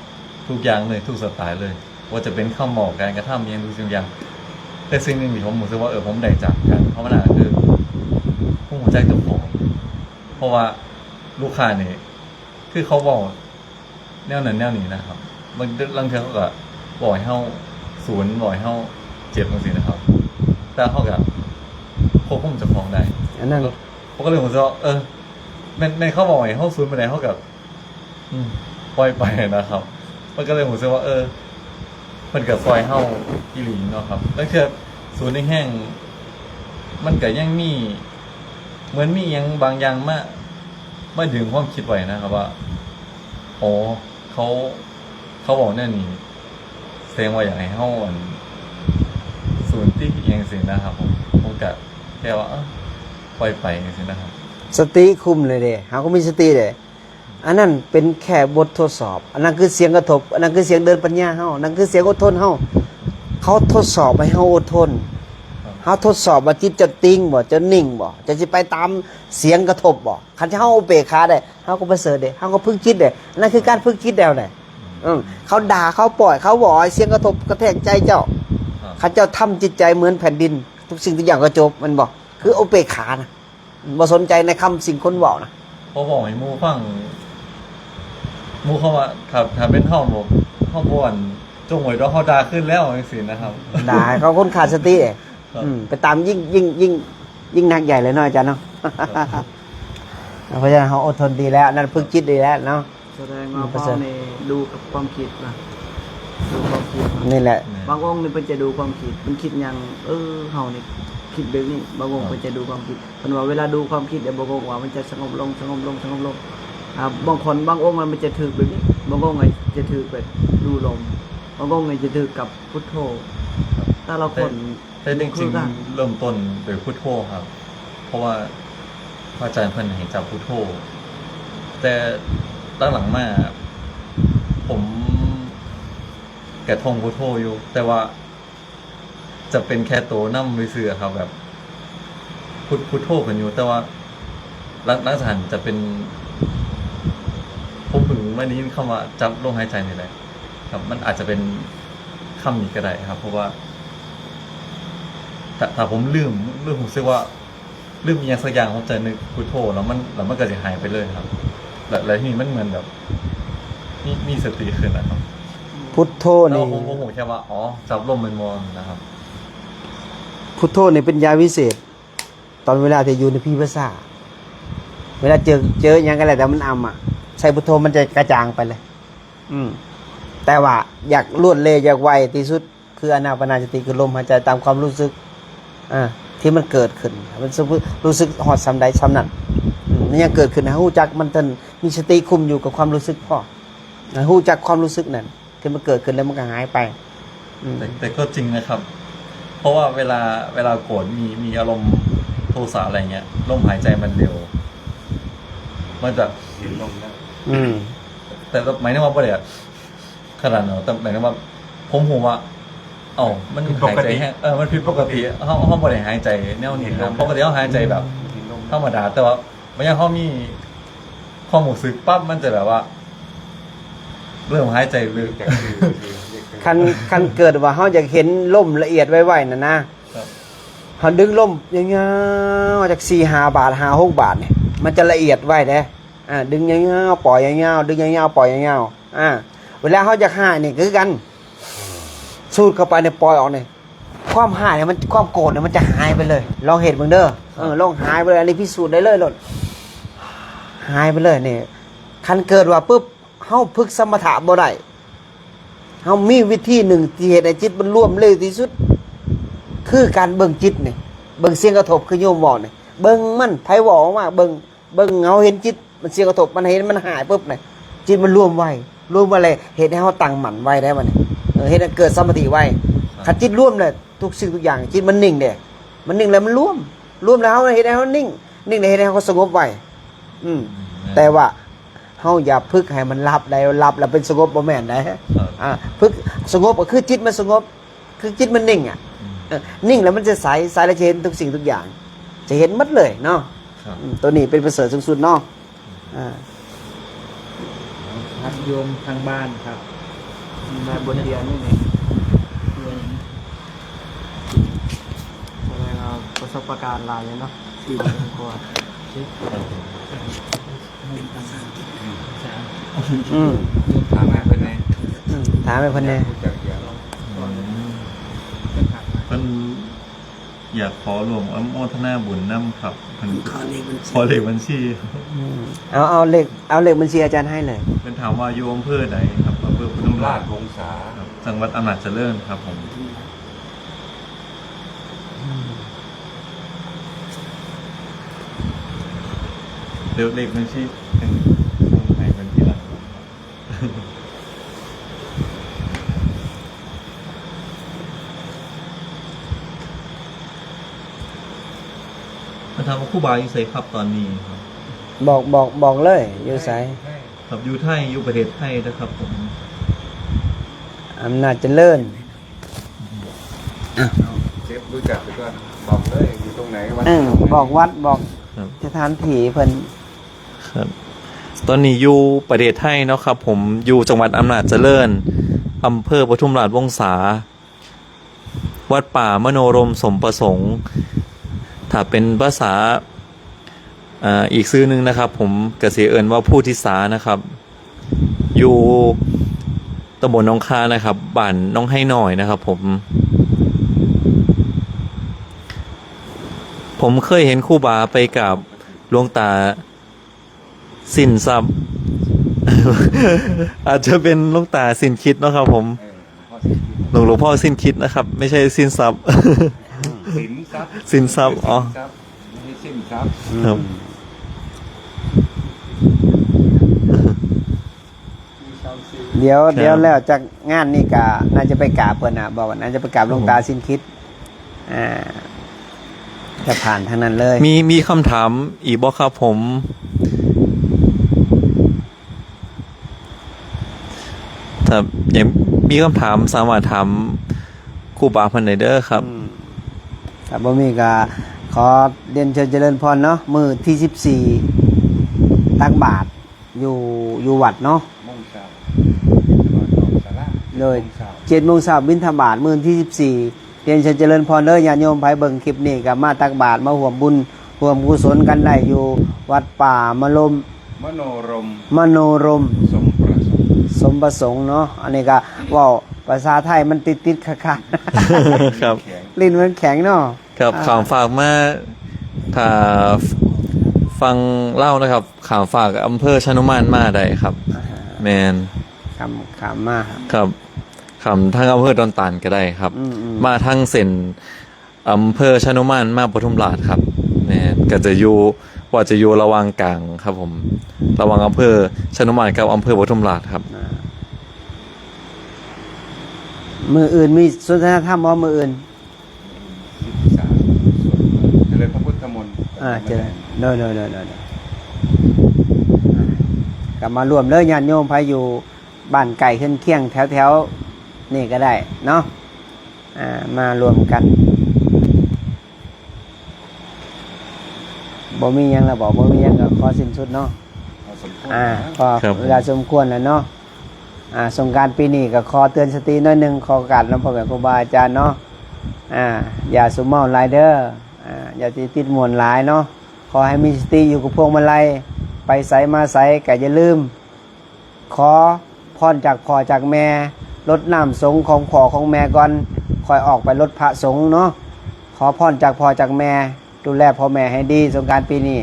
ທຸກຢ່າງເລີຍ ທຸກສະໄຕເລີຍ ບໍ່ວ່າຈະເປັນຄຳເວົ້າ ການກະທຳ ອີ່ຫຍັງທຸກສິ່ງທຸກຢ່າງ. ແຕ່ສິ່ງໜຶ່ງທີ່ຜົມຮູ້ສຶກວ່າ ເອີ ຜົມໄດ້ຈາກການພາວະນາ ກໍຄືຮູ້ຈັກເຈົ້າຂອງ. ເພາະວ່າລູກຄ້ານີ້ ຄືເຂົາເວົ້າແນວນັ້ນແນວນີ້ນະຄັບ ບາງ ລາງເທື່ອເຂົາກໍເວົ້າໃຫ້ເຮົາສູນ ເວົ້າໃຫ້ເຮົາເຈັບຈັ່ງຊີ້ນະຄັບ ແຕ່ເຮົາກໍຄວບຄຸມເຈົ້າຂອງໄດ້. ອັນນັ້ນ ເຮົາກໍເລີຍຮູ້ສຶກວ່າ ເອີ ແມ່ນ ແມ່ນເຂົາເວົ້າໃຫ້ເຮົາສູນປານໃດ ເຮົາກໍ ອືມ ປ່ອຍໄປນະຄັບ. ມັນກໍເລີຍຮູ້ສຶກວ່າ ເອີ ເພິ່ນກໍຊ່ອຍເຮົາອີ່ຫຼີເນາະຄັບ. ລາງເທື່ອສູນແຮງໆ ມັນກໍຍັງມີ ເໝືອນມີຫຍັງບາງຢ່າງມາ ມາດຶງຄວາມຄິດໄວ້ນະຄັບວ່າ ອໍ ເຂົາ ເຂົາເວົ້າແນວນີ້ ແສດງວ່າຢາກໃຫ້ເຮົາ ອັນ ສູນຕິ ອີ່ຫຍັງຊີ້ນະຄັບ. ຜົມ ຜົມກະແຄ່ວ່າ ເອີ ປ່ອຍໄປຈັ່ງຊີ້ນະຄັບ. ສະຕິຄຸມເລີຍເດ້ ເຮົາກໍມີສະຕິເດ້. ອັນນັ້ນເປັນແຄ່ບົດທົດສອບ ອັນນັ້ນຄືສຽງກະທົບ ອັນນັ້ນຄືສຽງເດີນປັນຍາເຮົາ ນັ້ນຄືສຽງອົດທົນເຮົາ. ເຂົາທົດສອບໃຫ້ເຮົາອົດທົນ ເຮົາທົດສອບວ່າຈິດເຈົ້າຕິ່ງບໍ່ ເຈົ້ານິ່ງບໍ່ ເຈົ້າຊິໄປຕາມສຽງກະທົບບໍ່. ຄັນເຮົາອຸເບກຂາໄດ້ ເຮົາກໍປະເສີດເດ້ ເຮົາກໍຝຶກຈິດເດ້. ນັ້ນຄືການຝຶກຈິດແນວໃດ? ເອີ ເຂົາດ່າ ເຂົາປ້ອຍ ເຂົາເວົ້າໃຫ້ສຽງກະທົບກະແທກໃຈເຈົ້າ. ຄັນເຈົ້າທຳຈິດໃຈເໝືອນແຜ່ນດິນ ທຸກສິ່ງທຸກຢ່າງກໍຈົບ ແມ່ນບໍ່? ຄືອຸເບກຂານະ ບໍ່ສົນໃຈໃນຄຳສິ່ງຄົນເວົ້ານະ. ພໍເວົ້າໃຫ້ໝູ່ຟັງ ໝູ່ເຂົາວ່າ ຖ້າ ຖ້າເປັນເຮົາບໍ່ ເຮົາບໍ່ ອັນ ຈົ່ງໄວ້ດອກ ເຮົາດ່າຄືນແລ້ວ ຈັ່ງຊີ້ນະຄັບ. ດ່າໃຫ້ເຂົາຄົນຂາດສະຕິເດ້. ອືມ ໄປຕາມຍິ່ງ ຍິ່ງ ຍິ່ງ ຍິ່ງໜັກໃຫຍ່ເລີຍເນາະອາຈານເນາະ. ເພາະສະນັ້ນເຮົາອົດທົນດີແລ້ວ ອັນນັ້ນຝຶກຈິດດີແລ້ວເນາະ. ສະແດງວ່າພວກນີ້ດູກັບຄວາມຄິດນະ ດູຄວາມຄິດນະ. ນີ້ແຫຼະ ບາງອົງນີ້ເພິ່ນຈະດູຄວາມຄິດ ເພິ່ນຄິດຫຍັງ ເອີ ເຮົານີ້ຄິດແບບນີ້. ບາງອົງເພິ່ນຈະດູຄວາມຄິດ ເພິ່ນວ່າເວລາດູຄວາມຄິດແລ້ວ ບາງອົງວ່າມັນຈະສະຫງົບລົງ ສະຫງົບລົງ ສະຫງບລົງ. ອາ ບາງຄົນ ບາງອົງມັນຈະຖືກແບບນີ້ ບາງອົງອາດຈະຖືກແບບດູລົມ ບາງອົງອາດຈະຖືກກັບພຸດໂທ. ແຕ່ລະຄົນ ແຕ່ ແຕ່ຈິງໆ ເລີ່ມຕົ້ນໂດຍພຸດໂທຄັບ ເພາະວ່າພະອາຈານເພິ່ນໃຫ້ຈັບພຸດໂທ. ແຕ່ຫຼັງໆມາ ຜົມກະທ່ອງພຸດໂທຢູ່ ແຕ່ວ່າຈະເປັນແຄ່ໂຕນຳຊື່ໆ ຄັບ ແບບພຸດ ພຸດໂທກັນຢູ່ ແຕ່ວ່າ ຫຼັງ ຫຼັງຈາກນັ້ນຈະເປັນ ຜົມເພິ່ງມາໄດ້ຍິນຄຳວ່າຈັບລົມຫາຍໃຈນີ້ແຫຼະຄັບ. ມັນອາດຈະເປັນຄຳນີ້ກໍໄດ້ຄັບ ເພາະວ່າ ຖ້າ ຖ້າຜົມລືມ ລືມ ຮູ້ສຶກວ່າລືມອີ່ຫຍັງສັກຢ່າງ ຜົມຈະນຶກພຸດໂທ ແລ້ວມັນ ແລ້ວມັນກໍຈະຫາຍໄປເລີຍຄັບ. ແລ້ວ ແລ້ວທີນີ້ມັນເໝືອນແບບ ມີ ມີສະຕິຂຶ້ນນະຄັບ. ພຸດໂທນີ້ ແຕ່ວ່າຜົມ ຜົມຮູ້ແຄ່ວ່າ ອໍ ຈັບລົມແມ່ນບໍ່ນະຄັບ. ພຸດໂທນີ້ເປັນຢາວິເສດ ຕອນເວລາທີ່ຢູ່ໃນຜີພາສາ ເວລາເຈີ ເຈີຫຍັງກໍແລ້ວແຕ່ມັນອຳອະ ໃຊ້ພຸດໂທມັນຈະກະຈ່າງໄປເລີຍ. ອືມ ແຕ່ວ່າຢາກລວດເລວ ຢາກໄວທີ່ສຸດ ຄືອານາປານາສະຕິ ຄືລົມຫາຍໃຈຕາມຄວາມຮູ້ສຶກ ອ່າ ທີ່ມັນເກີດຂຶ້ນ ມັນ ຮູ້ສຶກຮອດສ່ຳໃດສ່ຳນັ້ນ. ອືມ ມັນຍັງເກີດຂຶ້ນ ໃຫ້ຮູ້ຈັກມັນ ມີສະຕິຄຸມຢູ່ກັບຄວາມຮູ້ສຶກພໍ ໃຫ້ຮູ້ຈັກຄວາມຮູ້ສຶກນັ້ນ ທີ່ມັນເກີດຂຶ້ນແລ້ວມັນກໍຫາຍໄປ. ອືມ ແຕ່ ແຕ່ກໍຈິງນະຄັບ ເພາະວ່າເວລາ ເວລາໂກດ ມີ ມີອາລົມໂທສະ ອະໄລເງຍ ລົມຫາຍໃຈມັນເລັວ ມັນຈະເຫັນລົມນະ. ອືມ ແຕ່ໝາຍເຖິງວ່າບໍ່ໄດ້ຂະໜາດນັ້ນ ແຕ່ໝາຍເຖິງວ່າ ຜົມຮູ້ວ່າ ເອົ້າ ມັນຫາຍໃຈແຮງ ເອີ ມັນຜິດປົກກະຕິ ເຮົາ ເຮົາບໍ່ໄດ້ຫາຍໃຈແນວນີ້ນະ. ປົກກະຕິເຮົາຫາຍໃຈແບບທຳມະດາ ແຕ່ວ່າ ບາງຢ່າງເຮົາມີຄວາມຮູ້ສຶກປັບ ມັນຈະແບບວ່າເລີ່ມຫາຍໃຈເລິກ. ຄັນ ຄັນເກີດວ່າເຮົາຢາກເຫັນລົມລະອຽດໄວໆນັ້ນນະ ເຮົາດຶງລົມຍາວໆ ຈັກສີ່ຫ້າບາດ ຫ້າຫົກບາດນີ້ ມັນຈະລະອຽດໄວເດ້. ອາ ດຶງຍາວໆ ປ່ອຍຍາວໆ ດຶງຍາວໆ ປ່ອຍຍາວໆ. ອາ ເວລາເຮົາຢາກຫາຍນີ້ກໍຄືກັນ ສູດເຂົ້າໄປນີ້ ປ່ອຍອອກນີ້ ຄວາມຮ້າຍນີ້ມັນ ຄວາມໂກດນີ້ມັນຈະຫາຍໄປເລີຍ. ລອງເຮັດເບິ່ງເດີ. ເອີ ລອງຫາຍໄປເລີຍ. ອັນນີ້ພິສູດໄດ້ເລີຍໂລດ ຫາຍໄປເລີຍນີ້. ຄັນເກີດວ່າປຶບ ເຮົາຝຶກສະມະຖະບໍ່ໄດ້ ເຮົາມີວິທີໜຶ່ງທີ່ເຮັດໃຫ້ຈິດມັນລວມເລັວທີ່ສຸດ ຄືການເບິ່ງຈິດນີ້ ເບິ່ງສຽງກະທົບ ຄືໂຍມເວົ້ານີ້ ເບິ່ງມັນ ໃຜເວົ້າອອກມາ ເບິ່ງ ເບິ່ງ ເຮົາເຫັນຈິດ ມັນສຽງກະທົບ ມັນເຫັນ ມັນຫາຍປຶບນີ້ ຈິດມັນລວມໄວ ລວມໄວແລ້ວ ເຮັດໃຫ້ເຮົາຕັ້ງໝັ້ນໄວໄດ້ບັດນີ້. ເອີ ເຮັດໃຫ້ເກີດສະມາທິໄວ. ຄັນຈິດລວມແລ້ວ ທຸກສິ່ງທຸກຢ່າງ ຈິດມັນນິ່ງເດ້ ມັນນິ່ງແລ້ວມັນລວມ ລວມແລ້ວເຮົາເຮັດໃຫ້ເຮົານິ່ງ ນິ່ງແລ້ວເຮັດໃຫ້ເຮົາສະຫງົບໄວ. ອືມ ແຕ່ວ່າເຮົາຢ່າຝຶກໃຫ້ມັນຫຼັບໄດ໋ ຫຼັບແລ້ວເປັນສະຫງົບ ບໍ່ແມ່ນໄດ໋. ອ່າ ຝຶກສະຫງົບກໍຄືຈິດມັນສະຫງົບ ຄືຈິດມັນນິ່ງອະ. ເອີ ນິ່ງແລ້ວມັນຈະໃສ ໃສແລ້ວຈະເຫັນທຸກສິ່ງທຸກຢ່າງ ຈະເຫັນໝົດເລີຍເນາະ. ໂຕນີ້ເປັນປະເສີດສູງສຸດເນາະ. ອ່າ ຮັບໂຍມທາງບ້ານຄັບ ໄດ້ບົດຮຽນນີ້ ແສດງວ່າປະສົບປະການຫຼາຍເນາະ ດີກວ່າ. ອືມ ຖາມໃຫ້ເພິ່ນແດ່ ອືມ ຖາມໃຫ້ເພິ່ນແດ່. ເພິ່ນ ຢາກຂໍຮ່ວມອະນຸໂມທະນາບຸນນຳຄັບ. ເພິ່ນ ຂໍເລກບັນຊີ ຂໍເລກບັນຊີ. ອືມ ເອົາ ເອົາເລກ ເອົາເລກບັນຊີອາຈານໃຫ້ເລີຍ. ເພິ່ນຖາມວ່າຢູ່ອຳເພີໃດຄັບ? ອຳເພີພະນົມລາດ ລາດວົງສາ ຄັບ ຈັງຫວັດອຳນາດຈະເລີນຄັບຜົມ. ອືມ. ເລືອກເລກບັນຊີ ຈັ່ງສົ່ງໃຫ້ເພິ່ນທີຫຼັງ. ມາຖາມວ່າຄູບາຢູ່ໃສຄັບຕອນນີ້ຄັບ? ບອກ ບອກ ບອກເລີຍ ຢູ່ໃສ? ໄທ ໄທ ຄັບ ຢູ່ໄທ ຢູ່ປະເທດໄທເດີຄັບຜົມ. ອຳນາດຈະເລີນ. ເຊັບ ຮູ້ຈັກໄປກ່ອນ ບອກເລີຍ ຢູ່ຕົງໃດ ວັດ ເອີ ຢູ່ຕົງໃດ ບອກວັດ ບອກ ຄັບ ສະຖານທີ່ເພິ່ນ. ຄັບ ຕອນນີ້ຢູ່ປະເທດໄທເນາະຄັບຜົມ, ຢູ່ຈັງຫວັດອຳນາດຈະເລີນ ອຳເພີປະທຸມລາດວົງສາ, ວັດປ່າມະໂນລົມສົມປະສົງ. ຖ້າເປັນພາສາ ເອີ ອີກຊື່ໜຶ່ງນະຄັບຜົມ ກະຊິເອີ້ນວ່າພູທິສານະຄັບ, ຢູ່ຕຳບົນໜອງຄານະຄັບ, ບ້ານໜອງໄຮນ້ອຍນະຄັບຜົມ. ຜົມເຄີຍເຫັນຄູບາໄປກາບຫຼວງຕາ ສິ້ນຊັບ ອາດຈະເປັນຫຼວງຕາສິ້ນຄິດເນາະຄັບຜົມ. ເອີ ຫຼວງ ຫຼວງພໍ່ສິ້ນຄິດນະຄັບ ໄມ່ໃຊ່ສິ້ນຊັບ. ສິນຊັບ ສິນຊັບ ອໍ ສິນຊັບ ໄມ່ໃຊ່ສິ້ນຊັບ. ຄັບ ອືມ ດຽວ ຄັບ ດຽວແລ້ວຈາກງານນີ້ກະໜ້າຈະໄປກາບເພິ່ນນະ ບອກວ່າໜ້າຈະໄປກາບ ຄັບ ຫຼວງຕາ ຜົມ ສິ້ນຄິດ. ອ່າ ຈະຜ່ານທາງນັ້ນເລີຍ. ມີ ມີຄຳຖາມອີກບໍ່ຄັບຜົມ? ຖ້າຍັງມີຄຳຖາມ ສາມາດຖາມຄູບາເພິ່ນໄດ້ເດີຄັບ. ອືມ ຖ້າບໍ່ມີກະຂໍລຽນເຊີນຈະເລີນພອນເນາະ, ມື້ທີສິບສີ່ ຕັກບາດ ຢູ່ ຢູ່ວັດເນາະ. ໂມງເຊົ້າ ບິນທະບາດນອກສາລາ. ໂດຍ ເຈັດໂມງເຊົ້າ ເຈັດໂມງເຊົ້າບິນທະບາດ ມື້ວັນທີສິບສີ່. ຮຽນເຊີນຈະເລີນພອນເດີ ຍາດໂຍມໃຜເບິ່ງຄລິບນີ້ກໍມາຕັກບາດ ມາຮ່ວມບຸນຮ່ວມກຸສົນກັນໄດ້ ຢູ່ວັດປ່າມະລົມ ມະໂນລົມ ມະໂນລົມ ສົມປະສົງ ສົມປະສົງເນາະ. ອັນນີ້ກໍເວົ້າພາສາໄທມັນຕິດໆຂັດໆ ຄັບ ແຂງ ຫຼິ້ນມັນແຂງເນາະ. ຄັບ ອ່າ ຂ້າມຟາກມາ ຖ້າ ຝັ່ງລາວນະຄັບ ຂ້າມຟາກອຳເພີຊະນຸມານມາໄດ້ຄັບ. ອ່າ ແມ່ນ ຂ້າມ ຂ້າມມາ ຄັບ ຂ້າມທາງອຳເພີດອນຕານກໍໄດ້ຄັບ. ອືມໆ ມາທາງເສັ້ນອຳເພີຊະນຸມານມາປະທຸມລາດຄັບ. ແມ່ນ ກໍຈະຢູ່ ວ່າຈະຢູ່ລະຫວ່າງກາງຄັບຜົມ ລະຫວ່າງອຳເພີຊະນຸມານກັບອຳເພີປະທຸມລາດຄັບ. ອ່າ ມື້ອື່ນມີສົນທະນາທຳບໍ່ ມື້ອື່ນ? ສິບສາມ ສວດເຈລິນພະພຸດທະມົນ. ອ່າ ເຈ ໂດຍ ໂດຍ ກໍມາຮ່ວມເດີ ຍາດໂຍມໃຜຢູ່ບ້ານໃກ້ເຮືອນຄຽງແຖວໆນີ້ກໍໄດ້ເນາະ. ອ່າ ມາຮ່ວມກັນ. ບໍ່ມີຫຍັງແລ້ວບໍ? ບໍ່ມີຫຍັງກໍຂໍສິ້ນສຸດເນາະ. ພໍສົມຄວນ ອ່າ ນະ ກໍ ຄັບ ເວລາສົມຄວນແລ້ວເນາະ. ອ່າ ສົງການປີນີ້ກໍຂໍເຕືອນສະຕິໜ້ອຍໜຶ່ງ, ຂໍໂອກາດນຳພໍ່ແມ່ຄູບາອາຈານເນາະ. ອ່າ ຢ່າສຸມເມົາຫຼາຍເດີ, ອ່າ ຢ່າຕິດ ຕິດມ່ວນຫຼາຍເນາະ. ຂໍໃຫ້ມີສະຕິຢູ່ກັບພວງມາໄລ, ໄປໃສມາໃສກໍຢ່າລືມ ຂໍພອນຈາກພໍ່ຈາກແມ່, ລົດນ້ຳສົງຂອງພໍ່ຂອງແມ່ກ່ອນ, ຄ່ອຍອອກໄປລົດພະສົງເນາະ. ຂໍພອນຈາກພໍ່ຈາກແມ່, ດູແລພໍ່ແມ່ໃຫ້ດີ. ສົງການປີນີ້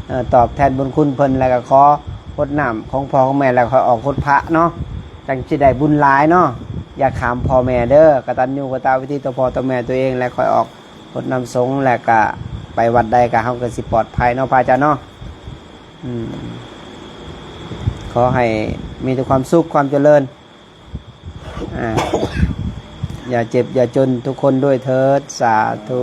ເອີ ຕອບແທນບຸນຄຸນເພິ່ນ ແລ້ວກໍຂໍຫົດນ້ຳຂອງພໍ່ຂອງແມ່ ແລ້ວຄ່ອຍອອກຫົດພະເນາະ, ຈັ່ງຊິໄດ້ບຸນຫຼາຍເນາະ. ຢ່າຂ້າມພໍ່ແມ່ເດີ, ກະຕັນຍູກະຕະເວທີຕໍ່ພໍ່ຕໍ່ແມ່ຕົວເອງ ແລ້ວຄ່ອຍອອກຫົດນ້ຳສົງ ແລ້ວກະໄປວັດໃດກະເຮົາກໍຊິປອດໄພເນາະ ພະອາຈານເນາະ. ອືມ ຂໍໃຫ້ມີແຕ່ຄວາມສຸກຄວາມຈະເລີນ. ອ່າ ຢ່າເຈັບຢ່າຈົນທຸກຄົນດ້ວຍເທີດ ສາທຸ.